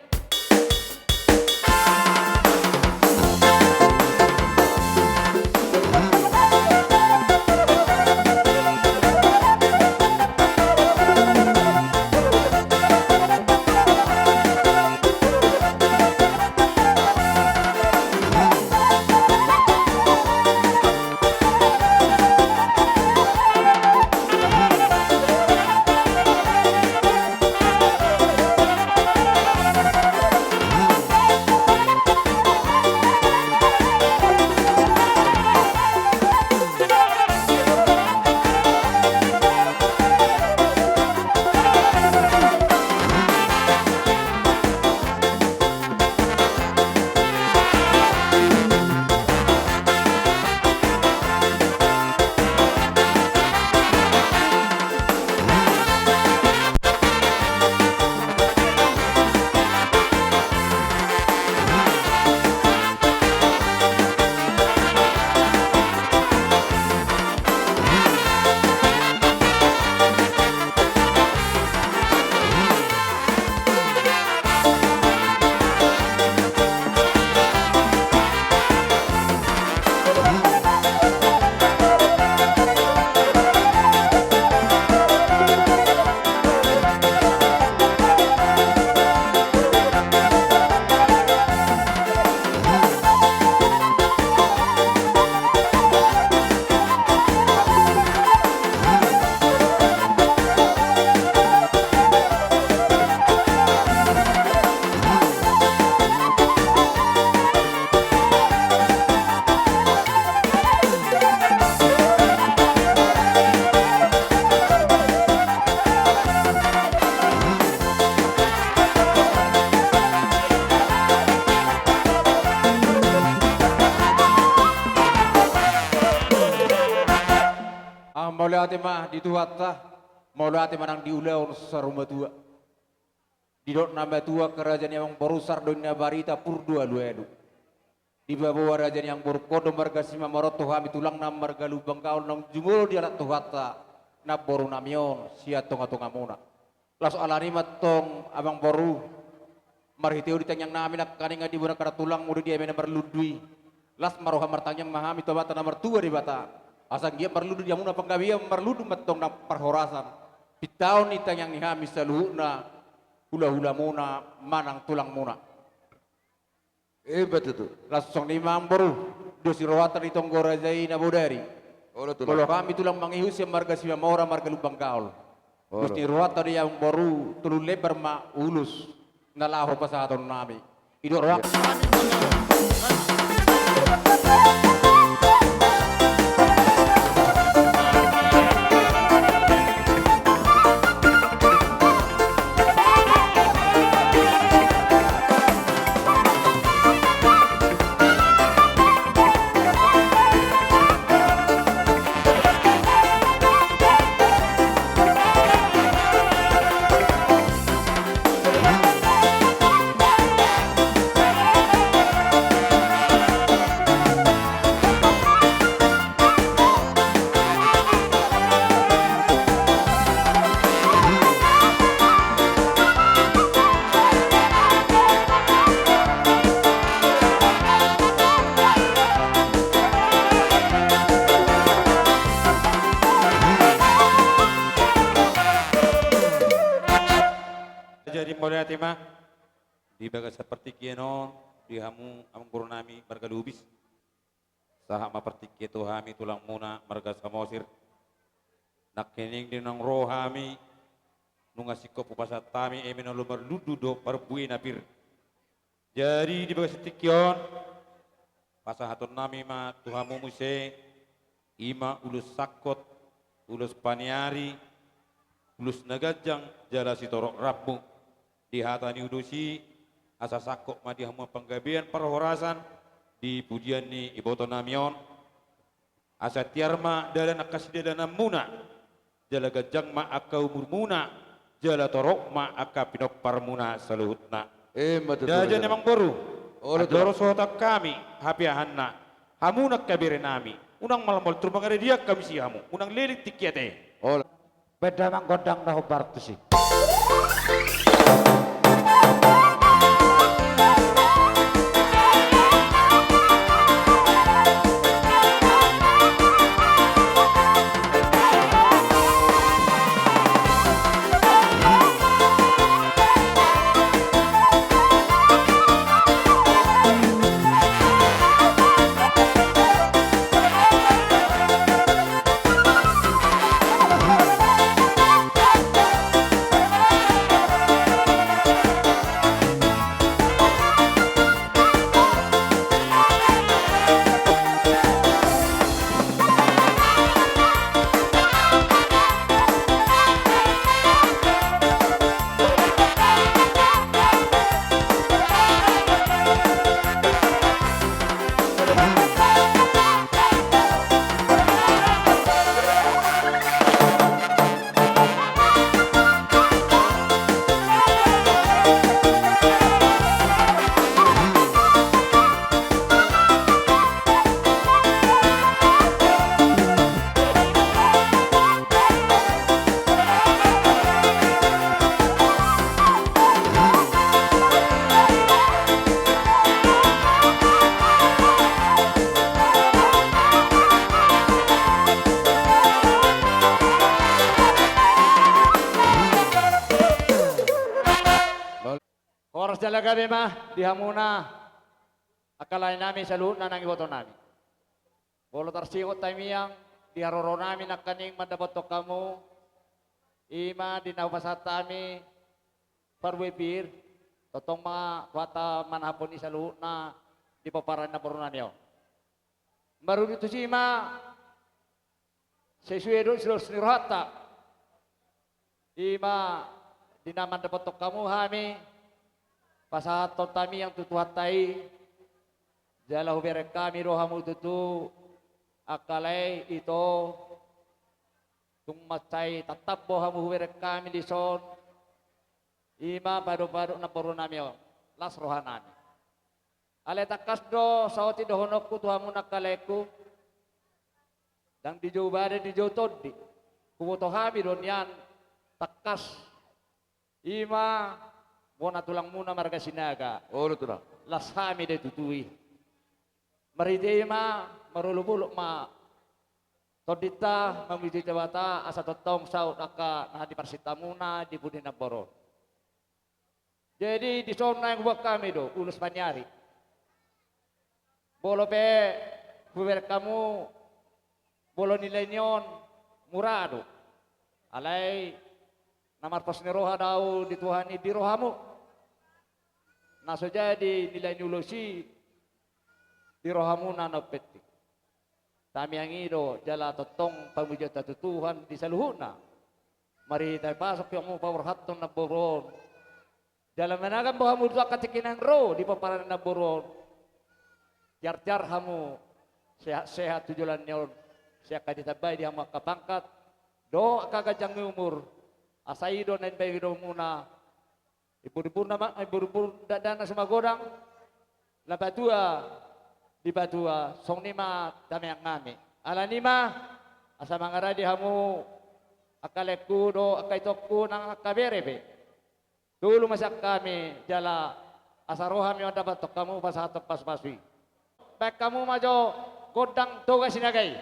Ah, mauliate ma di Tuhanta, mauliate ma nang di ulaon saur matua. Didok na matua, angka raja ni amang boru, sardongan na barita pur do alualu. Dipaboa raja ni amang boru on do marga Simarmora tu hami tulangna marga Lumban Gaol naung jumolo dialap Tuhanta namboru nami on sian tonga-tongamuna. Laos alani ma antong amang boru, marhite on di tangiang nami nangkaning, di bona angka na tulang molo di eme na marlundu i. Laos marroha martangiang ma hami tu Amanta na martua Debata, asa anggiat marlundu di hamuna panggabean, marlundu ma antong nang parhorasan. Pintaon ni tangiang ni hami saluhutna hula-hulamuna manang tulangmuna. Emma tutu. Laos songon i ma amang boru, dos ni rohanta di tonggo raja i na bodari. Olo tulang. Molo hami tulang mangihut sian marga Simarmora marga Lumban Gaol. Olo. Dos ni rohanta do i amang boru, tolu lembar ma ulos na laho pasahaton nami. Didok rohanta. Jadi mauliate ma di bagasan partingkian on di hamu amang boru nami marga Lubis. Sahat ma partingkian tu hami tulangmuna marga Samosir. Nangkining di naung ro hami, nunga singkop hupasahat hami eme na olo marlundu dohot parbue na pir. Jadi di bagasan tingki on, pasahaton nami ma tu hamu muse, i ma ulos sangkot, ulos paniari, ulos na ganjang jala sitorop rambu. Di hata ni ulos i, asa sangkot ma di hamu panggabean parhorasan, Di pudian ni ibotonami on, asa tiar ma dalan angka sidalananmuna, jala ganjang ma angka umurmuna, jala torop ma angka pinomparmuna saluhutna. Emma tutu. Raja ni amangboru, andorang so huhut hami hapeahanna, hamu na angka berenami, unang malmoltur mangaradian hami sian hamu, unang leleng tingki ate. Olo. Bahen damang gondang na hombar tusi. Horas jala gabe ma di hamuna angka laenami saluhutna nang ibotonami. Molo tarsingot hami nian di haroronami nangkaning mandapothon hamu, i ma di na hupasahat hami parbue pir, tongtong ma Tuhanta manahaphon i saluhutna di pomparan ni namborunami on. Marudi tusi ma sesuai dohot silos ni rohanta. I ma di na mandapothon hamu hami, pasahathon hami nian tu Tuhanta i, jala hubereng hami do hamu tutu angka lae ito, tung mansai tatap do hamu hubereng hami dison, i ma padopadok namborunami on, las rohanami. Alai tangkas do saotik dohononku tu hamu nangkin laengku, ndang dijou bada dijou tondi, huboto hami do nian tangkas, i ma bona tulangmuna marga Sinaga. Olo tulang. Las hami do tutu i. Marhite i ma marolopolop ma tondinta mamuji Debata asa tongtong saut angka na di parsintamuna di pudi namboru on. Jadi dison naeng huboan hami do ulos paniari. Molo pe hubereng hamu, molo nilai ni on mura do. Alai na marpos ni roha do ahu di Tuhan i di rohamu. Na so jadi nilai ni ulos i di rohamuna na umpeting. Tamiang i do jala tongtong pamujionta tu Tuhan di saluhutna. Marhite pasok hamu paborhathon namboru on. Jala managan do hamu tu angka tingki naeng ro di pomparan ni namboru on. Tiartiar hamu sehat-sehat tu joloan ni on. Sai angka ditambai di hamu angka pangkat dohot angka ganjang ni umur. Asa i do na nibaen dohononmuna. Imbur-imbur nama, imbur-imbur dakdanak so magodang. Na patua dipatua, songon i ma tamiang hami. Alani i ma asa mangaradi hamu angka laengku dohot angka itongku nang angka bere pe. Tolu ma sian hami jala asa ro hami mandapothon hamu pasahathon pasupasu i. Baen hamu ma jo gondang Toga Sinaga i.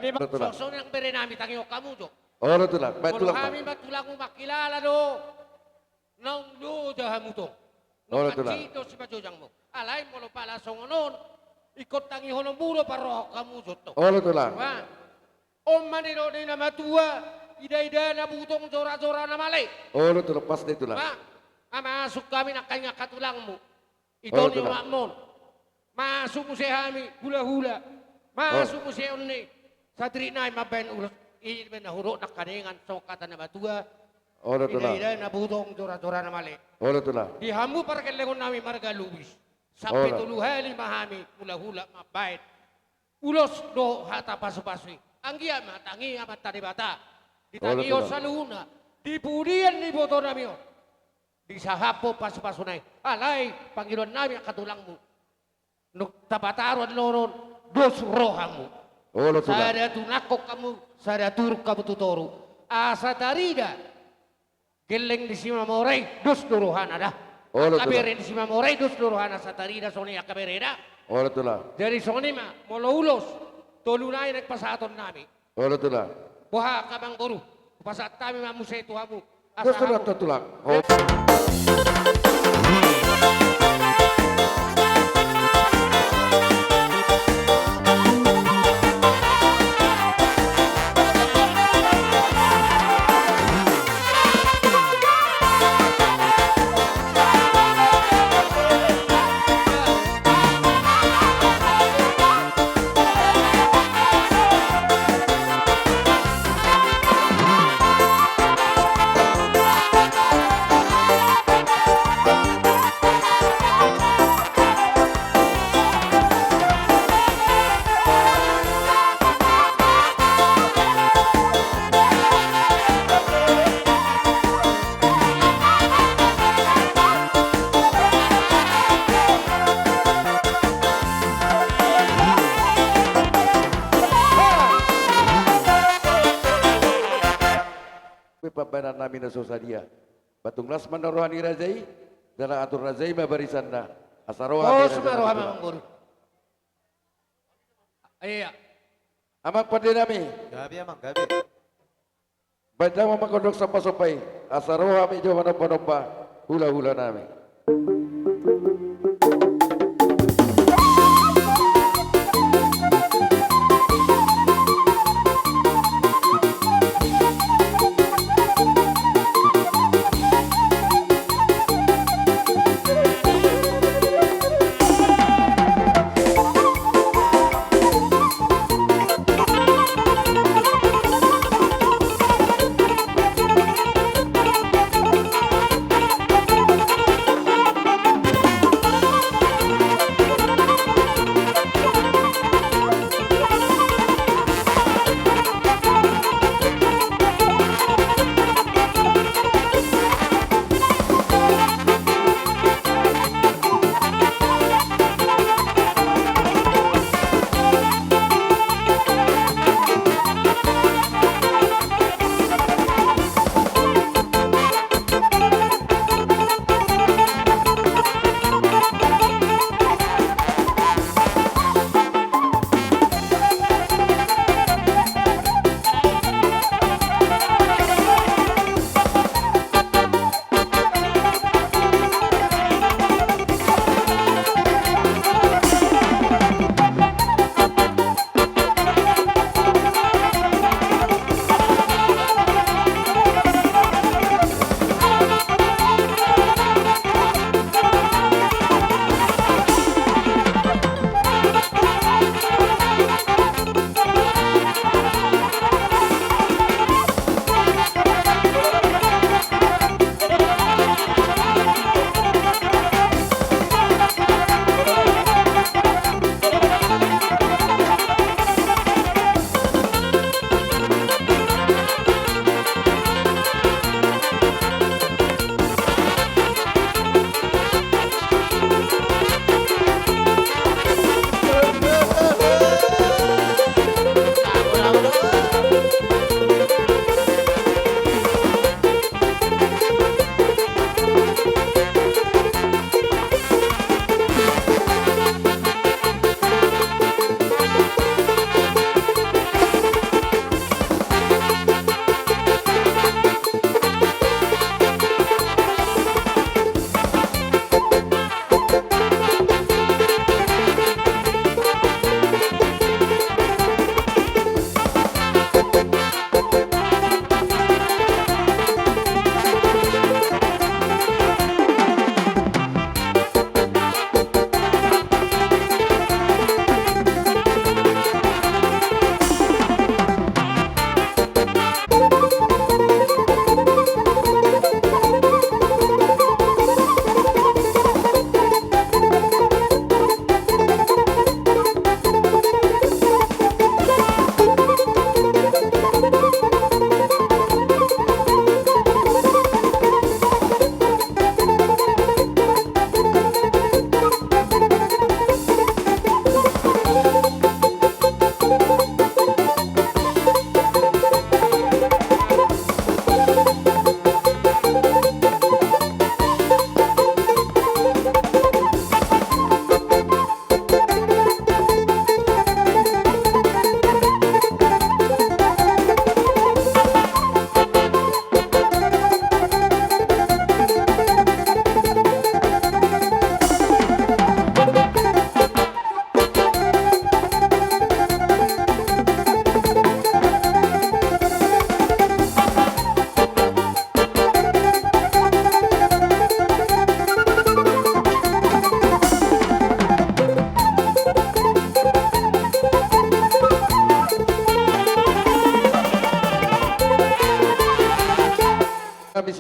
Memang songon i nang bere nami, tangihon hamu jo. Olo tulang. Baen tulang ma. Molo hami ma tulangmu mangkilala do naung loja hamu tong. Olo tulang. Nunga sitong sipajojangmu. Alai molo pala songon on, ingkon tangihononmu do parrohahon hamu jo tong. Olo tulang. On ma nidok ni na matua, idaida na butong, jorajora na male. Olo tulang, pas do i tulang. Ba, masuk hami nangkaning angka tulangmu. Ito ni omakmon. Masuk muse hami hulahula. Masuk muse on ni satirik nai mambaen ulos. I ma na hudok nangkaningan songon hata na matua. Olo tulang. Idaida na butong, jorajora na male. Olo tulang. Di hamu pargellengon nami marga Lubis. Sampe tolu hali ma hami hulahula mambaen ulos dohot hata pasupasu i. Anggiat ma tangi Amanta Debata. Ditangihon saluhutna. Di pudian ni iboto nami on, disahaphon pasupasuna i. Alai pangidoan nami angka tulangmu, nunga tapataru annon dos rohamu. Olo tulang. Sada tu nangkok hamu, sada turuk hamu tu toru. Asa tarida gelleng ni Simamora i dos do rohana da. Olo tulang. Angka bere ni Simamora i dos do rohana asa tarida songon i angka bere da. Olo tulang. Jadi songon i ma molo ulos tolu nai naeng pasahaton nami. Olo tulang. Boha angka amangboru, hupasahat hami ma muse tu hamu. Dos tulang, tulang. Pambaenan nami na so sadia. Patung las ma roha ni raja i, jala atur raja i ma barisanna. Asa roha ni raja i. Pos ma roha, amangboru. Iya. Amang pande nami. Gabe, amang, gabe. Baen damang ma gondang somba-somba i, asa ro hami jo manomba-nomba hulahula nami.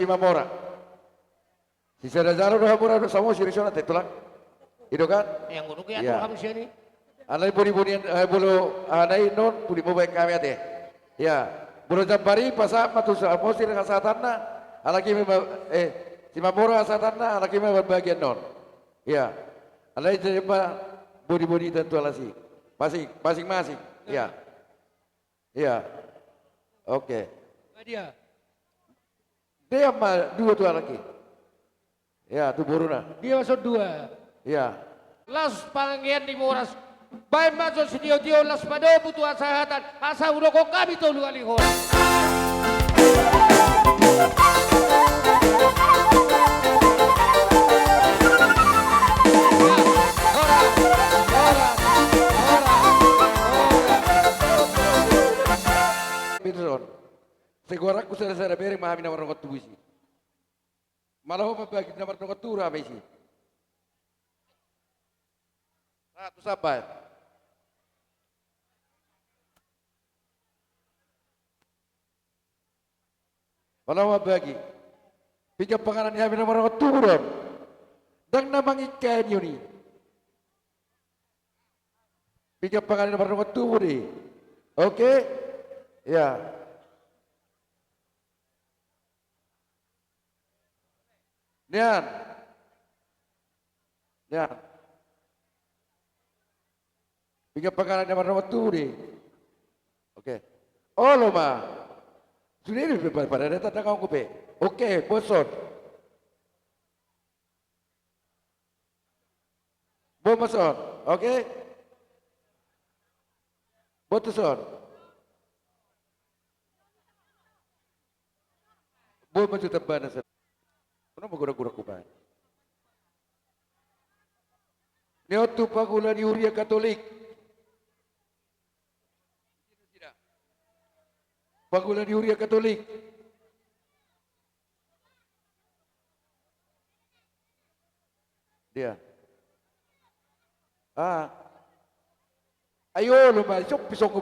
Simamora. Sisada jalo do hamu ra Samosir i songon i, tulang? I do kan? Ia, ngunu ke atur hamu sian i. Alai boni-boni, eh, molo aha na i annon, pudi ma baen hami ate. Ia. Molo jambar i pasahat ma tu Samosir hasahatanna, halak i ma, eh, Simamora hasahatanna, halak i ma mambagi annon. Ia. Alai jadi ma boni-boni tantu alas i. Masing, masing-masing. Ia. Ia. Oke. Dia. Dia ma dua tu halak i. Ia, tu boruna. Dia ma son dua. Ia. Las pangangean ni boras. Baen ma jo sitio-tio las padomu tu hasahatan. Asa hudokhon hami tolu ari horas. Horas, horas, horas, horas. Peterson. Sai goaranku sada-sada bereng ma hami na mardongan tubu disi. Molo ho mambagi na mardongan tubu do hami disi. Satu sampai. Molo ho mambagi. Pinggan panganan ni hami na mardongan tubu do on. Ndang na mangingka nion i. Pinggan panganan na mardongan tubu do i. Oke. Ia. Nian. Nian. Pinggan panganan na mardongan tubu do i. Oke. Olo ma. Sude do pe pa-, parade tantanganku pe. Oke, boson. Boha ma son, oke? Boha tu son? Boha ma tu tambana son? Kenapa gura-gura kubai? Nion tu pangula ni huria Katolik. Pangula ni huria Katolik. Dia. Ah. Ayo, lu mah, cok, pisong.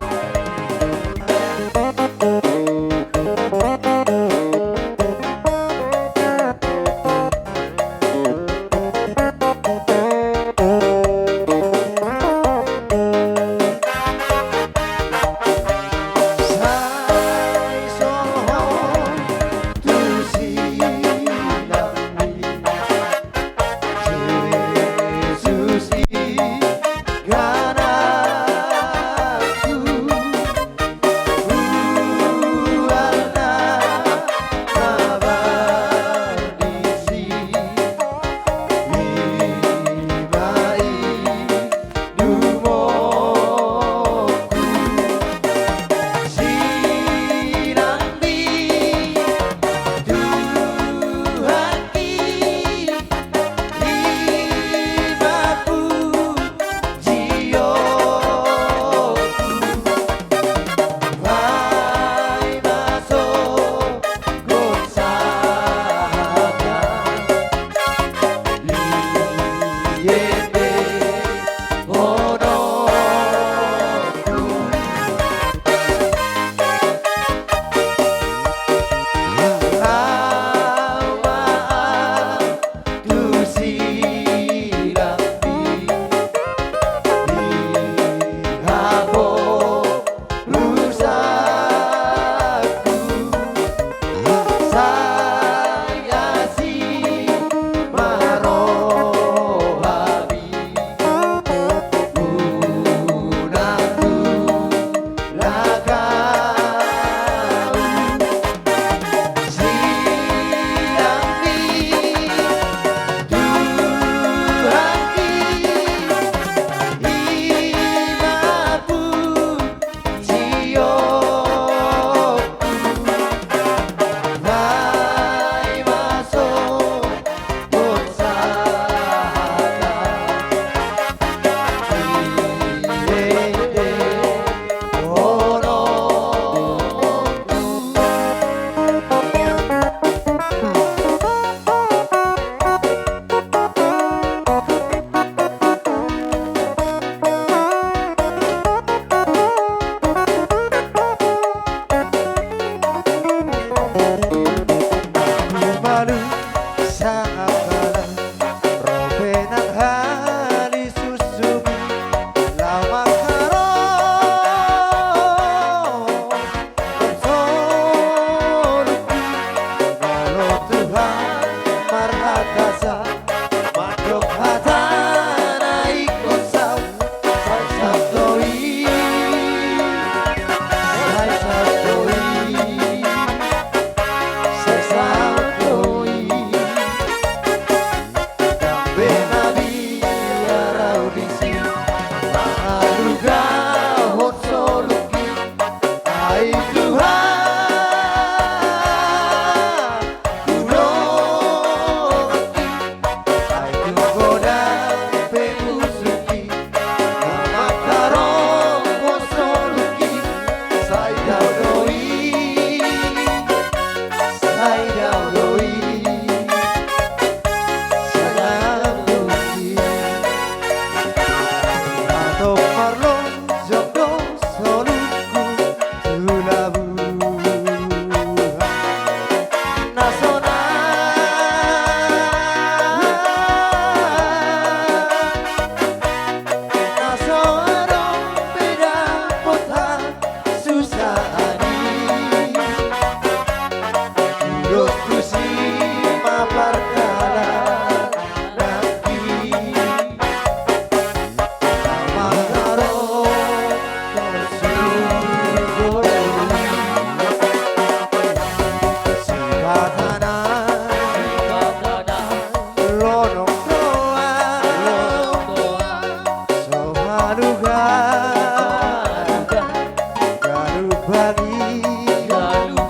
Bagi,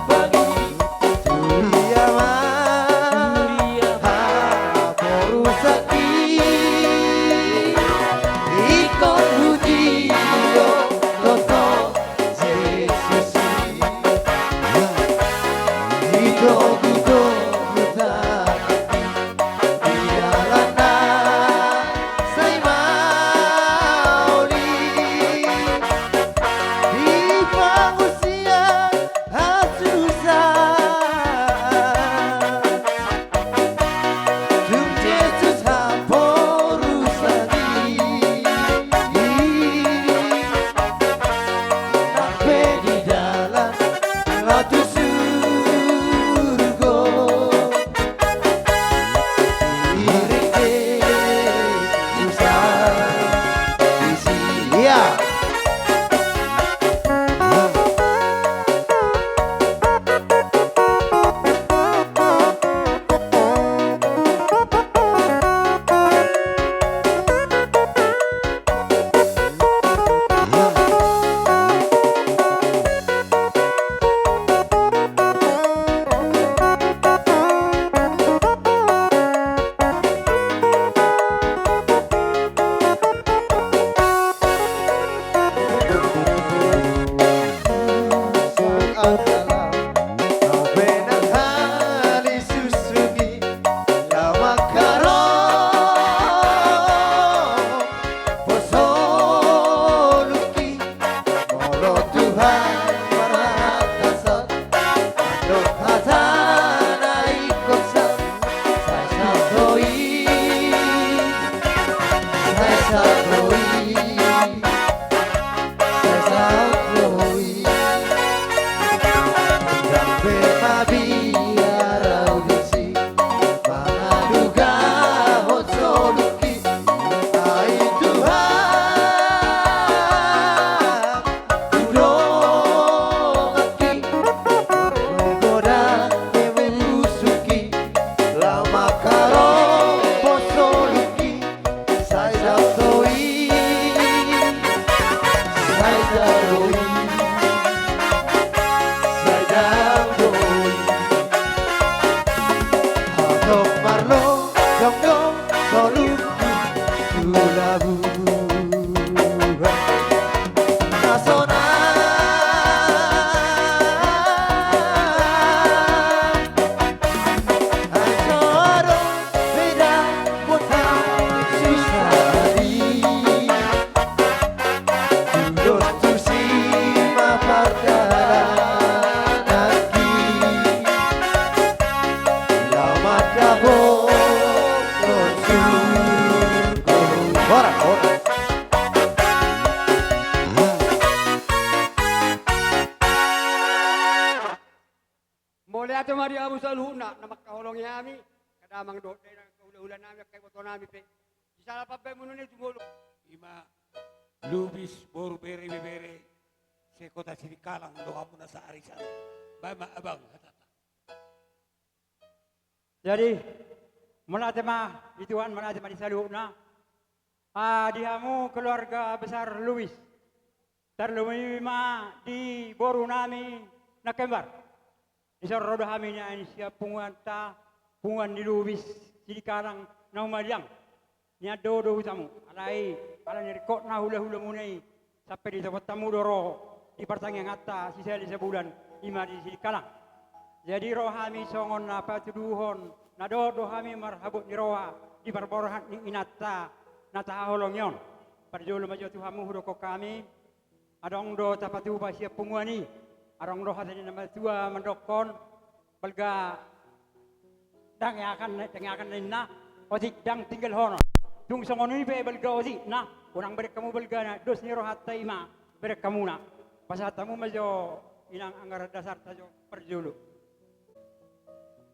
bagi, tulia ma, tulia ma, haporusaki, ingkon hujalo toto Jesus i. Di togu-togu ta, di dalan na sai mauli, di pangusian hasusaan, tung Jesus haporusaki. Nang pe di dalan laho tu surgo, iring pe tu sadari. Ia. Molo Tuhan marhata saut, mandok hata na ingkon saut, sai saut do i, sai saut do i, sai saut do i. Ndang pe mabiar au disi, mangaduhon soluki, ai Tuhan. Hudongaki, godang pe musuhki, laho mangkarompo soluki, sai saut do i, sai saut do i, sai daong do i. Hatop marlojong do soluki tu labuan. Na sonang anjorong beda kota susah di. Tudos tusi ma pardalananki. Laho mandapothon surgo. Horas, horas. Mauliate ma di hamu saluhutna na mangkaholongi hami, angka damang dohot dainang, angka hulahula nami, angka iboto nami pe. Sisala pambahen muna ni jumolo. Ima Lubis boru bere ibebere, sekota Sidikalang donganmuna saari sada. Baen ma abang hatata. Jadi, mauliate ma di Tuhan, mauliate ma di saluhutna. Ah, di hamu keluarga besar Lubis. Tarlumobi ma di boru nami na kembar. Dison ro do hami nian sian punguanta, punguan ni Lubis Sidikalang na humaliang. Nian do dohut hamu, alai ala ni ringkotna hulahulamuna i, sampe ditopot hamu do ro di partangianganta sisali sabulan, ima di Sidikalang. Jadi ro hami songon na patuduhon, na dohot do hami marhabot ni roha di parborhat ni inanta na tahaholongi on. Parjolo ma jo tu hamu hudokkon hami, adong do tapatupa sian punguan i, adong do hata ni na matua mandokkon, balga ndang eakan, ndang eakan ninna, otik ndang tinggalhonon. Tung songon i pe balga otikna, unang bereng hamu balgana, dos ni rohanta ima bereng hamuna. Pasahat hamu ma jo inang anggaran dasarta jo parjolo.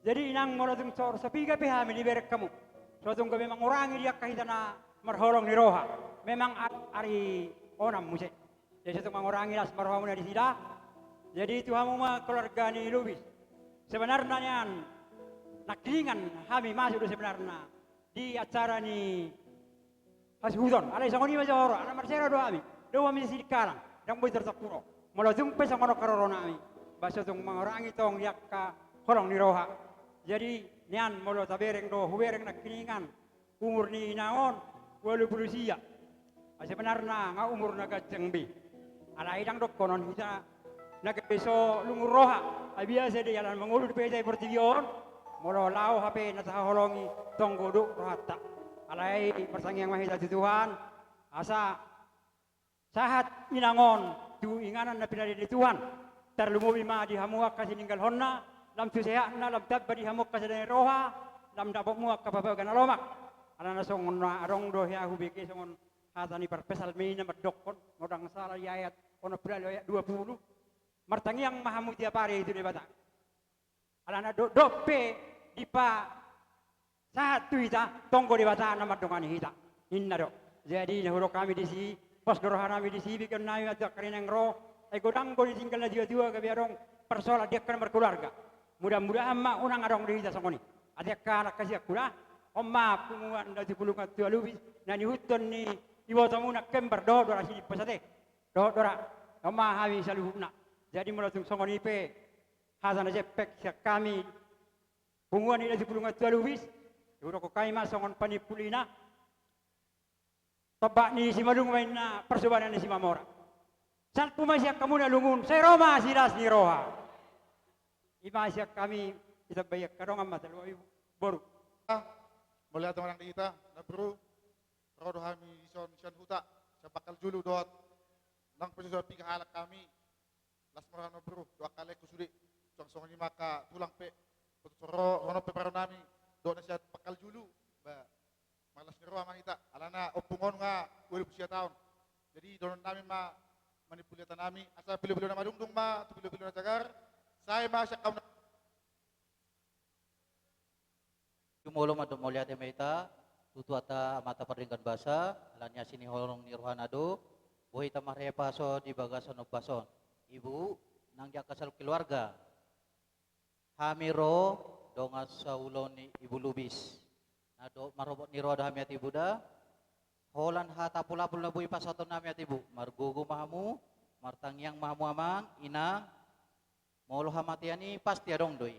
Jadi inang, molo tung so, so piga pe hami dibereng hamu, so tung gabe mangurangi di angka hita na marholong ni roha. Memang ar-, ari onan muse. Jadi so tung mangurangi las ma rohamuna disida. Jadi tu hamu ma keluarga ni Lubis. Sebenarna nian nangkiningan hami masuk do sebenarna di acara ni hasuhuton. Alai songon i ma jo huroha, ala marsera do hami. Dao hami Sidikalang. Ndang boi tarsapuro. Molo tung pe songon on haroro nami, ba so tung mangurangi tong di angka holong ni roha. Jadi nian molo tabereng do, hubereng nangkiningan umur ni inang on ualu pulu sia. Ai sebenarna nga umur na ganjang be. Alai ndang dohonon hita na gabe so lungun roha. Ai biasa do i ala na mangolu dope hita di portibi on. Molo laho hape na tahaholongi tong godang rohanta. Alai martangiang ma hita tu Tuhan asa sahat inang on tu inganan na pinadao ni Tuhan. Tarlumobi ma di hamu angka sininggalhonna, lam tu sehatna, lam tamba di hamu angka sada ni roha, lam dapotmu angka papaga na lomak. Alana songon na adong do hea hubege songon hata ni parpsalmen i na mandokkon, molo ndang sala di ayat onom pulu ayat dua pulu. Martangiang ma hamu tiap ari tu Debata. Alana do-, dope dipasahat tu hita, tonggo Debata na mandongani hita. Ninna do. Jadi na hudok hami disi, pos do roha nami disi, begeon nami ma tu angka na naeng ro. Ai godang do ditinggal na tuatua gabe adong parsoalan di angka na markeluarga. Mudah-mudahan ma unang adong di hita songon i. Ate angka anak hasian huda, on ma punguan Natupulungan Tualubis na niihuthon ni ibotomuna Kembar dohot do ra Sidippas ate. Dohot do ra. On ma hami saluhutna. Jadi molo tung songon i pe hata na jempek sian hami punguan ni Natupulungan Tualubis, dihudokhon hami ma songon panimpulina. Tombak ni Simalungun ma ninna, parsobanan ni Simamora. Salpu ma sian hamuna lungun, sai ro ma silas ni roha. I ma sian hami, ditambai angka dongan ma taluhon i boru. Ah, mauliate ma nang di hita na boru. Ro do hami dison sian huta, sian Pangkal Julu dohot. Ndang pe so piga halak hami. Las ma roha na boru, dohot angka laengku sude. Suang songon i ma angka tulang pe. Boto so ro, ro pe boru nami. Dohot na sian Pangkal Julu. Ba, marlas ni roha ma hita. Alana ompung on nga ualu pulu sia taon. Jadi dohonon nami ma manimpuli hata nami. Asa pilopilo na madungdung ma tu pilopilo na jagar. Sai ma sian hamu na Jumolo mandok mauliate ma hita tu Tuhanta Amanta Pardenggan Basa, ala ni asi ni holong ni rohana do boi hita marhahipason di bagasan ombas on. Ibu, nang di angka saluhut keluarga. Hami ro dongan saulaon ni Ibu Lubis. Na dohot marhobot ni roha do hami ate Ibu da. Holan hata apulapul na boi pasahaton nami ate Ibu. Margogo ma hamu, martangiang ma hamu amang, inang. Molo hamatean i pasti adong do i.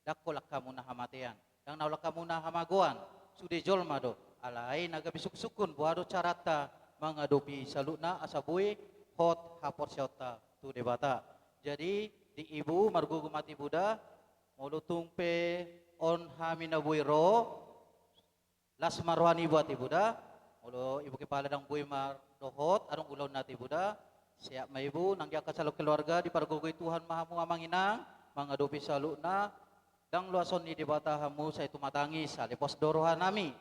Ndang holan hamuna hamatean, ndang na holan hamuna hamagoan, sude jolma do. Alai na gabe sungkunsungkun boha do caranta mangadopi saluhutna asa boi hot haporseaonta tu Debata. Jadi di Ibu, margogo ma ate Ibu da. Molo tung pe on hami na boi ro, las ma roha ni Ibu ate Ibu da. Molo Ibu Kepala ndang boi mardohot, adong ulaonna ate Ibu da. Sehat ma Ibu, nang di angka saluhut keluarga, dipargogoi Tuhan ma hamu amang inang, mangadopi saluhutna. Ndang loason ni Debata hamu sai tumatangis, ale pos do roha nami.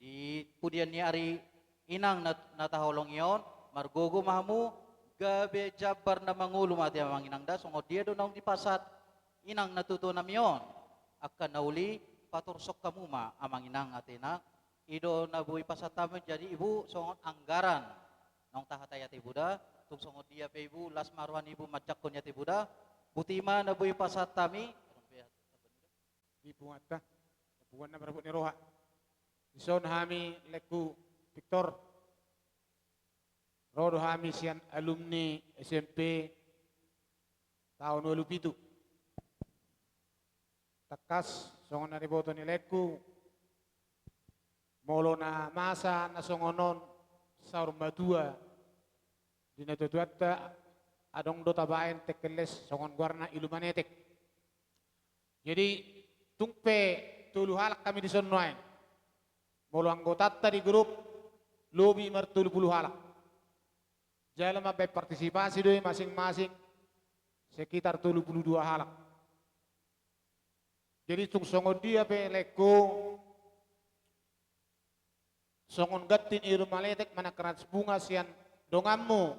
Di pudian ni ari inang na, na taholongi on, margogo ma hamu, gabe jambar na mangolu ma ate amang inang da, songon dia do naung dipasahat inang na tuatua nami on. Angka na uli, patorus hamu ma amang inang ate inang. I do na boi pasahat hami, jadi Ibu songon anggaran. Naung tahatai ate Ibu da, tung songon dia pe Ibu, las ma roha ni Ibu manjangkon i ate Ibu da. Boti ma na boi pasahat hami. Di punguanta, punguan na marbot ni roha. Dison hami laengku Victor. Ro do hami sian alumni S M P taon ualu pitu. Tangkas songon na niboto ni laengku, molo na masa na songon on saur matua di natuatuanta, adong do tabaen tengkel les songon goarna Ilumanetek. Jadi tung pe tolu halak hami dison nuaeng. Molo anggotanta di grup lobi martolu pulu halak. Jala mambaen partisipasi do i masing-masing sekitar tolu pulu dua halak. Jadi tung songon dia pe laengku, songon ganti ni Ilumanetek manang Keranas Bunga sian donganmu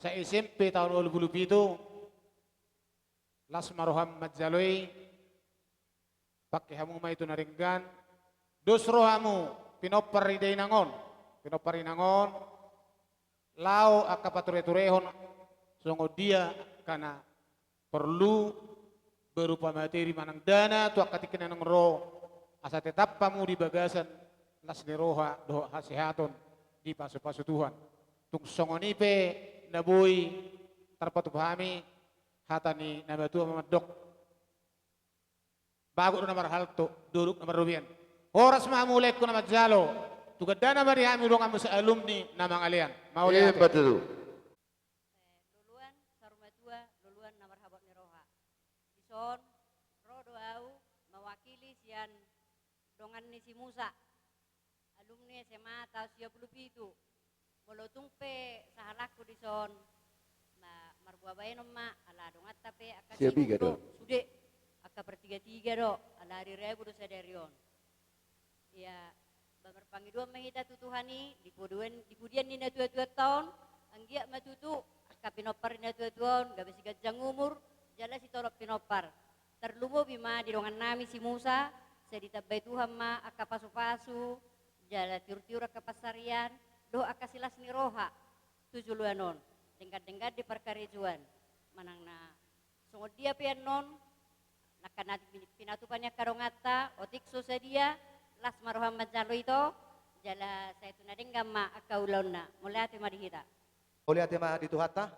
sa-S M P taon ualu pulu pitu, las ma roham manjalo i. Pangke hamu ma i tu na denggan. Dos rohamu pinompar ni dainang on, pinompar inang on, laho angka patureturehon songon dia angka na porlu berupa materi manang dana tu angka tingki na naeng ro, asa tetap hamu di bagasan las ni roha dohot hasehaton dipasupasu Tuhan. Tung songon i pe Na boi tarpatupa hami hata ni na matua ma mandok. Bagot do na marhalto, dolok na marrobean. Horas ma hamu laengku na manjalo. Tu gandana ma di hami donganmu se-alumni na mangalean. Mauliate. Emma tutu. Eh, loloan saur matua, loloan na marhabot ni roha. Dison, ro do au mewakili sian dongan ni si Musa, alumni S M A taon sia pulu pitu. Molo tung pe sahalakku dison, ma-, marboa baenon ma, ala donganta pe angka sia sibuk piga do, do, sude, angka partiga-tiga do, ala ari Rabu do sadari on. Ia, ba marpangidoan ma hita tu Tuhan i, di pudian, di pudian ni natua-tuanta on, anggiat ma tutu, angka pinompar ni natua-tua on, gabe siganjang umur, jala sitolop pinompar. Tarlumobi ma di dongannami si Musa, sai ditambai Tuhan ma angka pasu-pasu, jala tiur-tiur angka pansarian, dohot angka silas ni roha, tu joloan on, denggan-denggan di parkarejoan, manang na songon dia pe annon, nangkin na pin-, pinatupa ni angka donganta, otik so sadia, las ma roham manjalo ito, jala sai tu na denggan ma angka ulaonna, mauliate ma di hita. Mauliate ma di Tuhanta,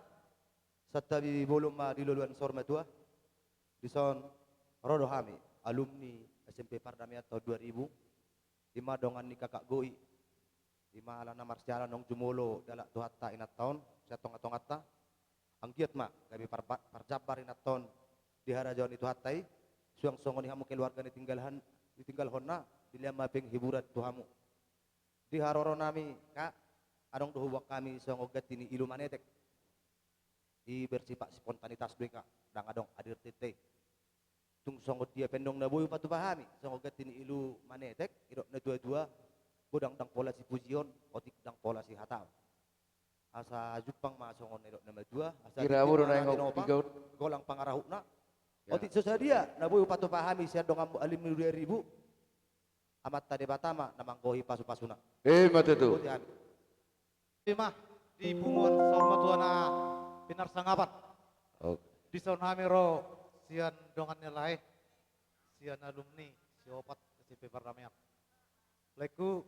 santabi bolon ma di loloan saur matua, dison ro do hami, alumni S M P Pardamaian taon dua ribu, i ma dongan ni kakak Goi, i ma ala na marsiala naung jumolo dialap Tuhanta inanta on, sian tonga-tonganta. Anggiat ma, gabe parba-, parjambar inanta on di harajaon ni Tuhanta i, suang songon i hamu keluarga na tinggalhan-, ditinggalhonna, dilehon ma penghiburan tu hamu. Di haroronami, Kak, adong do huboan hami songon ganti ni ilu manetek. I bersifat spontanitas do i, Kak, ndang adong adil tete. Tung songon dia pe annon na boi hupatupa hami, songon ganti ni ilu manetek, didok natua-tua, godang ndang pola sipujion, otik ndang pola sihataon. Asa jumpang ma songon na nidok na matua, asa gira tingki muru ma na naeng tinopa, hopi gaut, golang pangarahutna. Ya. Otik so sadia, na boi hupatupa hami sian donganmu alumni dua ribu, Amanta Debata ma na manggohi pasu-pasuna. Emma tutu. Boti hami. Ima di punguan saur matua na pinarsangapan. Oke. Dison hami ro sian dongan ni lae, sian alumni siopat S M P Pardamaian. Laengku,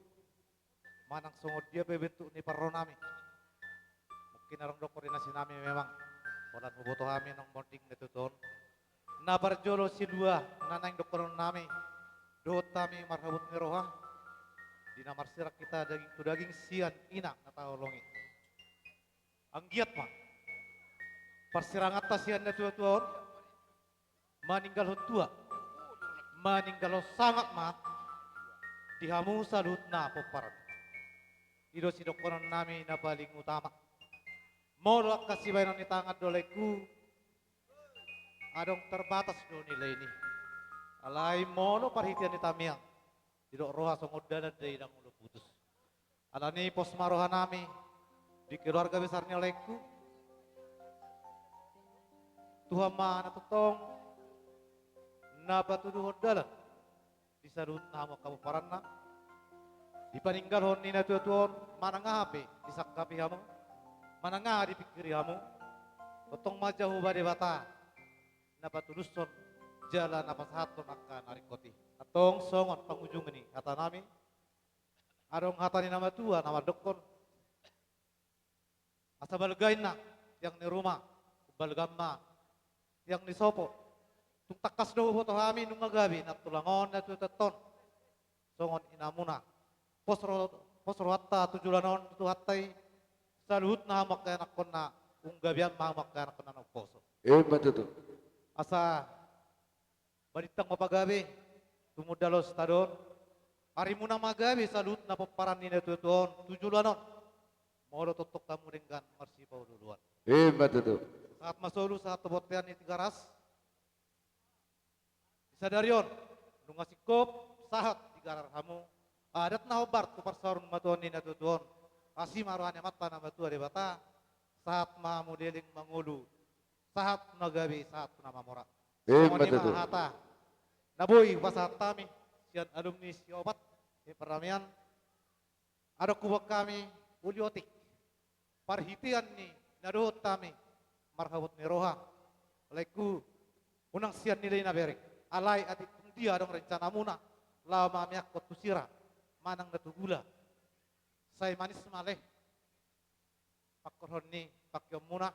manang songon dia pe bentuk ni parronami, mungkin adong do koordinasinami memang, holan huboto hami naung monding natua-tua on. Na parjolo silua na naeng dohononnami, dohot hami marhabot ni roha, di na marsirang hita daging tu daging sian ina na taolongi. Anggiat ma parsiranganta sian natua-tua on, maninggalhon tua, maninggalhon sangap ma di hamu saluhutna pomparan. I do sidohononnami na paling utama. Molo angka sibahenon ni tangan do, laengku, adong terbatas do nilai ni. Alai molo parhitean ni tamiang, didok roha songon dalan, dai ndang olo putus. Alani pos ma rohanami di keluarga besar ni laengku. Tuhan ma na tongtong na patuduhon dalan di saluhutna hamu angka pomparanna. Dipaninggalhon ni natua-tua on, manang aha pe disangkapi hamu, manang aha dipingkiri hamu, tongtong ma jahoba Debata na patulushon jala na pasahathon angka na ringkot i. Antong songon pangujungi ni hatanami, adong hata ni na matua na mandokkon: Asa balga inna tiang ni ruma, balga ma tiang ni sopo. Tung tangkas do huboto hami nunga gabe na tulang on na tuatua on songon inamuna. Pos ro-, pos rohanta tu joloan on tu Tuhanta i, saluhutna hamu angka ianakhonna, umgabean ma hamu angka ianakhonna na umposo. Emma tutu. Asa balintang ma pagabe tumundalhon sitadon. Arimuna ma gabe saluhutna pomparan ni na tuatua on tu joloan on. Molo tongtong hamu denggan marsipaolo-oloan. Emma tutu. Sahat ma solu, sahat tu bontean ni Tigaras. Di sadari on, nunga singkop sahat digarar hamu adat na hombar tu parsaurmatuaon ni na tuatua on. Asi ma roha ni Amanta na matua Debata, sahat ma hamu leleng mangolu, sahat tu na gabe, sahat tu na mamora. Emma tutu. Songon i ma hata na boi hupasahat hami sian alumni siopat ni Pardamaian. Adong huboan hami uli otik parhitean ni na dohot hami marhabot ni roha. Laengku, unang sian nilai na bereng. Alai atik tung dia adong rencanamuna laho mamiangkon tu sira manang na tu gula, sai manis ma ale. pangkorhon ni pangkeonmuna.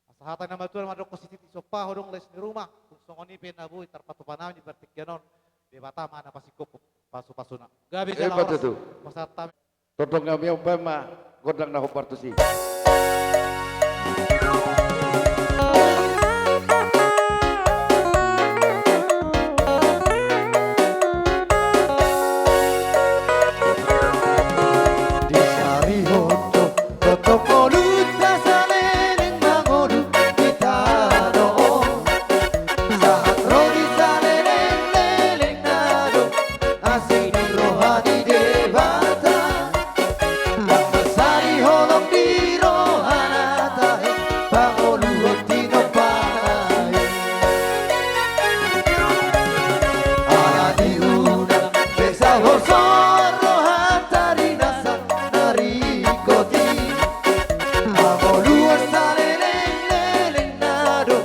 Asa hata ni natuatua ma dohonon sititi, somba ho dong les ni ruma, tung songon i pe na boi tarpatupa nami di partingkian on, Debata ma na pasingkophon pasupasuna. Gabe jala horas. Pasahat hami. Tongtong hami, umbahen ma gondang na hombar tusi. Di sari hondo tongtong ngolunta saleleng mangolu di tano on. Sahat ro di saleleng lelengna do asi ni roha ni Debata. Ndang mansai holong di rohana tahe pangoluhon tinompana i. Ala di unang pe sai holsoan rohanta di na sannari ringkot i. Mangolu saleleng lelengna do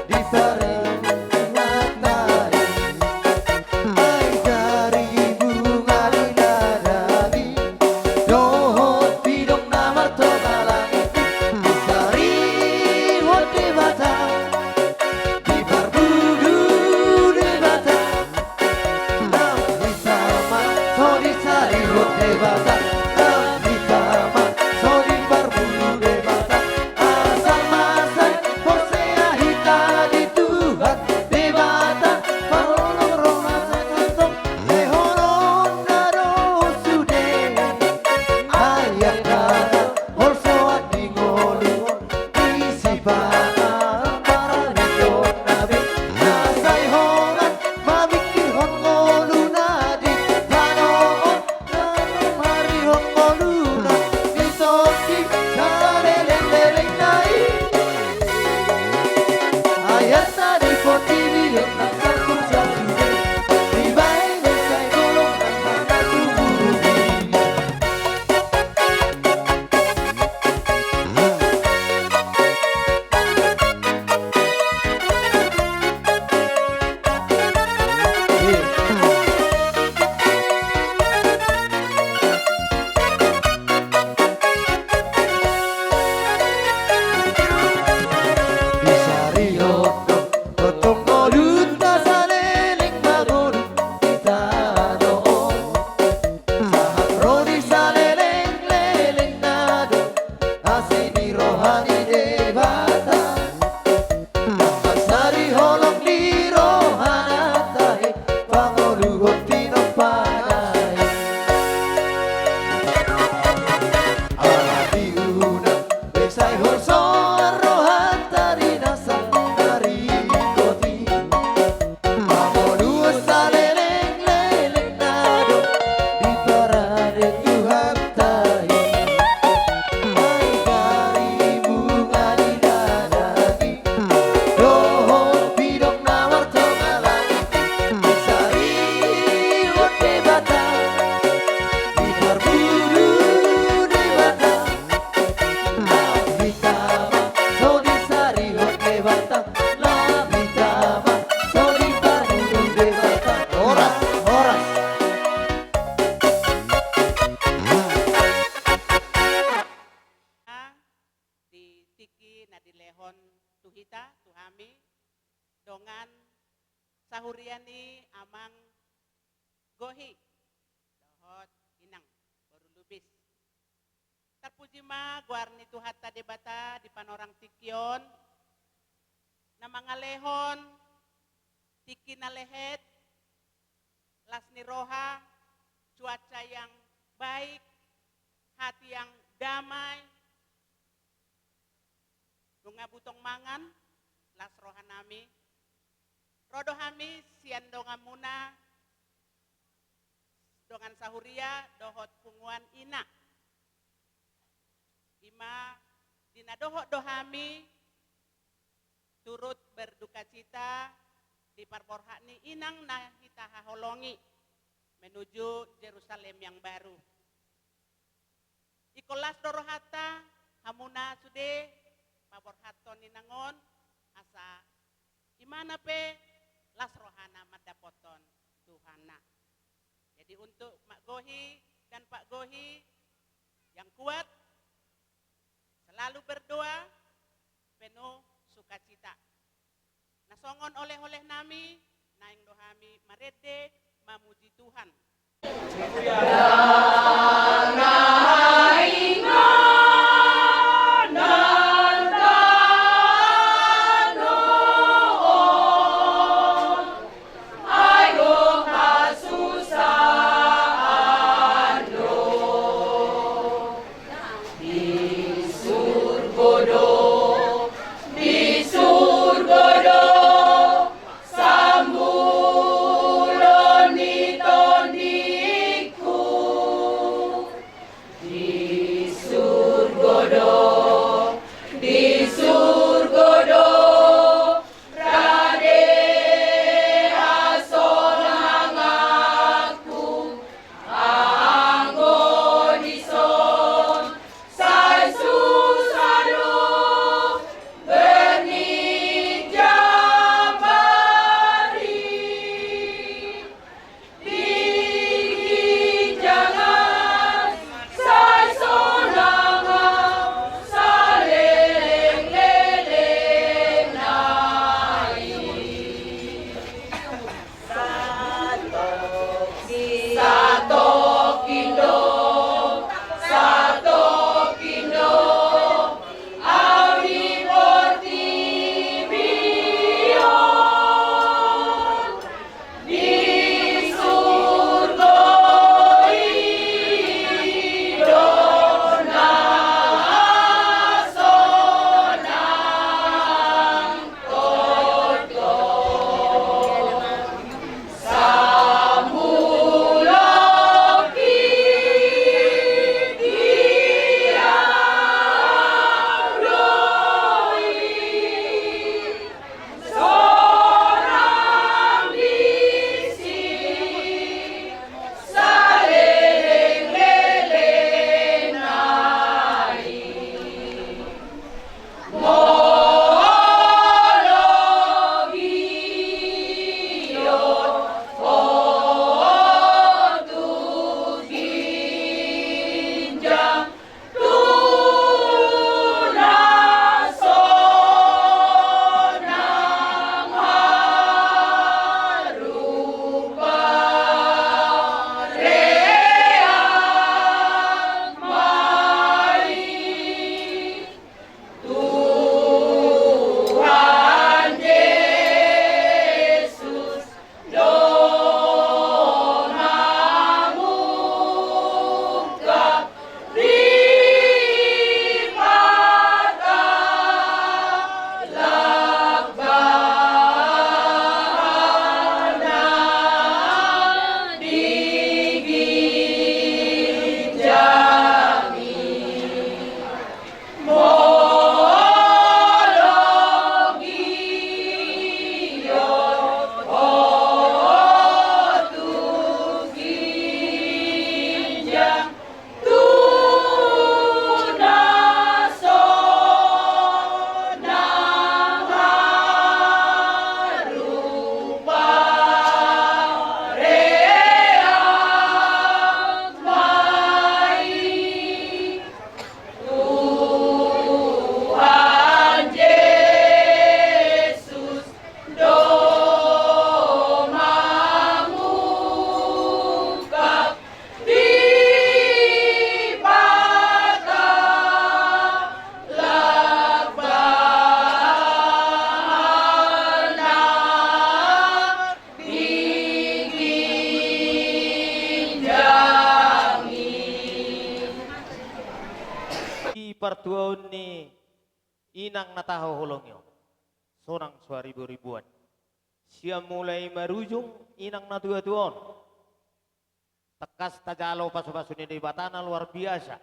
di parungkilanta i. Ai gari bunga ni ladang i dohot pidong na martonga langit i, disarihon Debata, diparbudu Debata. Nang hita ma so disarihon Debata, nang hita ma so diparbudu Debata. Asal ma sai porsea hita di Tuhan Debata, parholong rohana tongtong lehononna do sude. Ai angka na holsoan di ngolu on, disi pangaran pararithonna be, na sai holan mamingkirhon ngoluna di tano on, na marihon ngoluna di tondi saleleng lelengna i. Ai asa di portibi on na sangkut sasude, dibaen sai golongan na sumurung i. Di sari hondo tongtong ngolunta saleleng mangolu di tano on. Sahat ro di saleleng lelengna do asi ni roha ni Debata. Ndang mansai holong di rohana tahe pangoluhon tinompana i. Ala di unang pe sai holsoan rohanta di na sannari ringkot i. Mangolu saleleng lelengna do diparade Tuhanta i. Ai gari bunga ni ladang i dohot pidong na martonga langit i, disarihon Debata, diparbudu Debata. Nang hita ma so disarihon Debata, nang hita ma so diparbudu Debata. Horas, horas. Di tingki na dilehon tu hita, tu hami, dongan sahuria ni amang Gohi dohot inang boru Lubis. Tarpuji ma goar ni Tuhanta Debata di panorang tingki on, na mangalehon tingki na lehet, las ni roha, cuaca yang baik, hati yang damai. Nunga butong mangan, las rohanami. Ro do hami sian donganmuna, dongan sahuria dohot punguan ina. I ma di na dohot do hami turut berdukacita di parborhat ni inang na hita haholongi menuju Jerusalem yang baru. Ingkon las do rohanta, hamuna sude paborhathon inang on, asa imana pe las rohana mandapothon Tuhanna. Jadi untuk Mak Gohi dan Pak Gohi yang kuat, Lalu berdoa penuh sukacita. Na songon oleh-oleh nami, naeng do hami marende mamuji Tuhan. Di surgo do, di surgo do, sambulon ni tondingku. Di surgo do, di surgo do, rade hasonanganku. Anggo dison sai susah do berninjam bari. Tingki jangan sai sonang saleleng-lelengna i. Satongkin do, satongkin do, au di portibi on, di surgo i do na sonang. Tuhan Jesus do mangungkap ripat-alap bahalna di ginjang i. Molo gihot ho tu ginjang, tu na sonang harupa reak ma i. Tuhan Jesus do mangungkap ripat-alap bahalna di ginjang i. Di partuaon ni inang na tahaholongi on, sonang saribu-ribuan. Sian mulai marujung inang na tua-tua on, tangkas tajalo pasu-pasu ni Debata na luar biasa.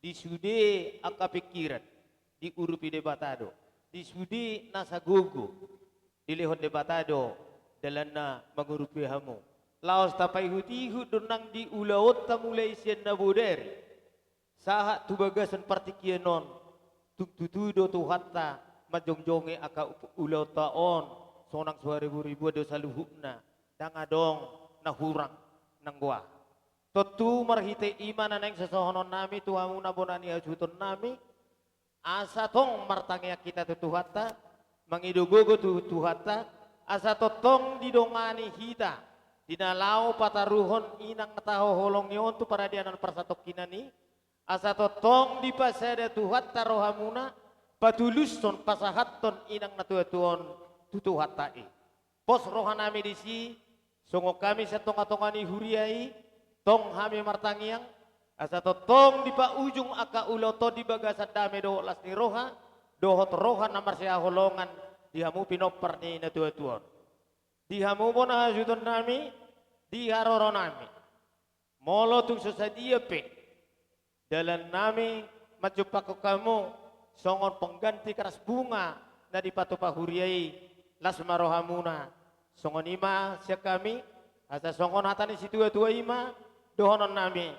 Di sude angka pingkiran, diurupi Debata do. Di sude nasa gogo, dilehon Debata do dalanna mangurupi hamu. Laos tapaihut-ihut do nang di ulaonta mulai sian na bodari sahat tu bagasan partingkian on, tung tutu do Tuhanta manjongjongi angka ulaonta on, sonang saribu-ribuan do saluhutna, ndang adong na hurang nanggo aha. Tontu marhite i ma na naeng sisohononnami tu hamu na bona ni hasuhutonnami, Asa tong martangiang hita tu Tuhanta, mangido gogo tu Tuhanta, asa tongtong didongani hita di na laho pataruhon inang na tahaholongi on tu paradianan parsatongkinan i, asa tongtong dipasada Tuhanta rohamuna, patulushon pasahathon inang na tuatua on tu Tuhanta i. Pos rohanami disi, songon hami sian tongatonga ni huria i, tong hami martangiang, asa tongtong dipaujung angka ulaon on di bagasan dame dohot las ni roha, dohot roha na marsihaholongan di hamu pinompar ni na tuatua on. Di hamu bona hasuhutonnami, di haroronami. Molo tung so sadia pe dalannami manjumpangkon hamu songon pengganti keras bunga na dipatupa huria i, las ma rohamuna. Songon i ma sian hami, asa songon hata ni situatua i ma dohononnami,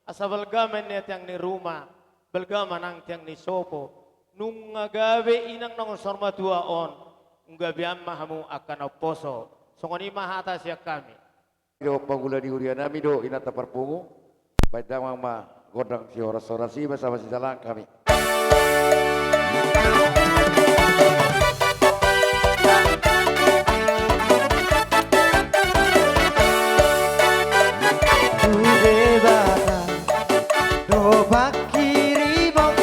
asa balga ma inna tiang ni ruma, balga ma nang tiang ni sopo. Nunga gabe inang naung saur matua on, nunga gabean ma hamu angka na umposo. Songon i ma hata sian hami. Dohot pangula ni hurianami dohot inanta parpungu. Baen damang ma gondang sihorashoras i bersama sijalang hami. Tu Debata do panghirimon.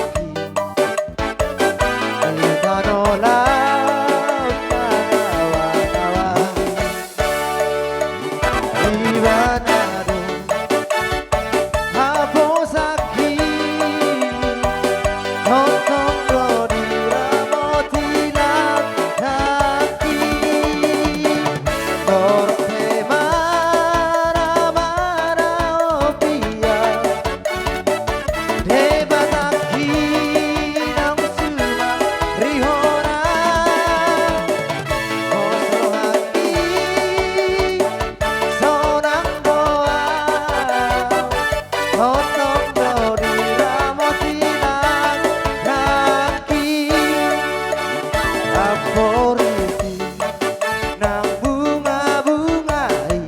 Nang bungabunga i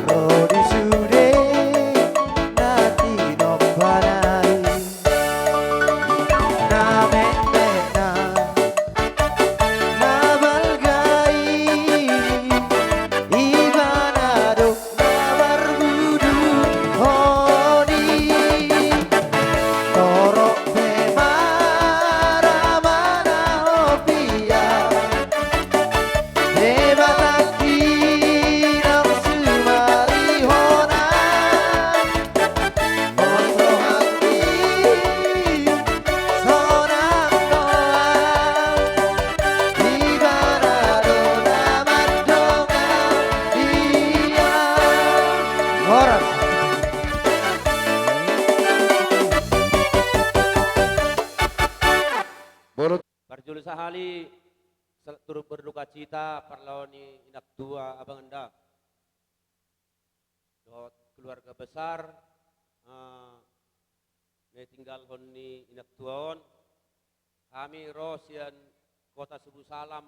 ro di sude na tinompana i. Na metmetna na balga i, ibana do na marbudu honi. Torop pe mara mana hopia. Debata i nang sumarihona. Pos rohangki sonang dohot ibana do na mandongani. Horas. Parjolo sahali, sel-, turut berdukacita parlawan ni inang tua abang enda dohot keluarga besar, eh, na tinggalhon ni inang tua on. Hami ro sian kota Subusalam,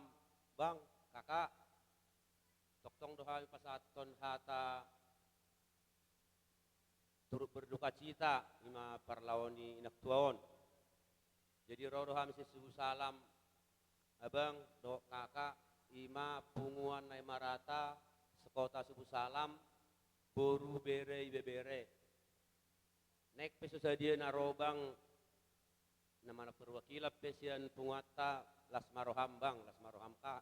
bang, kakak. Tongtong do hami pasahathon hata turut berdukacita, ima parlawan ni inang tua on. Jadi ro do hami sian Subusalam, abang dohot kakak, ima punguan Naimarata sekota Subusalam, boru, bere, ibebere. Naeng pe so sadia na ro, bang, na mana perwakilan pe sian punguanta, las ma roham, bang, las ma roham, kak.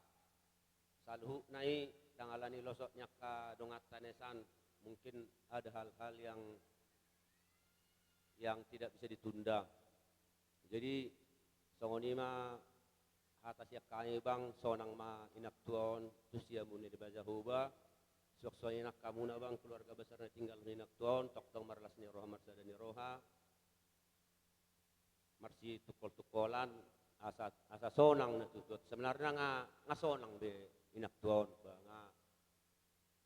Saluhutna i ndang alani losok ni angka donganta na i san, mungkin ada hal-hal yang, yang tidak bisa ditunda. Jadi songon i ma hata sian hami, bang, sonang ma inang tua on tu siamun na dibahen Jahowa. Suang songon i nang hamuna, bang, keluarga besar na tinggalhon inang tua on, tongtong marlas ni roha, marsada ni roha, marsitungkoltungkolan, asa, asa sonang na tutu. Sebenarna nga, nga sonang be inang tua on, ba, nga,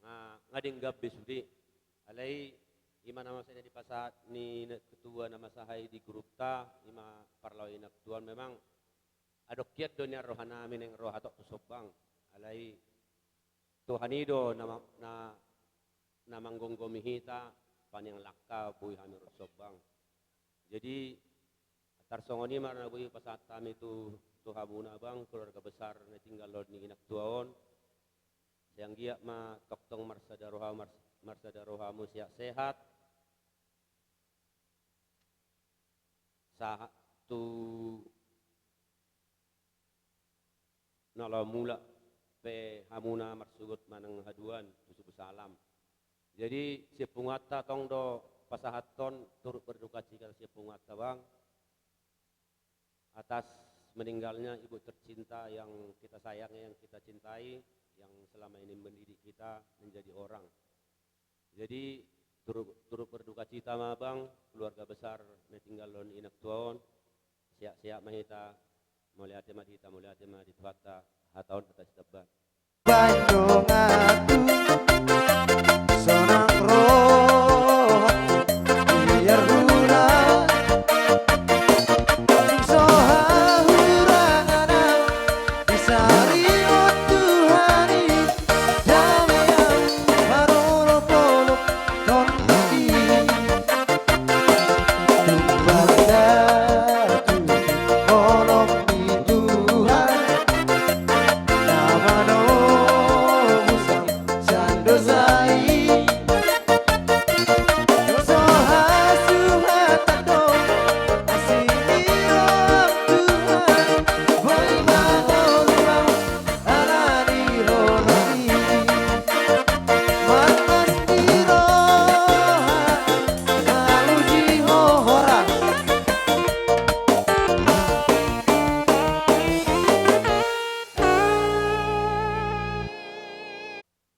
nga, nga denggan be sude. Alai ima na masa na dipasahat ni na ketua na masa i di grupta, ima parlawan ni inang tua on, memang adong hian do nian rohanami naeng ro hatop tu sombang. Alai Tuhan i do na ma-, na, na manggomgomi hita, paneang langka boi hami ro tu sombang. Jadi Tarsongon i ma na boi pasahat hami tu, tu hamuna abang, keluarga besar na tinggal on ni inang tua on. Sai anggiat ma tongtong marsada roha, mars-, marsada rohamu sehat-sehat. Sahat tu na laho mulak pe hamuna marsogot manang haduan tu subu salam. Jadi sian punguanta tong do pasahathon turut berduka cita sian punguanta bang atas meninggalnya ibu tercinta yang kita sayangi, yang kita cintai, yang selama ini mendidik kita menjadi orang. Jadi turut, turut berduka cita ma bang keluarga besar na tinggal on ni inang tua on. Sehat-sehat ma hita. Mauliate ma di hita, mauliate ma di Tuhanta. Hata on hata sitambaran. Baen donganku, sonang rohangku, biar hula so hahurangan au. Disarihon Tuhan i dame au, marolopolop tondang i. Tumbar datu holong ni Tuhan, na manobus au sian dosa i. So hasuhatan do asi ni roham Tuhan, boi mangolu au ala ni holong i. Marlas ni roha, mamuji ho horas.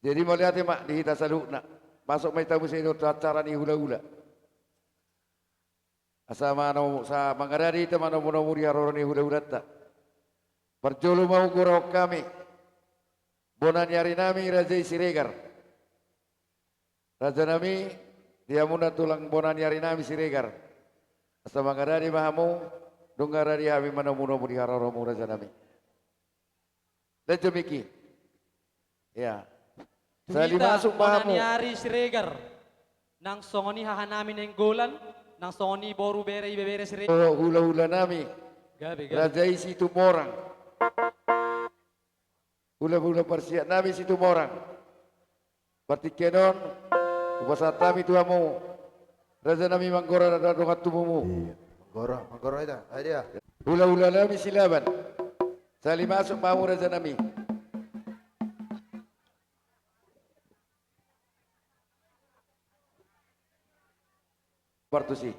Jadi mauliate ma di hita saluhutna. Masuk ma hita muse tu acara ni hulahula. Asa mano-, sa mangarade hita manomunomu di haroro ni hulahulanta. Parjolo ma hugorahon hami bona ni ari nami raja i Siregar. Raja nami, di hamuna tulang bona ni ari nami Siregar. Asa mangarade ma hamu, dung rade hami manomunomu di haroromu raja nami. Lejo miki. Ya. Tu hita, sali masuk ma hamu. Bona ni ari Siregar. Nang songon i haha nami Nainggolan, nang songon i boru bere ibebere Siregar. Oh, hulahula nami. Gabe, gabe. Raja i Situmorang. Hulahula parsiat nami Situmorang. Partingkian on, hupasahat hami tu hamu. Raja nami manggora da dongan tumumu. Iya, manggora, manggora ita. Ayo dia. Hulahula nami Silaban. Sali masuk ma hamu raja nami. Partusi.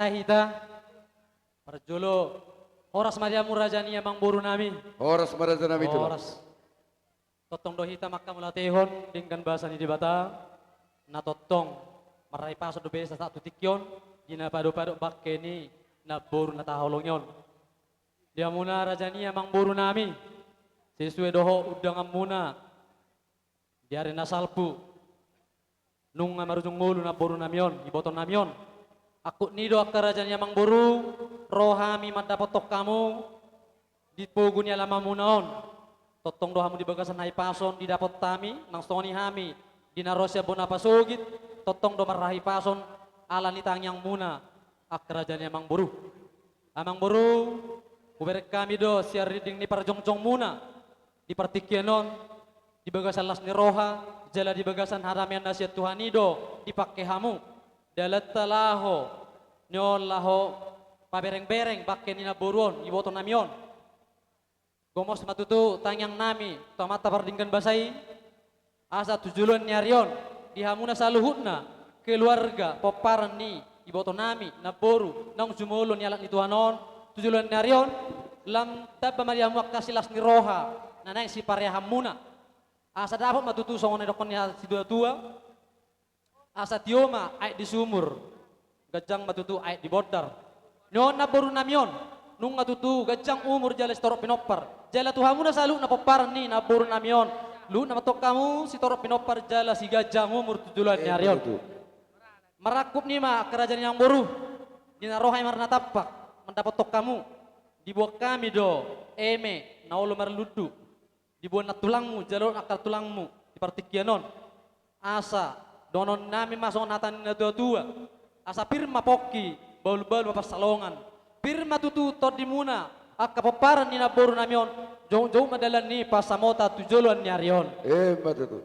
Hita. Parjolo, horas ma di hamu raja ni amangboru nami. Horas ma raja nami, Tulang. Horas. Tongtong do hita manghamauliatehon denggan basa ni Debata, na tongtong marhahipason dope sahat tu tingki on, di na padopadop bangke ni namboru na tahaholongi on. Di hamuna raja ni amangboru nami, sesuai dohot undanganmuna di ari na salpu, nunga marujung ngolu namboru nami on, iboto nami on. Angkup ni i do angka raja ni amangboru, ro hami mandapothon hamu di pogu ni alamanmuna on. Tongtong do hamu di bagasan hahipason didapot hami, nang songon i hami di na ro sian bona pasogit, tongtong do marhahipason ala ni tangiangmuna, angka raja ni amangboru. Amangboru, hubereng hami do sian rinding ni parjongjongmuna di partingkian on, di bagasan las ni roha jala di bagasan hadameon na sian Tuhan i do dipangke hamu dalanta laho, ni on laho paberengbereng bangke ni namboru on, iboto nami on. Gomos ma tutu tangiang nami tu Amanta Pardenggan Basa i, asa tu joloan ni ari on, di hamuna saluhutna keluarga pomparan ni iboto nami namboru naung jumolo ni halak ni Tuhan on, tu joloan ni ari on, lam tamba ma di hamu angka silas ni roha na naeng sipareahanmuna. Asa dapot ma tutu songon na nidokkon ni hata situatua, asa tio ma aek di sumur, ganjang ma tutu aek di bondar. Ni on namboru nami on, nunga tutu ganjang umur jala sitorop pinompar. Jala tu hamuna saluhutna pomparan ni namboru nami on, luhutna ma tong hamu sitorop pinompar jala siganjang umur tu joloan ni ari on. Emma tutu. Marangkup ni i ma angka raja ni amangboru, di na ro hami marnatampak mandapothon hamu, diboan hami do eme na olo marlundu, diboan nantulangmu jala dohot angka tulangmu di partingkian on. Asa dohonon nami ma songon hata ni natuatua, asa pir ma pongki, bahulbahul ma pansalongan. Pir ma tutu tondimuna angka pomparan ni namboru nami on, jongjong ma dalan ni pansamotan tu joloan ni ari on. Emma tutu.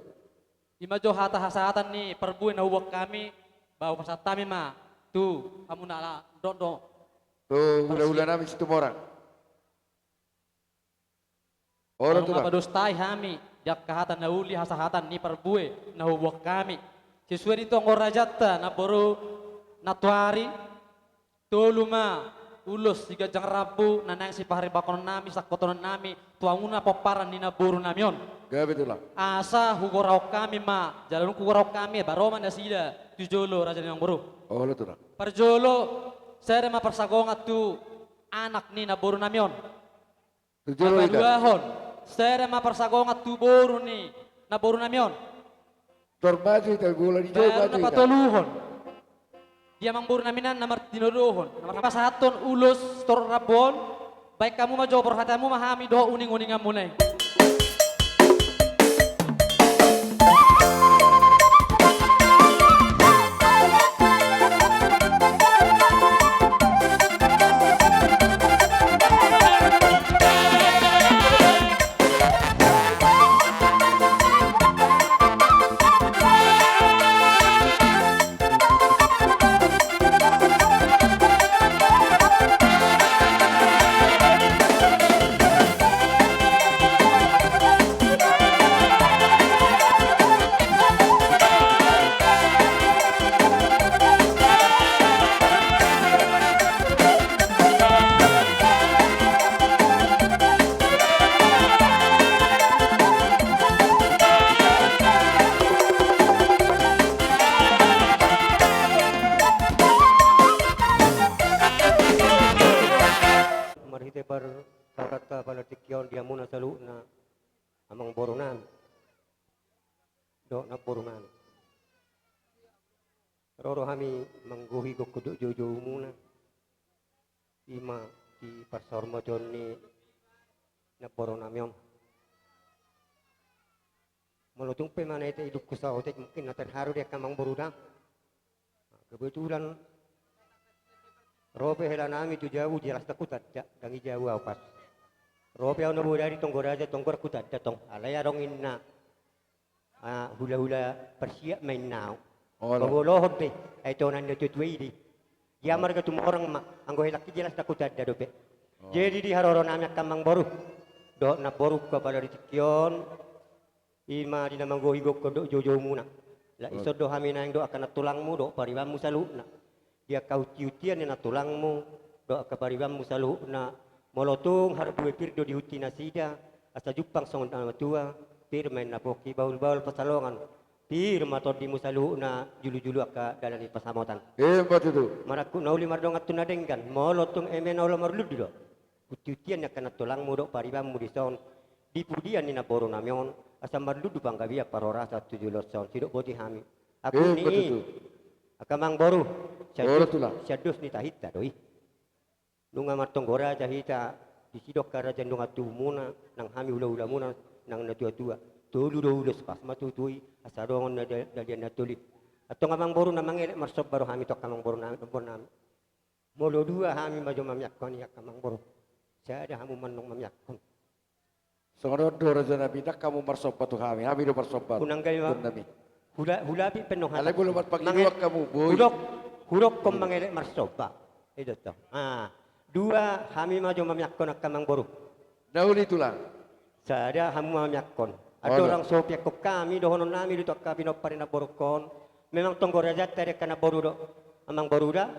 I ma jo hata hasahatan ni parbue na huboan hami, ba hupasahat hami ma tu hamuna, ala ndok do. Tu hulahula nami Situmorang. Olo, Tulang. Nunga padostai hami di angka hata na uli hasahatan ni parbue na huboan hami. Sesuai ni tonggo rajanta namboru nantoari, tolu ma ulos siganjang rambu na naeng sipaharibangkonon nami, sangkotonon nami tu hamuna pomparan ni namboru nami on. Gabe, Tulang. Asa hugorahon hami ma, jala dung hugorahon hami, ba ro ma nasida tu jolo raja ni amangboru. Olo, Tulang. Parjolo, sada ma parsagongan tu anak ni namboru nami on. Tu jolo hita. Paduahon, sada ma parsagongan tu boru ni namboru nami on. Tor maju hita, bola di jolo maju hita. Baru na patoluhon, di amangboru nami na martinodohon, na marpasahathon ulos sitorop rambu on. Baen hamu ma jo borhat hamu ma hami dohot uninguninganmuna i. Marhite parsaoranta pala tingki on di hamuna saluhutna amangboru nami dohot namboru nami. Ro do hami manggohi gokhon dohot joujoumuna, i ma di parsaurmateon ni namboru nami on. Molo tung pe manang ita i dungkon saotik, mungkin na terharu di angka amangboru da. Kebetulan ro pe hela nami tu jabu, jelas ndang hutanda, ndang i jabu au pas. Ro pe au na bodari tonggo raja, tonggo ndang hutanda tong, alai adong inna, ah, hulahula parsiap ma inna au. Olo. Pabolohon pe, ai tonan ni natuatua i do i. Ia marga Tumorang ma, anggo helangki jelas ndang hutanda dope. Oh. Jadi di haroro nami angka amangboru dohot namboru angka pala di tingki on, i ma di na manggohi gokhon dohot joujoumuna. Lak ison do hami naeng dohot angka nantulangmu dohot paribanmu saluhutna. di angka hunti-huntian ni nantulangmu dohot angka paribanmu saluhutna, molo tung harbue pir do dihunti nasida, asa jumpang songon na matua, pir ma inna pongki, bahul-bahul pansalongan, pir ma tondimu saluhutna, julu-julu angka dalan ni pansamotan. Ima tutu. Marangkup na uli mardongan tu na denggan, molo tung eme na olo marlundu do hunti-huntian ni angka nantulangmu dohot paribanmu dison, di pudian ni namborunami on, asa marlundu panggabean parhorasan tu joloan on, sidok boti hami. Ima tutu. Angka amangboru, olo tulang, sian dos ni tahinta do i. Nunga martonggo raja hita, disi do angka raja ni dongan tubumuna, nang hami hula-hulamuna, nang natua-tua. Tolu do ulos, pas ma tutu i, asa adong on na da-, dalihan na tolu i. Antong amangboru, na mangelek marsomba do hami tu angka amangborunami, namborunami. Molo dua hami ma jo mamiangkon i angka amangboru, sada hamu ma antong mamiangkon. Songon on do rajanami, ndang hamu marsomba tu hami, hami do marsomba tu nami. Hula-, hulapik pe antong hata. Alai molo marpangidoan hamu, boi. Hudok, hudokkon mangelek marsomba. I do antong. Ah, dua hami ma jo mamiangkon angka amangboru. Na uli tulang. Sada hamu ma mamiangkon. Olo. Andorang so piangkon hami dohononnami do tu angka pinompar ni namborungkon. Memang tonggo rajanta di angka namboru do, amangboru da.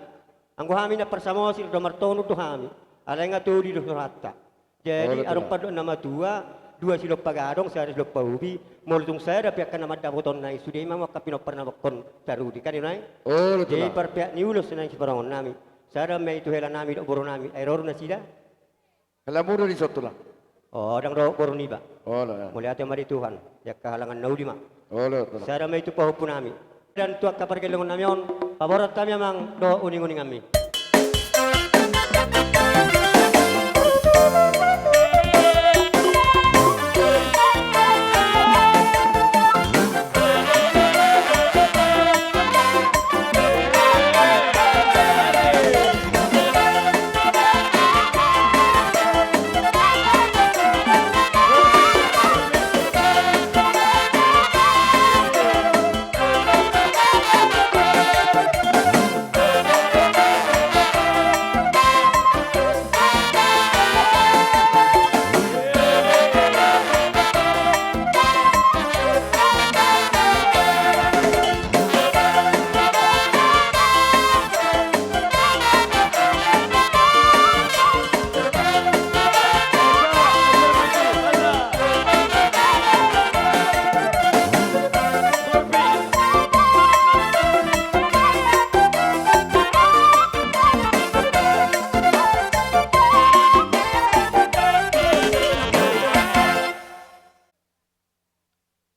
Anggo hami na parsamosir do, martonun do hami. Alai nga tolu do rohanta. Jadi, olo tulang, adong pandok na matua, dua silompa gadong, sada silompa ubi, molo tung sada pe angka na mandapothon na i, sude i ma angka pinompar na manghon tarudi, kan i nuaeng? Olo tulang. Jadi, parpeak ni ulos na i siparongonnami. Sada ma i tu helanami dohot borunami, ai ro do nasida? Helamu do dison tulang. O, ndang dohot boru niba. Olo, ya. Mauliate ma di Tuhan, di angka halangan na uli ma. Olo tulang. Sada ma i tu pahompunami. Dan tu angka pargellengonnami on, paborhat hami amang dohot uning-uninganmi.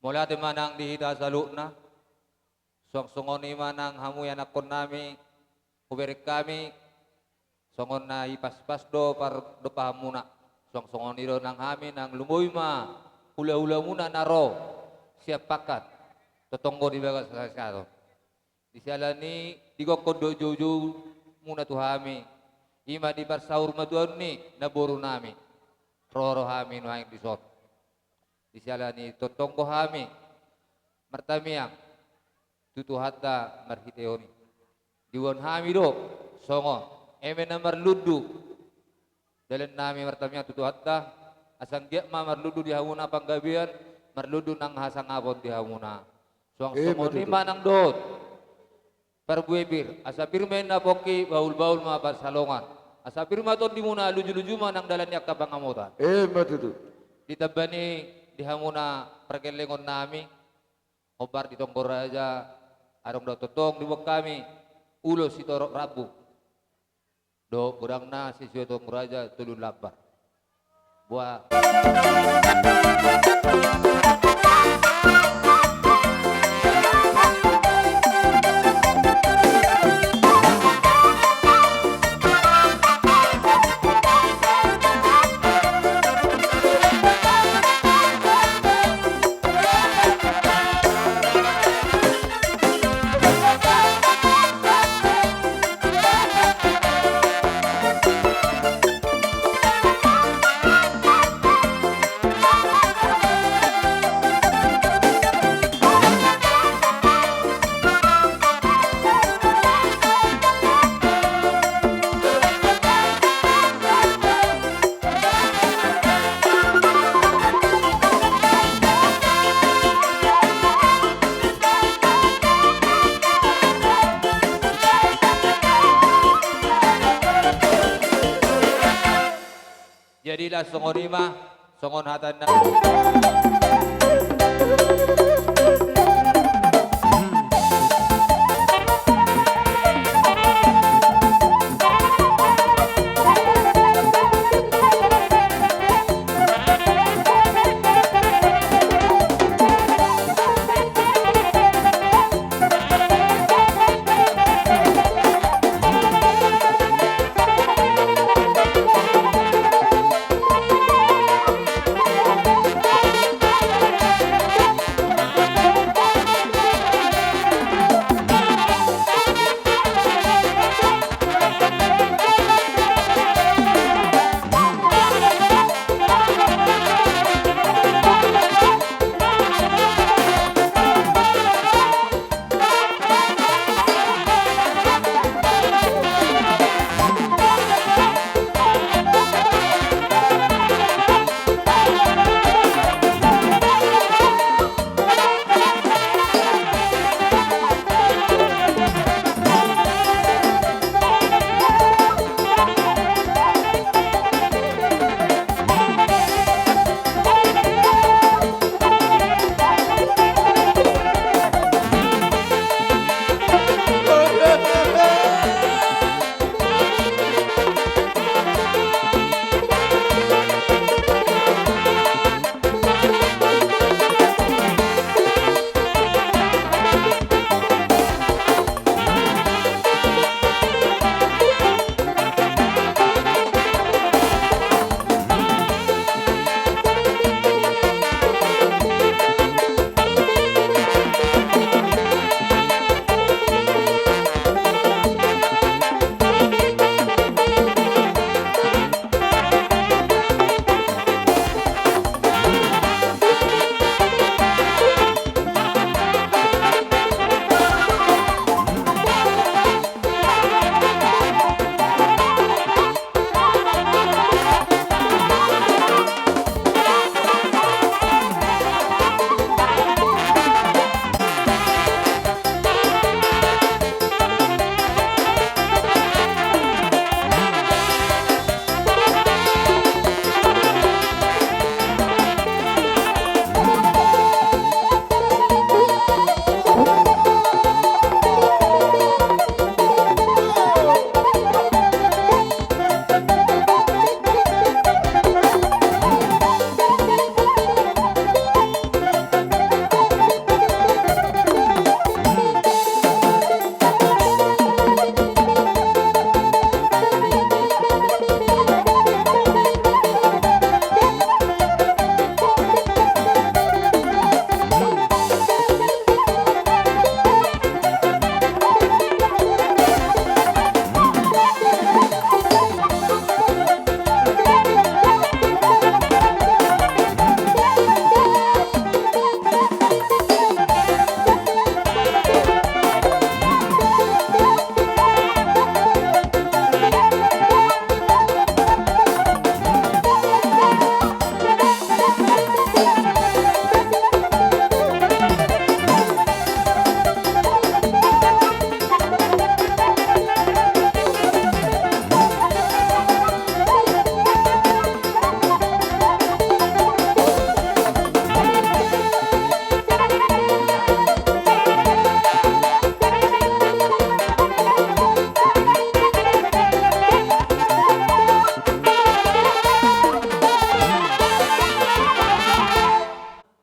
Mauliate ma nang di hita saluhutna. Suang songon i ma nang hamu ianakkonnami, hubereng hami, songon na ipaspas do pardompahanmuna. Suang songon i do nang hami, nang lumobi ma hula-hulamuna na ro sian pangkat, tongtong do di bagas hasehatan. Di siala ni i, digokhon do jou-joumuna tu hami, i ma di parsaurmatuaon ni namborunami. Ro do hami nuaeng dison. Di siala ni i tongtong do hami martamiang tu Tuhanta marhitehon i. Diboan hami do songon eme na marlundu dalannami martamiang tu Tuhanta, asa anggiat ma marlundu di hamuna panggabean, marlundu nang hasangapon di hamuna. Suang songon i ma nang dohot parbue pir, asa pir ma inna pongki, bahul-bahul ma pansalongan, asa pir ma tondimuna, luju-luju ma nang dalan ni angka pangamotan. Ima tutu. Ditamba ni i di hamuna pargellengonnami, hombar di tonggo raja, adong do tongtong diboan hami ulos sitorop rambu dohot godangna, sisue tonggo raja tolu lambar. Boa. Jadi laos songon i ma, songon hata na.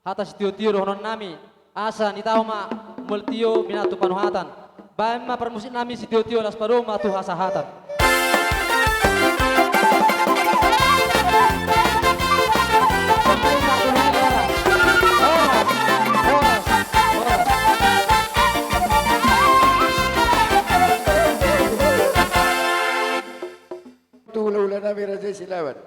Hata sitiotio dohonon nami, asa nitaho ma molo tio minantu panuhatan. Baen ma parmusik nami sitiotio laos padomu ma tu hasahatan. Tu hulahula nami Raja Silaban.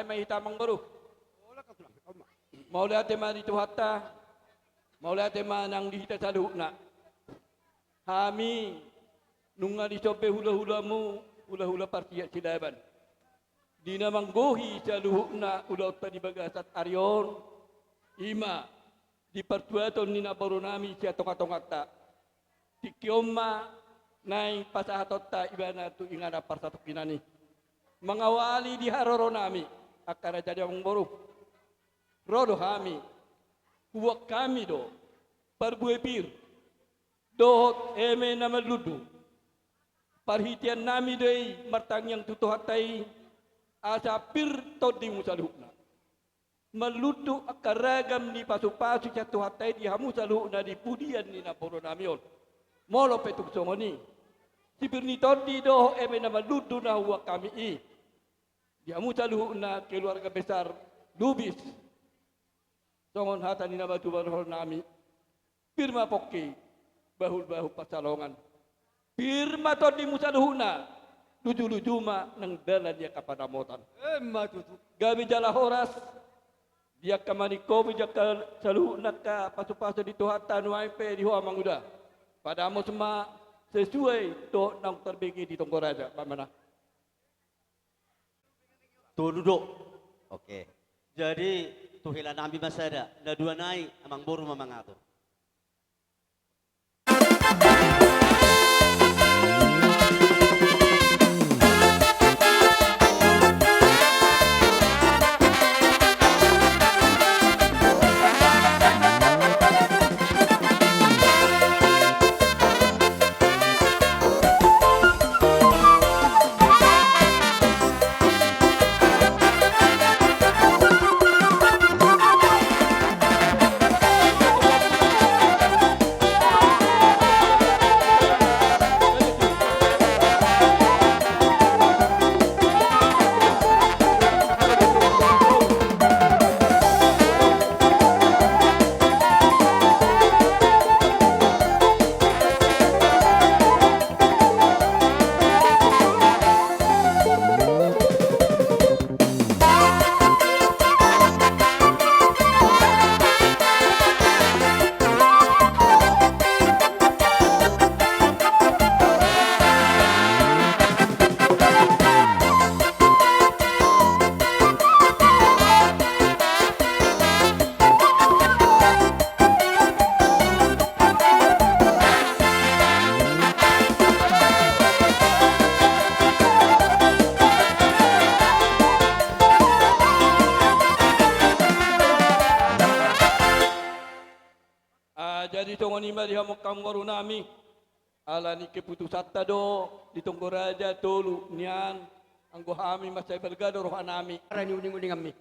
ma hita, Amangboru. Mauliate ma di Tuhanta. Mauliate ma nang di hita saluhutna. Hami nunga dison be hulahulamu, hulahula Parsiat Silaban, di na manggohi saluhutna ulaonta di bagasan ari on, i ma di partuaton ni namborunami sian tongatonganta. Tingki on ma naeng pasahatonta ibana tu inganan parsatongkinan i. Mangawali di haroronami, angka raja ni Amangboru, ro do hami, huboan hami do parbue pir dohot eme na marlundu. Parhiteannami do i martangiang tu Tuhanta i, asa pir tondimu saluhutna. Marlundu angka ragam ni pasupasu sian Tuhanta i di hamu saluhutna di pudian ni namborunami on. Molo pe tung songon i, sipir ni tondi dohot eme na marlundu na huboan hami i di hamu saluhutna keluarga besar Lubis. Songon hata ni natuatua ni rohanami, pir ma pongki, bahulbahul pansalongan. Pir ma tondimu saluhutna, lujuluju ma nang dalan ni angka pandapotan. Emma tutu. Gabe jala horas di angka maningkopi, di angka saluhutna angka pasupasu ni Tuhanta, nuaeng pe di ho Amanguda. Padamos ma sesuai dohot naung tarbege di tonggo raja, Paman. Tolu do. Oke. Jadi, tu helanami ma sada, na dua nai, Amangboru ma mangatur. Ah, jadi songon i ma di hamu angka amangborunami, ala ni keputusanta do di tonggo raja tolu nian, anggo hami mansai balga do rohanami. Rani uninguninganmi.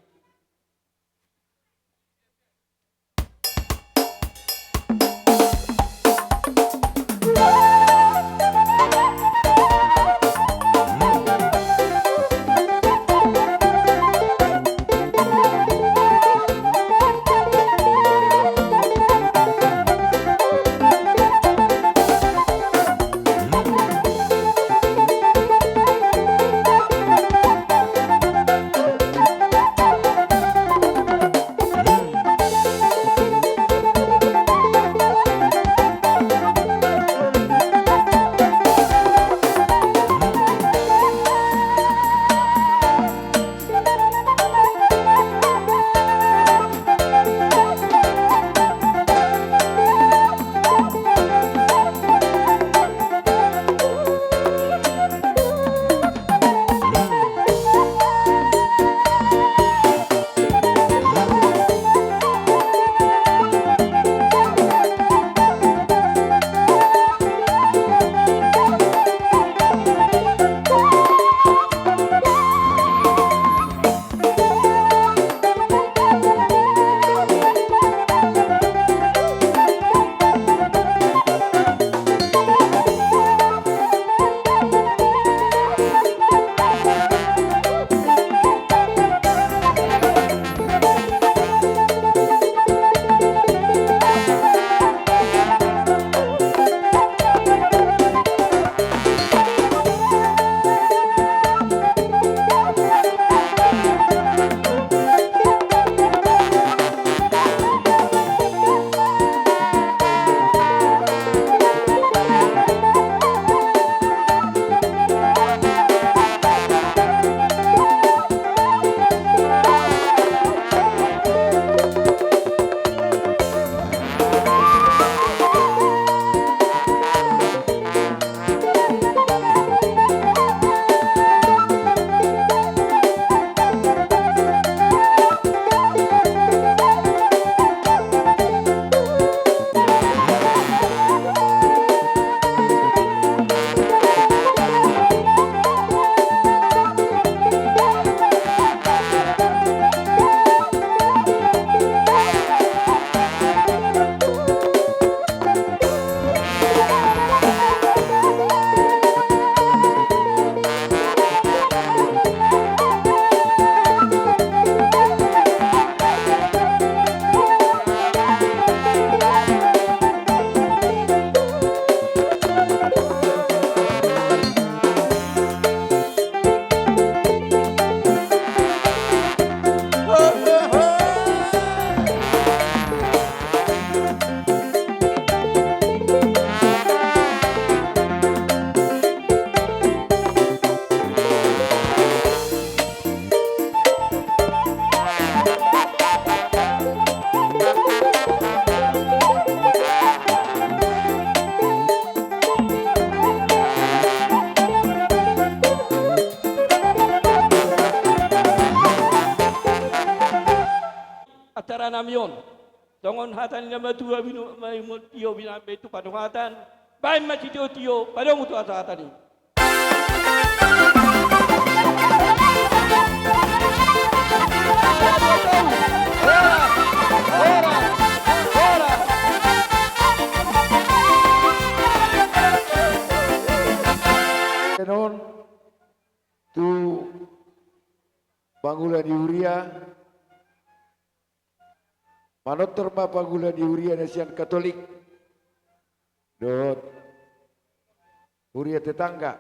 Acara nami on, songon hata ni na matua, binu-, ma-, imut tio binambe tu panumatan, baen ma sitio-tio, padomu tu hata-hata ni. Enon tu pangula ni huria, manortor ma pangula ni huria na sian Katolik dohot huria tetangga,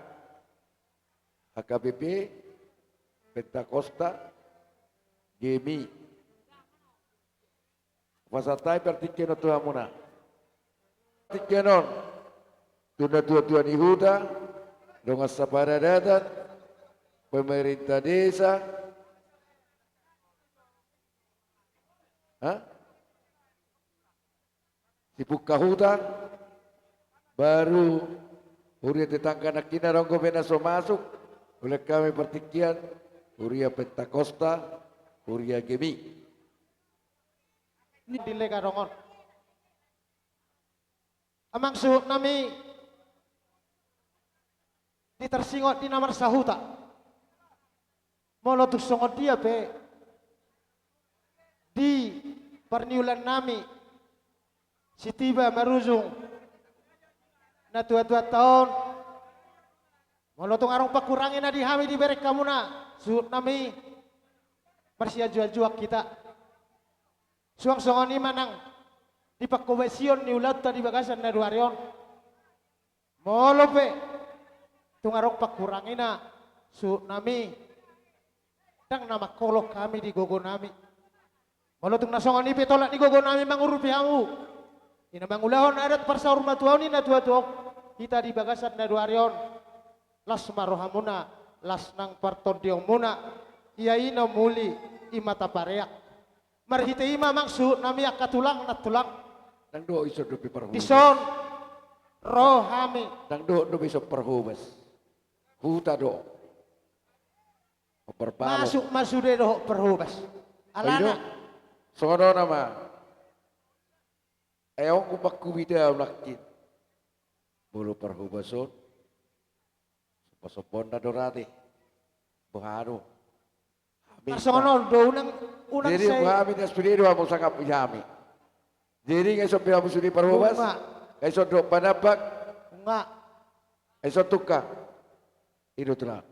H K B P, Pentakosta, G M I. Pasahat hami partingkian on tu hamuna. Partingkian on tu natua-tua ni huta, dongan saparadatan, pemerintah desa, ha? Sipungka huta, baru huria tetangga nangkin, adong dope na so masuk, ulehon hami partingkian, huria Pentakosta, huria G M I. Di lega dongon. Amang suhut nami, di tarsingot di na marsahuta. Molo tung songon dia pe di parniulan nami, sitiba marujung natua-tuanta on, molo tung adong pangkurangi na di hami dibereng hamuna, suhut nami, marsianjuan-juan hita. Suang songon i ma nang di panghobasion ni ulaonta di bagasan na dua ari on. Molo pe tung adong pangkurangina, suhut nami, ndang na mangkolok hami di gogo nami. Molo tung na songon i pe tolap ni gogo nami mangurupi hamu, i na mangulahon adat parsaurmatuaon ni natua-tua on, hita di bagasan na dua ari on, las ma rohamuna, las nang partondionmuna, ia i na muli i ma tapareak. Marhite i ma, amang suhut nami, angka tulang nantulang. Ndang dohot ison dope parhobas. Dison ro hami. Ndang dohot dope ison parhobas. Huta do. Parbalok. Masuk ma sude dohot parhobas. Alana. Ai do. Songon on ma. Ai on, umbahen hubege au nangkin. Molo parhobas on, somba-sombaonna do rade. Boha do? Hami. Tarsongon on do, unang, unang. Jadi sai hami na sude do hamu sangap i hami. Jadi nunga ison be hamu sude parhobas? Nunga. Nunga ison dohot panambak? Nunga. Nunga ison tungka? I do tulang.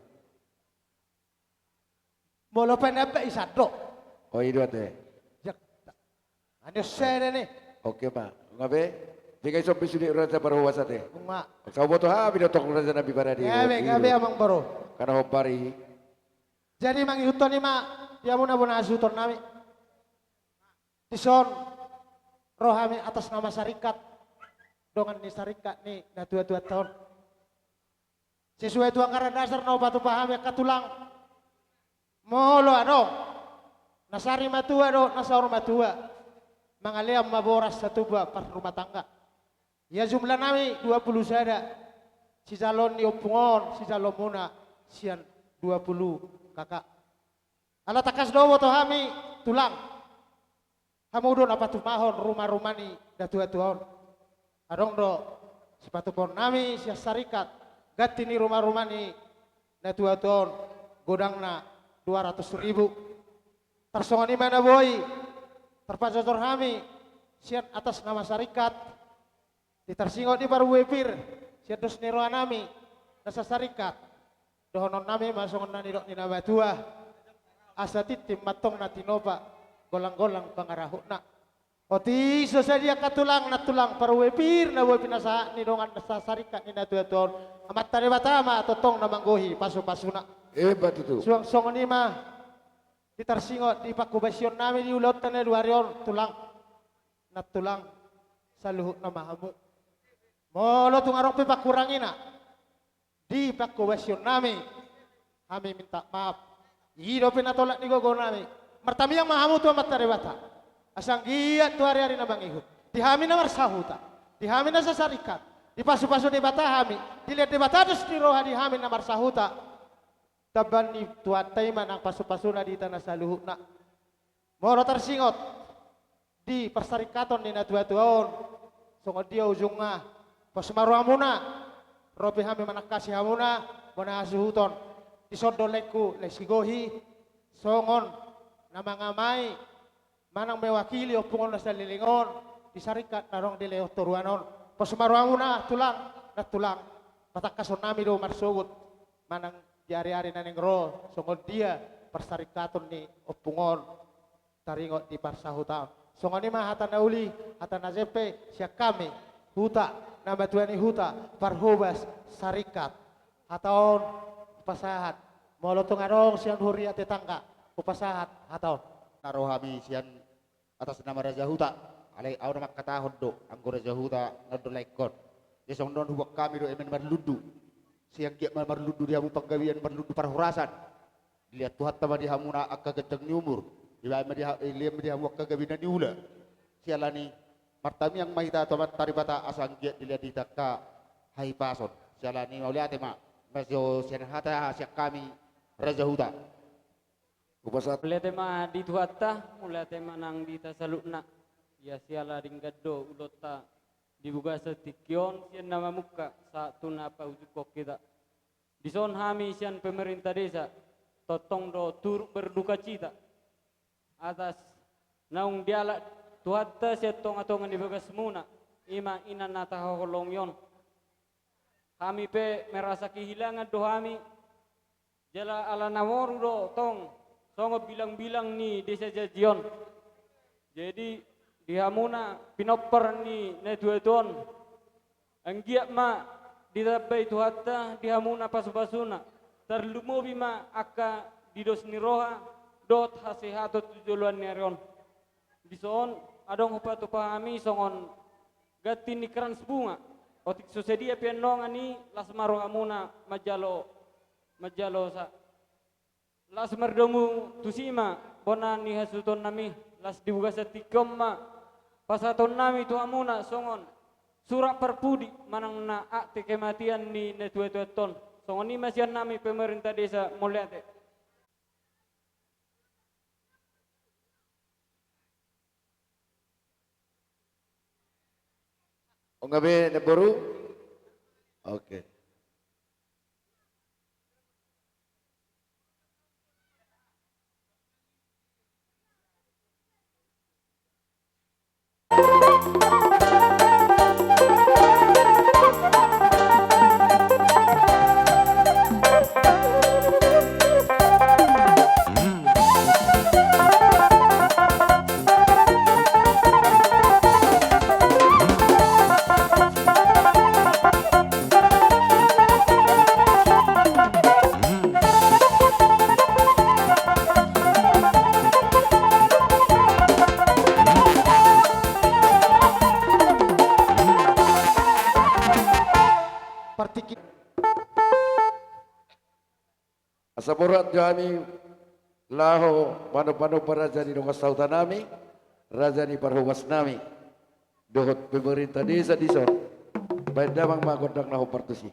Molo panambak i sandok. O, i do ate. Jak. Ane sada ni. Oke ma. Nunga be? Jadi nunga ison be sude raja parhobas ate? Nunga. Sai huboto hami do tong raja nami parade. Nunga be, nunga be, amang boru. Karena hombar i. Jadi mangihuthon i ma di hamuna bona hasuhuton nami. Dison ro hami atas nama sarikat, dongan ni sarikat ni natua-tuanta on. Sesuai tu anggaran dasar na hupatupa hami, angka tulang, molo adong na sari matua dohot na saur matua, mangalean ma boras satupa parrumatangga. Ia jumlah nami dua pulu sada, sijaloon ni ompung on, sijaloonmuna sian dua pulu K K. Ala tangkas do huboto hami, tulang, hamu do na patumahon ruma-ruma ni natua-tua on. Adong do sipatupaon nami sian sarikat, ganti ni ruma-ruma ni natua-tua on, godangna dua ratus ribu. Tarsongon i ma na boi tarpajojor hami sian atas nama sarikat, di tarsingot ni parbue pir, sian dos ni roha nami na sasarikat, dohonon nami ma songon na nidok ni na matua: Asa tintin ma antong na tinopa, golang-golang pangarahutna. Otik so sadia angka tulang nantulang, parbue pir na boi pinasahat ni dongan na sasarikat ni natua-tua on, Amanta Debata ma tongtong na manggohi pasu-pasuna. Emma tutu. Suang songon i ma di tarsingot di panghobasion nami di ulaonta na dua ari on, tulang, nantulang, saluhutna ma hamu. Molo tung adong pe pangkurangina di panghobasion nami, hami minta maaf. I dope na tolap ni gogo nami. Martamiang ma hamu tu Amanta Debata, asa anggiat tu ari-ari na mangihut, di hami na marsahuta, di hami na sasarikat, dipasu-pasu Debata hami, dilehon Debata dos ni roha di hami na marsahuta. Tambaon ni Tuhanta i ma nang pasu-pasuna di hita na saluhutna. Molo tarsingot di parsaringkaton ni natuatua on, songon dia ujungna? Pos ma rohamuna, ro pe hami manangkasi hamuna, bona hasuhuton. Dison do laengku, lae Sigohi, songon na mangamai manang mewakili ompung on na saleleng on di saringkat na adong di lae on toruan on. Pos ma rohamuna tulang, nantulang, patangkashon nami do marsogot manang di ari-ari na naeng ro songon dia parsaringkaton ni ompung on taringot di parsahuta on. Songon i ma hata na uli, hata na jempe sian hami, huta, na matua ni huta, parhobas saringkat. Hata on hupasahat, molo tung adong sian huria tetangga, hupasahat hata on. Na ro hami sian atas nama raja huta, alai au na mangkatahon do, anggo raja huta na do laengkon. Jadi songon on huboan hami do eme na marlundu. Sai anggiat ma marlundu di hamu panggabean, marlundu parhorasan. Dilehon Tuhanta ma di hamuna angka ganjang ni umur. Dibaen ma di ha-, dilehon ma di hamu angka gabe na niula. Siala ni i martamiang ma hita tu Amanta Debata asa anggiat dilehon di hita angka hahipason. Siala ni i mauliate ma. Ima sian hata sian hami raja huta. Hupasahat. Mauliate ma di Tuhanta, mauliate ma nang di hita saluhutna. Ia siala denggan do ulaonta di bagasan tingki on sian na mamungka sahat tu na paujunghon hita. Dison hami sian pemerintah desa, tongtong do turut berdukacita atas naung dialap Tuhanta sian tongatonga ni bagasmuna, ima ina na tahaholongi on. Hami pe merasa kehilangan do hami, jala ala na moru do tong songon bilangbilang ni desa Janji on. Jadi di hamuna pinompar ni natuatua on, anggiat ma ditambai Tuhanta di hamuna pasupasuna, tarlumobi ma angka di dos ni roha dohot hasehaton tu joloan ni ari on. Dison adong hupatupa hami songon ganti ni krans bunga. Otik so sadia pe annon i, las ma rohamuna manjalo, manjalo sa. Las mardomu tusi ma bona ni hasuhuton nami, las di bagasan tingki on ma pasahaton nami tu hamuna songon surat parpudi manang na akte kematian ni natuatuanta on. Songon i ma sian hami pemerintah desa, mauliate. Nunga be, Namboru? Oke. Partingki. Asa borhat jo hami laho manomba-nomba raja ni dongan sahuta nami, raja ni parhobas nami, dohot pemerintah desa dison. Baen damang ma gondang na hombar tusi.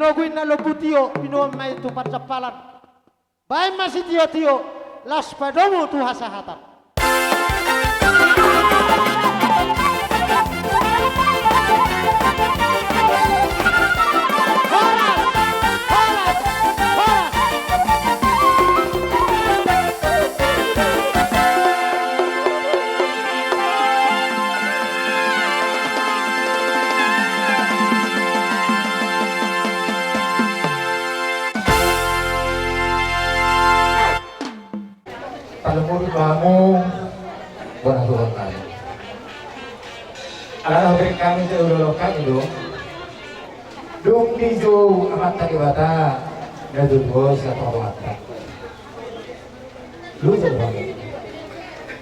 Togu inna lombu tio, minuan ma i tu pansampalan. Baen ma sitiotio, laos padomu tu hasahatan. Horas! Horas! Horas! Palemuri ma hamu, bona suhut nami. Alana huberi hami, sai ulaon hami do. Dung dijou Amanta Debata na tutu on sian panggoarta. Loja do hami.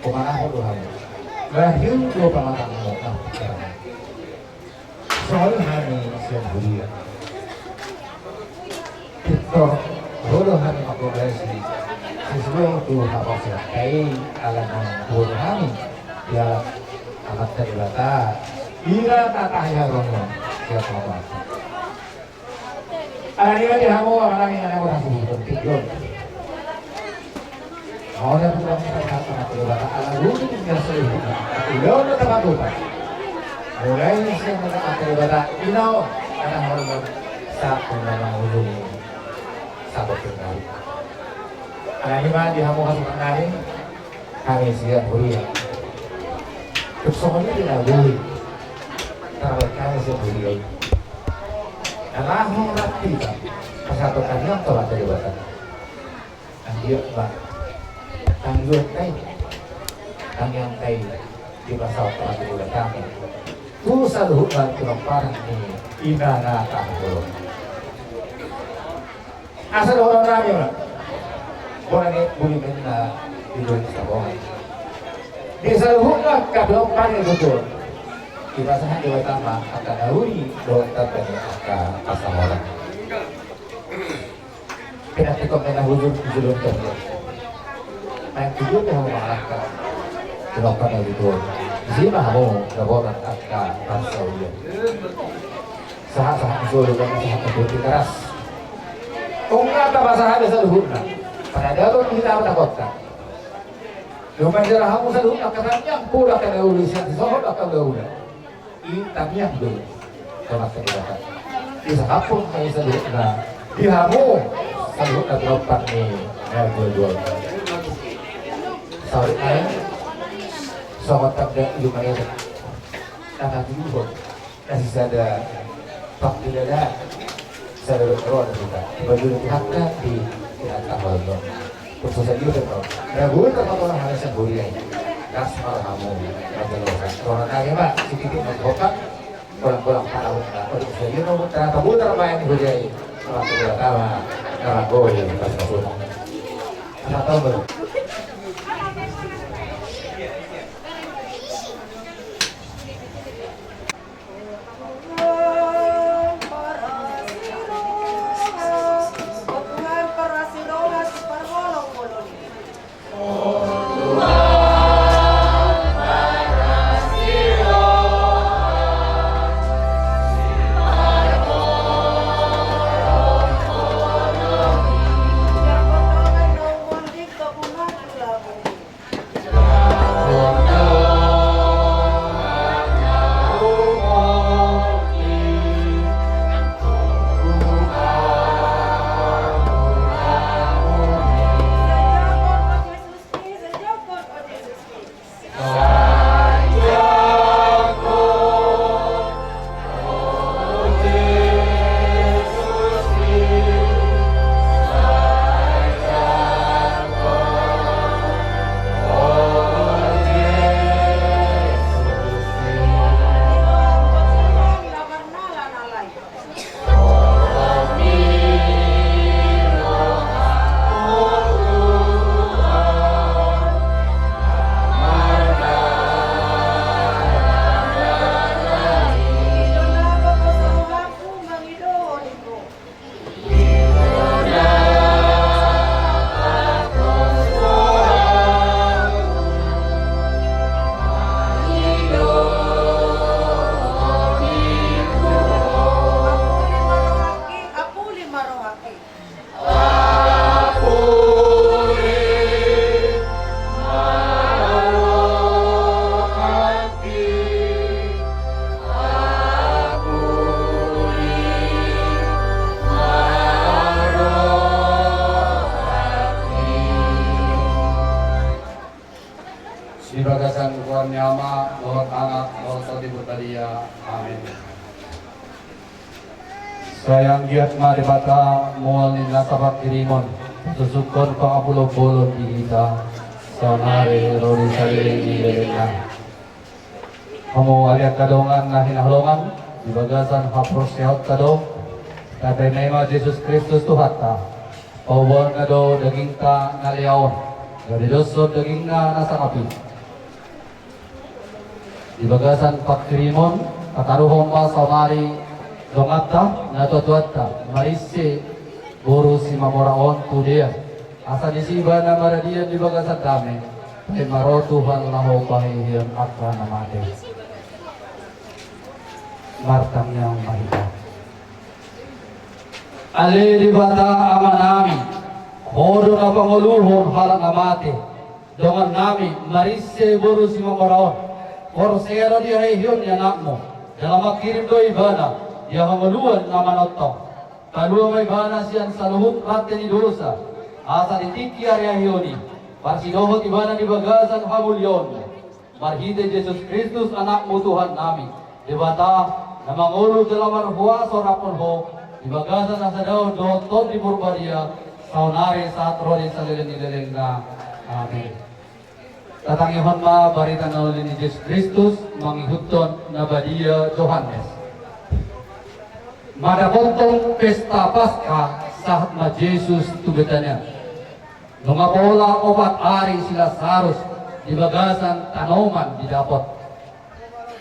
Pamanahon do hami. Marhiu do pamatangmu. Songon i hami sian huria. Pintor ro do hami manggomasi sisuang tu haporseaonta i, ala naung ro do hami dialap Amanta Debata. Ira na tahe harono sian Amanta. Alani i ma di hamu amang inang, na hasuhuton tingki on. Mauliate ma di Amanta Debata ala rugi ni saluhutna. Ulaon na tapatupa. Mulai sian Amanta Debata, ina on, ina hormat, sahat tu na mangujungi sahat tu na. Alani i ma di hamu hasuhuton nami. Hami sian huria. Tung songon i do na boi. Tarbaen hami sian huria i. Na laho rap hita pasahaton tangiang tu Amanta Debata. Anggiat ma tangiangta i, tangiangta i dipasahat tu Amanta Debata. Tu saluhutna pinomparan ni ina na tahaholongan. Asa dohonon nami ma. Bona ni bumi menna di bumi Sitabongan. Di saluhutna angka pinompar ni tutu on, dipasahat Debata ma angka na uli dohot tanda ni angka pasaholan. Pinantikhon ma na hujur di jolo ni tondi on. Naeng tujuan ma hamu mangalangka. Pinompar ni tutu on. Disi ma hamu dapotan angka parsaulian. Sahat-sahat ni solu, sahat ni solu, keras. Nunga tapasahat do saluhutna. Paradaton hita, paradaton. Nunga manjalo hamu saluhutna angka tangiang, pola angka na uli sian sisohot angka ulaon. I tangiang do. Selamat kegiatan. Disahaphon hami saluhutna di hamu saluhutna pinompar ni na dua-dua. Saur maen songon tanda uli mangae. Tanda tujuhon. Na sisada pangkiladaan, sada dohot roha do hita. Dipajual Tuhanta di, di angka hal on. Tung so sadia pe on. Na boi tarpatola hami sian huria i. Las ma hamu manjalosa. Roha nami ma sititik ma sihompa. Golang-golang panahun na. Tung so sadia pe on, ternyata boi tarbaen huria i. Roha tu Debata ma. Roha boi pas masuk. Asa tahu baru. Giat ma Debata mual ni nasa pangkirimon, pasusukhon pangapulon bolon di hita, saonari ro di saleleng ni lelengna. Hamu ale angka dongan na hinaholongan, di bagasan haporseaonta do, tapaima Jesus Kristus Tuhanta, paboaonna do dagingta na lea on, gabe doshon dagingna na sangap i. Di bagasan pangkirimon, tataruhon ma saonari donganta, natuatuanta, Marise boru Simamora on tu dea. Asa disi ibana maradian di bagasan dame, paima ro Tuhan laho paheheon angka na mate. Martangiang ma hita. Ale Debata Amanami, Ho do na pangoluhon halak na mate, dongannami Marise boru Simamora on, porsea do di haheheon ni anakmu, jala mangkirim do ibana di hangoluan na manongtong. Palua ma ibana sian saluhut rante ni dosa, asa di tingki ari haheheon i, parsidohot ibana di bagasan hamuliaonmu. Marhite Jesus Kristus, Anakmu Tuhannami, Debata, na mangolu jala marhuaso raphon Ho, di bagasan hasadaon dohot Tondi Porbadia, saonari sahat ro di saleleng ni lelengna. Amin. Tatangihon ma barita na uli ni Jesus Kristus mangihuthon na badia Johannes. Mandapothon pesta Paska, sahat ma Jesus tu Betania. Nunga pola opat ari si Lasarus di bagasan tanoman di dapot.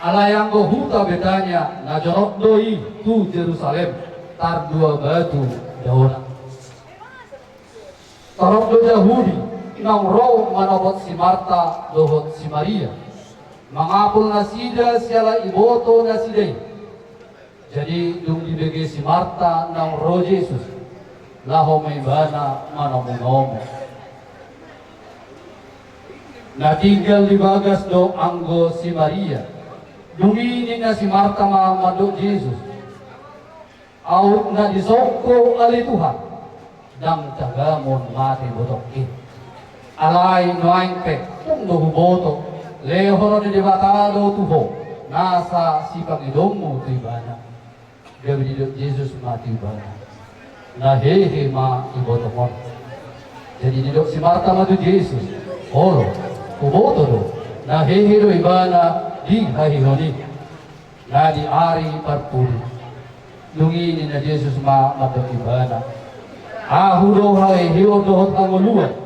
Alai anggo huta Betania na jonok do i tu Jerusalem, tardua batu daona. Torop do Jahudi naung ro manopot si Marta dohot si Maria, mangapul nasida siala iboto nasida i. Jadi dung dibege si Marta naung ro Jesus, laho ma ibana manomunomu. Na tinggal di bagas do anggo si Maria. Dung i ninna si Marta ma mandok Jesus, aut na disongko ale Tuhan, ndang tagamon mate botongki. Alai nuaeng pe, tung do huboto, lehon ni Debata do tu ho nasa sipangidoonmu tu ibana. Gabe didok Jesus ma tu ibana, na hehe ma ibotongmon. Jadi didok si Marta ma tu Jesus, olo, huboto do, na hehe do ibana di haheheon i. Na di ari parpudi. Dung i ninna Jesus ma mandok ibana, ahu do haheheon dohot hangoluan.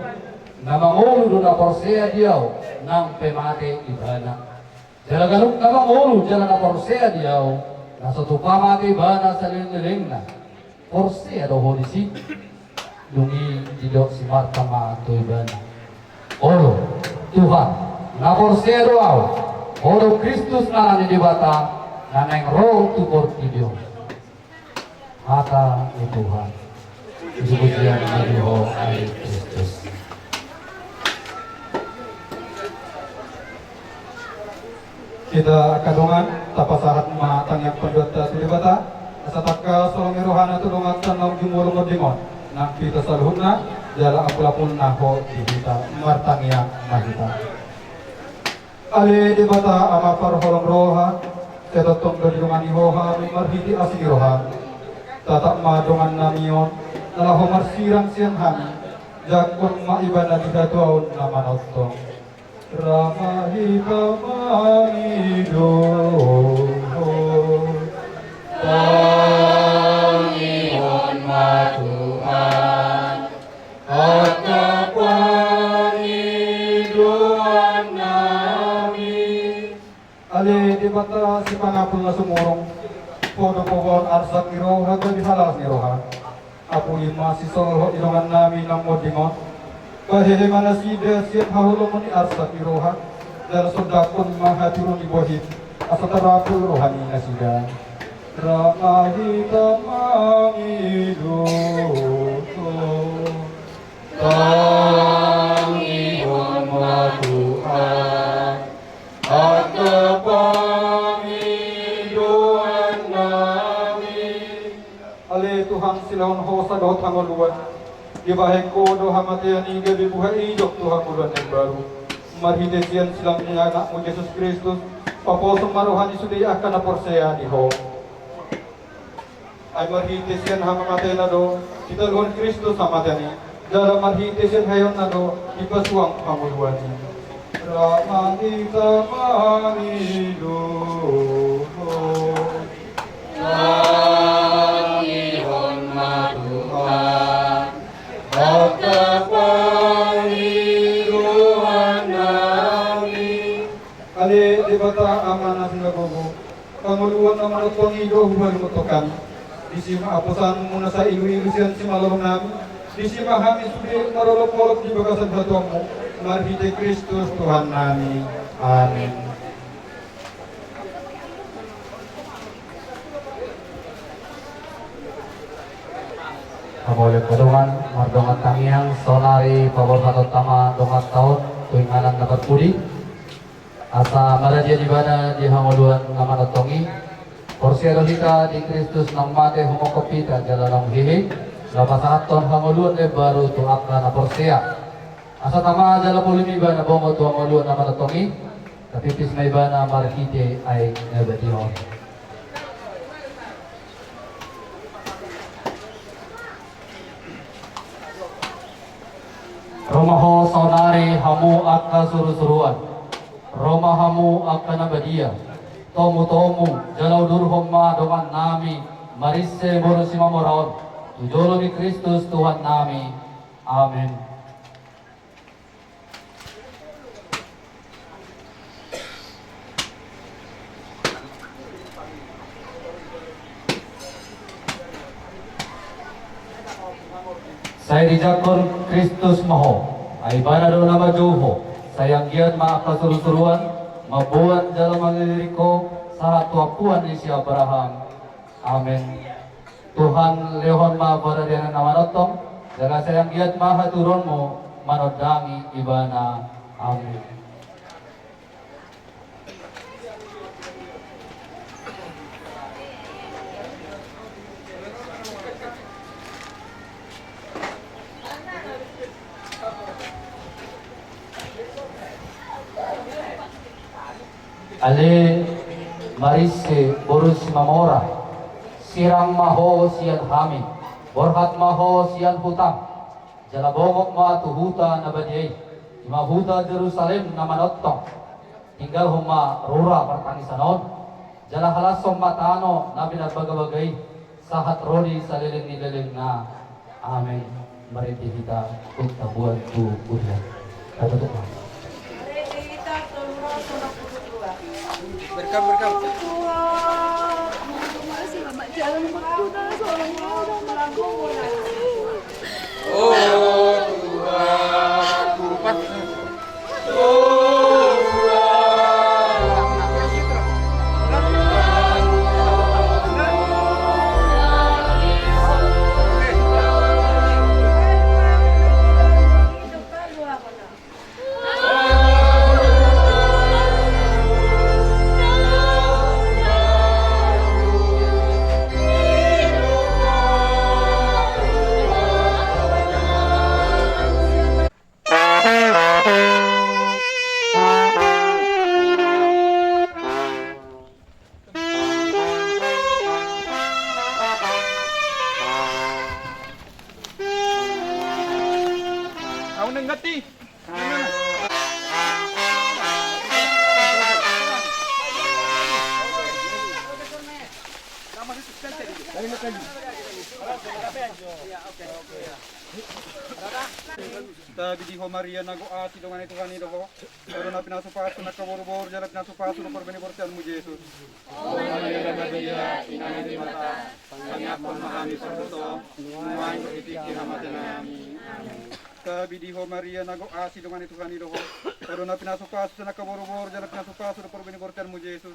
Na mangolu do na porsea di ahu, nang pe mate ibana. Jala ganup na mangolu jala na porsea di ahu, na so tupa mate ibana saleleng ni lelengna, porsea do ho disi. Dung i didok si Marta ma tu ibana, olo, Tuhan, na porsea do ahu, ho do Kristus Anak ni Debata, na naeng ro tu portibi on. Hata ni Tuhan. Pujipujian ma di ho ale Kristus. Hita angka dongan, tapasahat ma tangiang panduanta tu Debata, asa tangkas holong ni rohana tu donganta naung jumolo monding on, nang hita saluhutna, jala apulapulna ho di hita. Martangiang ma hita. Ale Debata Ama parholong roha, sai tongtong do didongani ho hami marhite asi ni roham. Tatap ma dongannami on, na laho marsirang sian hami, jangkon ma ibana di hatuaon na manongtong. Ra ma hita mangido. Tangihon ma Tuhan angka pangidoannami. Ale Debata sipangapul na sumurung, Ho do paboaon arsak ni roha gabe halalas ni roha. Apuli ma sisolhot ni dongannami naung monding on. Pahehe ma nasida sian haholomon ni arsak ni roha, jala sondanghon ma hatiuron ni bohim, asa tarapul roha ni nasida. Ra ma hita mangido. Tangihon ma Tuhan angka pangidoannami. Ale Tuhan, silehon hosa dohot hangoluan, dibahen Ho do hamatean i gabe buha idop tu hangoluan na imbaru. Marhite sian silang ni Anakmu Jesus Kristus, paposo ma roha ni sude angka na porsea di Ho. Ai marhite sian hamamatena do ditaluhon Kristus hamatean i, jala marhite sian haheonna do dipasuang hangoluan i. Rap ma hita mangido. Tangihon ma Tuhan, angka pangidoan nami. Ale Debata Ama na sinagogo, pangoluan na manongtong i do hupalumothon hami. Disi ma haposanMu na sai iluilu sian simalolong nami. Disi ma hami sude marolopolop di bagasan hatuaonMu, marhite Kristus Tuhan nami. Amen. Hamu ale angka dongan, mardongan tangiang, saonari paborhatonta ma donganta on tu inganan na parpudi. Asa maradian ibana di hangoluan na manongtong i. Porsea do hita di Kristus naung mate humongkop hita jala naung hehe, laho pasahathon hangoluan na imbaru tu angka na porsea. Asa tama jala polim ibana bongot tu hangoluan na manongtong i, tapipis ma ibana marhite aek na badia on. Ro ma ho saonari hamu angka surusuruan. Ro ma hamu angka na badia. Tomutomu jala udurhon ma dongan nami Marise boru Simamora on tu jolo ni Kristus Tuhan nami. Amen. Sai dijangkon Kristus ma ho, ai ibana do na manjou ho. Sai anggiat ma angka surusuruan mamboan jala mangililing ho sahat tu ampuan ni si Abraham. Amen. Tuhan, lehon ma paradianan na manongtong, jala sai anggiat ma hatuduhonMu manondangi ibana. Amen. Ale Marise boru Simamora, sirang ma ho sian hami, borhat ma ho sian hutang, jala bongot ma tu huta na badia i, i ma huta Jerusalem na manongtong. Tinggalhon ma rura partangisan on, jala halashon ma tano na pinarbagabaga i, sahat ro di saleleng ni lelengna. Amen. Marende hita, taboan tu huria. Tatutup ma. Berkam, berkam. Tabi di ho Maria, na gok asi, dongan ni Tuhan i do ho. Ho do na pinasupasu na angka boruboru, jala pinasupasu do parbue ni borteanmu Jesus. O Maria na badia, inang ni Debata, tangiangkon ma hami pardosa on, nuaeng dohot di tingki hamateannami. Amen. Tabi di ho Maria, na gok asi, dongan ni Tuhan i do ho. Ho do na pinasupasu na angka boruboru, jala pinasupasu do parbue ni borteanmu Jesus.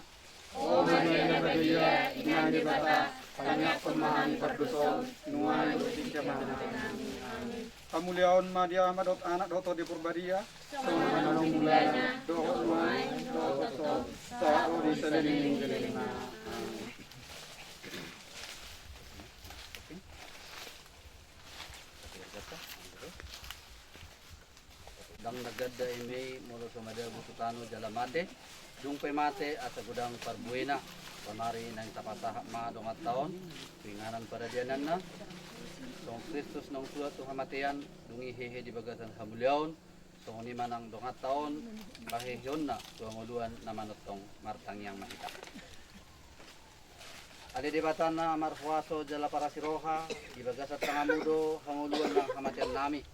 O Maria na badia, inang ni Debata, tangiangkon ma hami pardosa on, nuaeng dohot di tingki hamateannami. Amen. Hamuliaon ma di Ama dohot Anak dohot Tondi Porbadia. Songon na naung mulai, dohot nuaeng, dohot tongtong, sahat ro di saleleng ni lelengna. Ndang na ganda eme i molo so madabu tu tano jala mate. Dung pe mate asa godang parbuena. Sonari naeng tapasahat ma donganta on tu inganan paradiananna. Songon Kristus naung suhat tu hamatean, dung i hehe di bagasan hamuliaon, songon i ma nang donganta on paheheonna tu hangoluan na manongtong. Martangiang ma hita. Ale Debata na marhuaso jala parasi roha, di bagasan tanganmu do hangoluan nang hamateannami.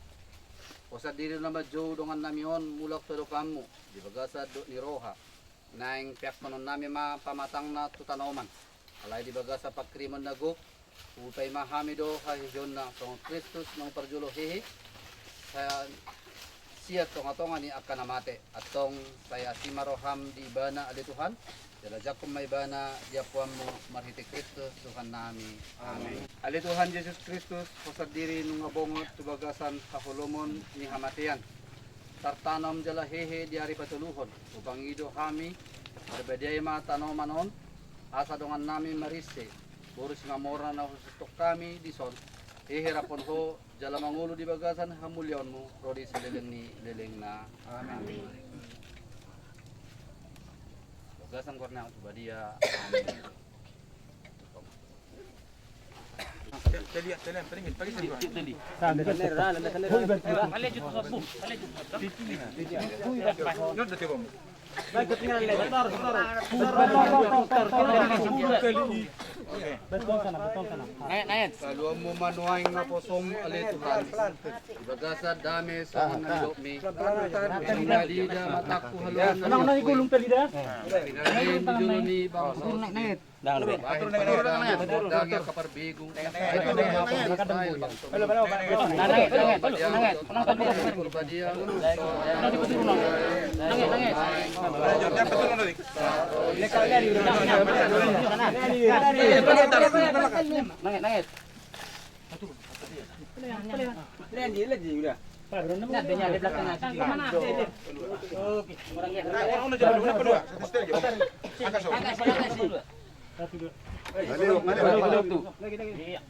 Ho sandiri na manjou dongannami on mulak tu adopanmu di bagasan dok ni roha. Naeng peakkononnami ma pamatangna tu tanoman. Alai di bagasan pangkirimon na gok, hupaima hami do haheheonna songon Kristus naung parjolo hehe, sa-, sian tongatonga ni angka na mate. Antong sai asi ma roham di ibana, ale Tuhan, jala jangkon ma ibana di ampuanmu marhite Kristus Tuhannami. Amen. Ale Tuhan Jesus Kristus, ho sandiri nunga bongot tu bagasan haholomon ni hamatean, tartanom jala hehe di ari patoluhon. Hupangido hami, parbadiai ma tanoman on, asa dongannami Marise boru Simamora na husungkun hami dison, hehe rap dohot ho, jala mangolu di bagasan hamuliaonmu ro di saleleng ni lelengna. Amen. Amen. Bagasan goar ni Ama Tondi Porbadia. Amen. Saluhonmu ma nuaeng naposom, ale Tuhan, di bagasan dame songon na nidokmi. Nunga diida matangku haluaon na nidokmi. Pinarem di jolo ni bangso. Ndang, ndang. Bahen panorangan, ndang ia kaparbegu. Nangit, nangit. Lagi, lagi, udah. Nah, dia di belakang aja. Oke, orang dia. Angkat, angkat, angkat.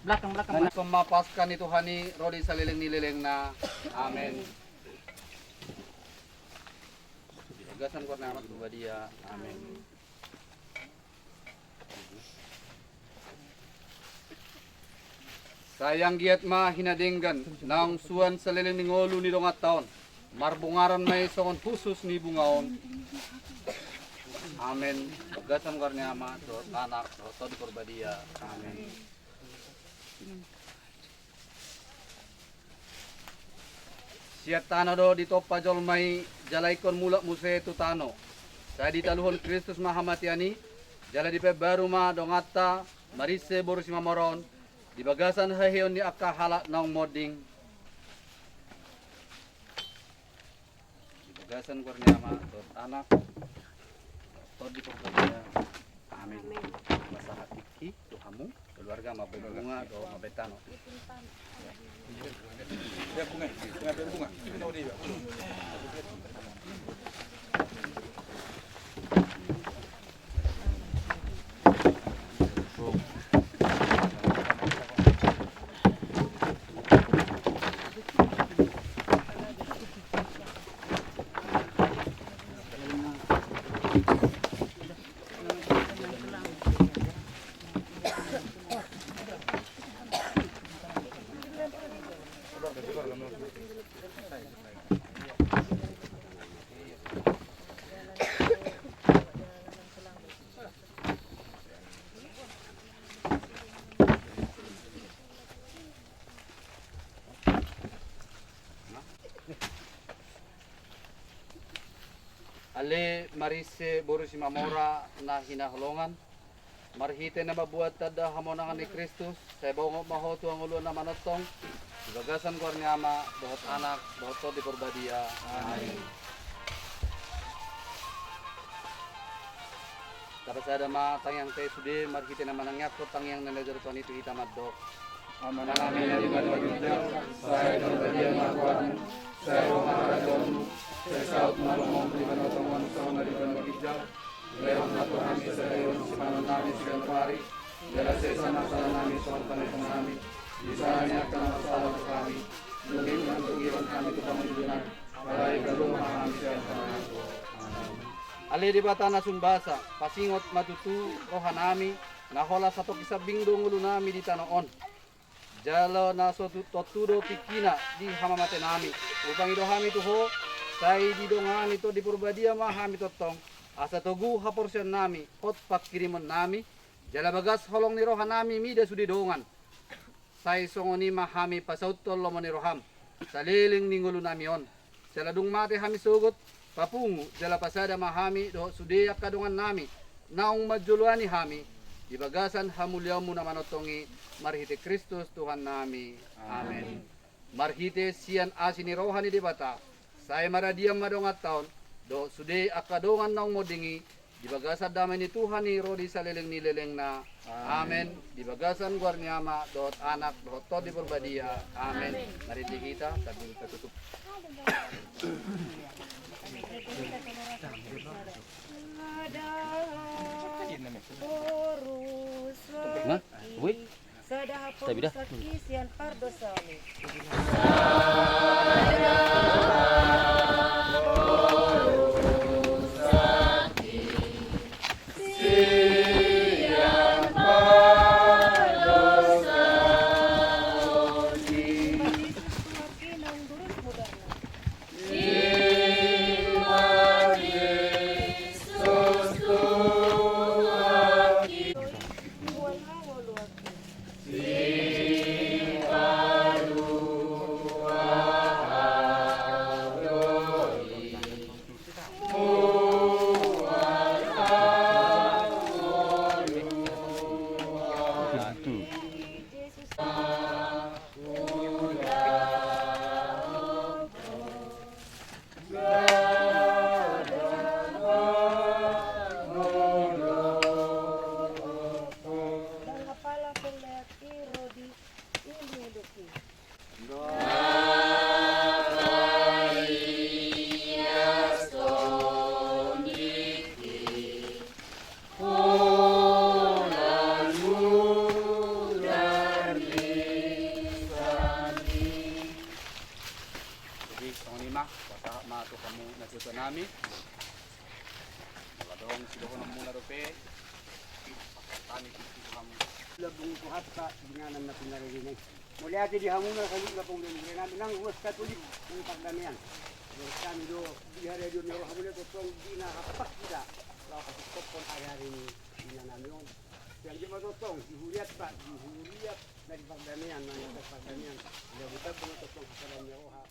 Belakang, belakang. Nangkon ma Paskah ni Tuhan i ro di saleleng ni lelengna. Amen. Di bagasan goar ni Ama Tondi Porbadia. Amen. Sai anggiat ma hinadenggan naung suan saleleng ni ngolu ni donganta on, marbungaran ma i songon hushus ni bunga on. Amen. Bagasan goar ni Ama, dohot Anak, dohot Tondi Porbadia. Amen. Sian tano do ditompa jolma i, jala ingkon mulak muse tu tano. Sai ditaluhon Kristus ma hamatean i, jala dipaimbaru ma donganta Marise boru Simamora on di bagasan haheheon ni angka halak naung monding. Di bagasan goar ni Ama, dohot Anak, dohot Tondi Porbadia. Amen. Amen. Pasahat tingki tu hamu keluarga, mambahen bunga dohot mambahen tano. Ale Marise boru Simamora na hinaholongan, marhite na mambuat tanda hamonangan ni Kristus, sai bongot ma ho tu hangoluan na manongtong, di bagasan goar ni Ama, dohot Anak, dohot Tondi Porbadia. Amen. Tapasada ma tangiangta i sude marhite na manangiangkon tangiang na nilehon Tuhan i tu hita mandok. Amanami na di banua ginjang, sai parbadia ma goarmu, sai ro ma harajaonmu, sai saut ma lomomu di banua tonga on songon na di banua ginjang. Lehon ma tu hami sadari on sipanganonnami siganup ari, jala sesa ma salanami songon panesanami di sala ni angka na marsala tu hami, nunga unang togihon hami tu pangunjunan, alai palua ma hami sian pangago. Amen. Ale Debata na sumbasa, pasingot ma tutu rohanami, na holan satongkin sambing do ngolunami di tano on. Jala na so tu-, tontu do tingkina di hamamatenami. Upangi do hami tu Ho, sai didongani Tondi Porbadia ma hami tongtong, asa togu haporseaonnami, hot panghirimonnami, jala bagas holong ni rohanami mida sude dongan. Sai songon i ma hami pasauthon lomo ni roham saleleng ni ngolunami on. Jala dung mate hami sogot, papungu jala pasada ma hami dohot sude angka dongannami naung manjoloani hami di bagasan hamuliaonmu na manongtong i, marhite Kristus Tuhannami. Amen. Marhite sian asi ni roha ni Debata, sai maradian ma donganta on dohot sude angka dongan naung monding i, di bagasan dame ni Tuhan i ro di saleleng ni lelengna. Amen. Di bagasan goar ni Ama dohot Anak dohot Tondi Porbadia. Amen. Mari di hita sambil tertutup. Nah, woi. Sada haporusaki sian pardosami. Jadi songon i ma, pasahat ma tu hamu na tuatua nami. Molo adong sidohononmuna dope, pasahat hami tu hamu. Lambung tu hata di inganan na pinarade nai. Mauliate di hamuna saluhut na pangula ni huria nami nang ruas Katolik nang pardamaian. Ruas hami do di haradeon ni rohamuna tongtong di na hapas hita laho pasungkunon ari-ari ni inanami on. Sian dia ma tongtong di hurianta, di huria na di pardamaian, na di pardamaian. Dia buta pun tongtong hasadaon ni roha.